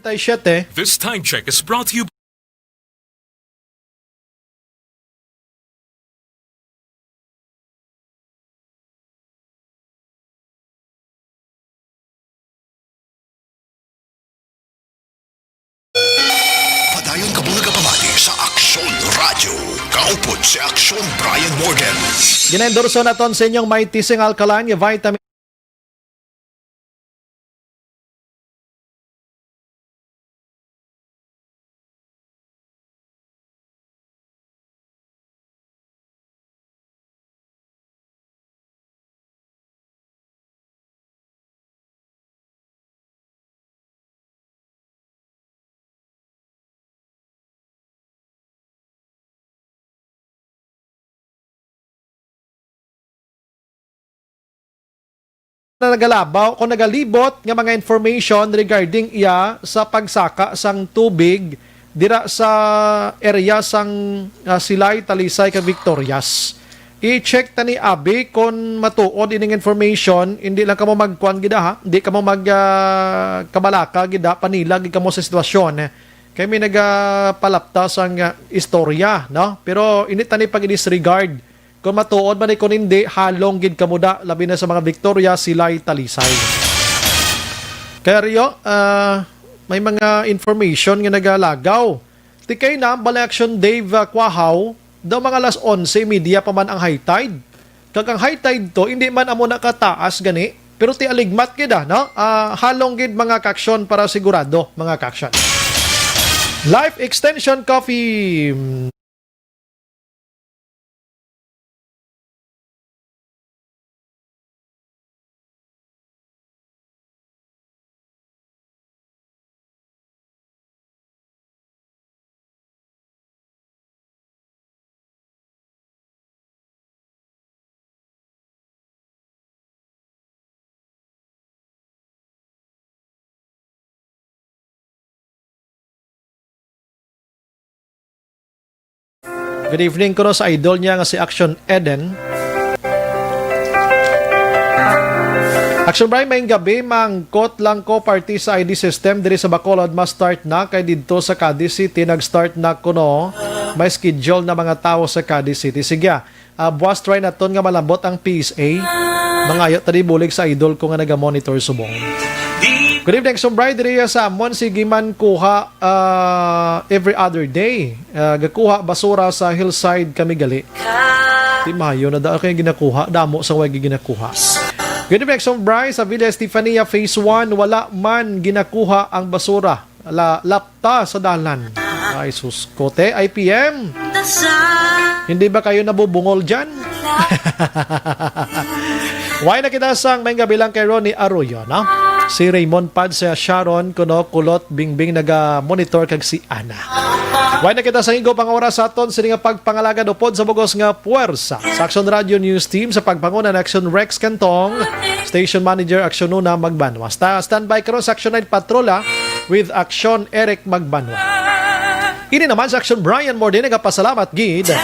Treinta y siete. This time check is brought to you. Padayon kamo nagapamati sa Aksyon Radyo, kaupod si Aksyon Brian Morgan. Ginaendorso naton sa inyong Mighty Sing Alkaline nga vitamin. Na nagalabaw, kung nagalibot nga mga information regarding iya sa pagsaka sang tubig dira sa area sang, ah, Silay, Talisay, kag Victorias. I-check ta ni Abi kon matuod ining information, hindi lang kamo magkuan gid, ha, hindi kamo mag, ah, kabalaka gid, ha, panila gid kamo sa sitwasyon. Kay may nagapalapta sang, ah, istorya, no? Pero hindi ta ni pag-disregard. Kung matuod man ni, kung hindi, halong gid kamo da, labi na sa mga Victoria, Silay, Talisay. Kaya Rio, ah, may mga information nga nagalagaw. Tikay na ang Balay Action Dave, ah, Quahaw, daw mga alas onse y media pa man ang high tide. Kag ang high tide to, hindi man amo na kataas gani, pero ti aligmat gid, ah, no? Ah, halong gid, mga kaaksyon, para sigurado, mga kaaksyon. Life Extension Coffee. Good evening kuno sa idol niya nga si Action Eden. Action Brian, maayong gabi. Mangkot lang ko, parti sa I D system diri sa Bacolod, ma-start na, kay didto sa Cadiz City nag-start na kuno. May schedule na mga tawo sa Cadiz City. Sige, ah, buwas try naton nga malambot ang P S A. Mangayo ta di bulig sa idol ko nga naga-monitor subong. Good evening, Action Brian. Diri sa amon, sige man kuha, ah, every other day. Ah, gakuha basura sa hillside kami gali. Di mayo na daan kay ginakuha, damo sa way ginakuha. Good evening, Action Brian. Sa Villa Estefania Phase one, wala man ginakuha ang basura. La, lapta sa dalan. Ay, sus, kote, I P M. Hindi ba kayo nabubungol dyan? Why na kita sang may gabi lang kay Ronnie Arroyo, no? Si Raymond Pad sa Sharon, kuno, Kulot, Bingbing, naga-monitor kag si Ana. Why na kita sa higop ang oras sa aton sini nga pagpangalagad upod sa bugos nga puwersa. Sa Action Radio News Team, sa pagpanguna ni Action Rex Cantong, Station Manager Action Una Magbanwa. Sta-, standby karon sa Action Night Patrol, ah, with Action Eric Magbanwa. Ini naman sa Action Brian Morde nagapasalamat gid.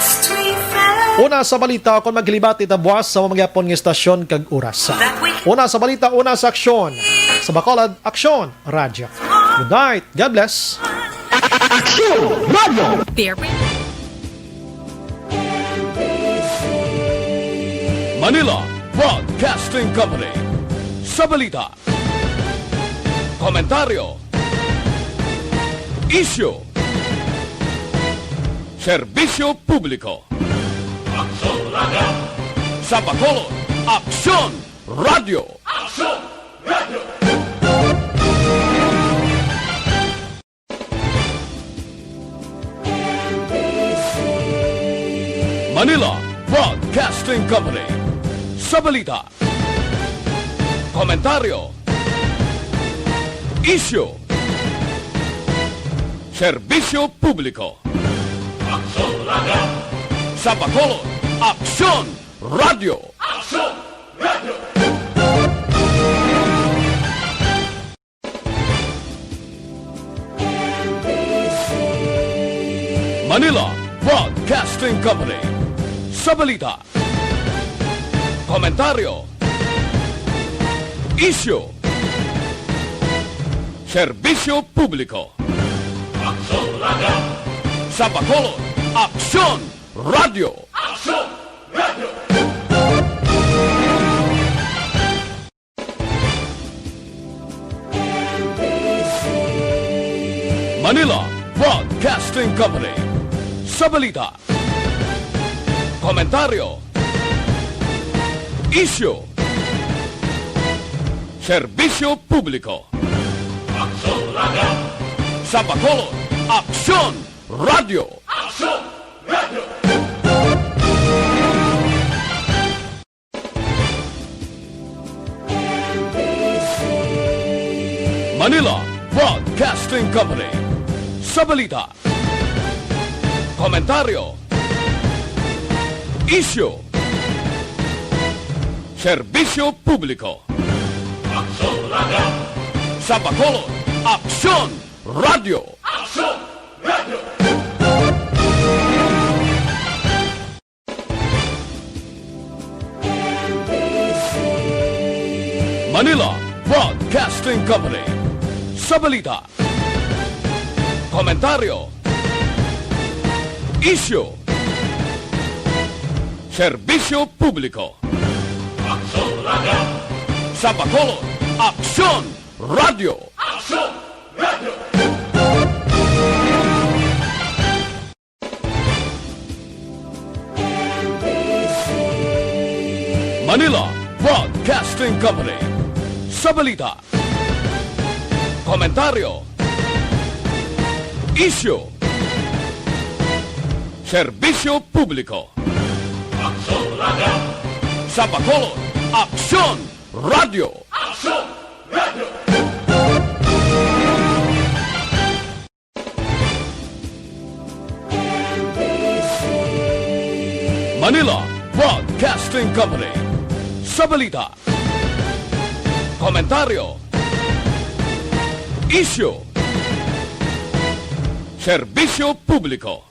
Una sa balita, kung maglibati ta buwas sa mga yapon nga istasyon kag oras. Una sa balita, una sa aksyon. Sa Bacolod, Aksyon Radyo. Good night. God bless. Aksyon Radyo. There we Manila Broadcasting Company. Sa balita, komentaryo, isyu, serbisyo publiko. Aksyon Radyo. Sa Bacolod, Aksyon Radyo. Aksyon Radyo. Manila Broadcasting Company. Sa balita, komentaryo, isyu, serbisyo publiko. Aksyon Radio. Sa Bacolod, Aksyon Radio. Aksyon Radio. Manila Broadcasting Company. Sa balita, komentaryo, isyu, serbisyo publiko. Aksyon Radio. Sa Bacolod, Aksyon Radio. Aksyon Radio. Manila Broadcasting Company. Sa balita, komentaryo, isyu, serbisyo publiko. Aksyon Radio. Sa Bacolod, Aksyon Radio. Aksyon Radio. Manila Broadcasting Company. Sa balita, komentaryo, isyu, serbisyo publiko. Aksyon Radio. Sa Bacolod, Aksyon Radio. Aksyon Radio. Manila Broadcasting Company. Sa balita, komentaryo, isyu, serbisyo publiko. Aksyon Radio. Sa Bacolod, Aksyon Radio. Aksyon Radio. Manila Broadcasting Company. Sa balita, komentaryo, isyu, serbisyo publiko. Aksyon Radio. Sa Bacolod, Aksyon Radio. Aksyon Radio. Manila Broadcasting Company. Sa balita, komentaryo, isyu, serbisyo publiko.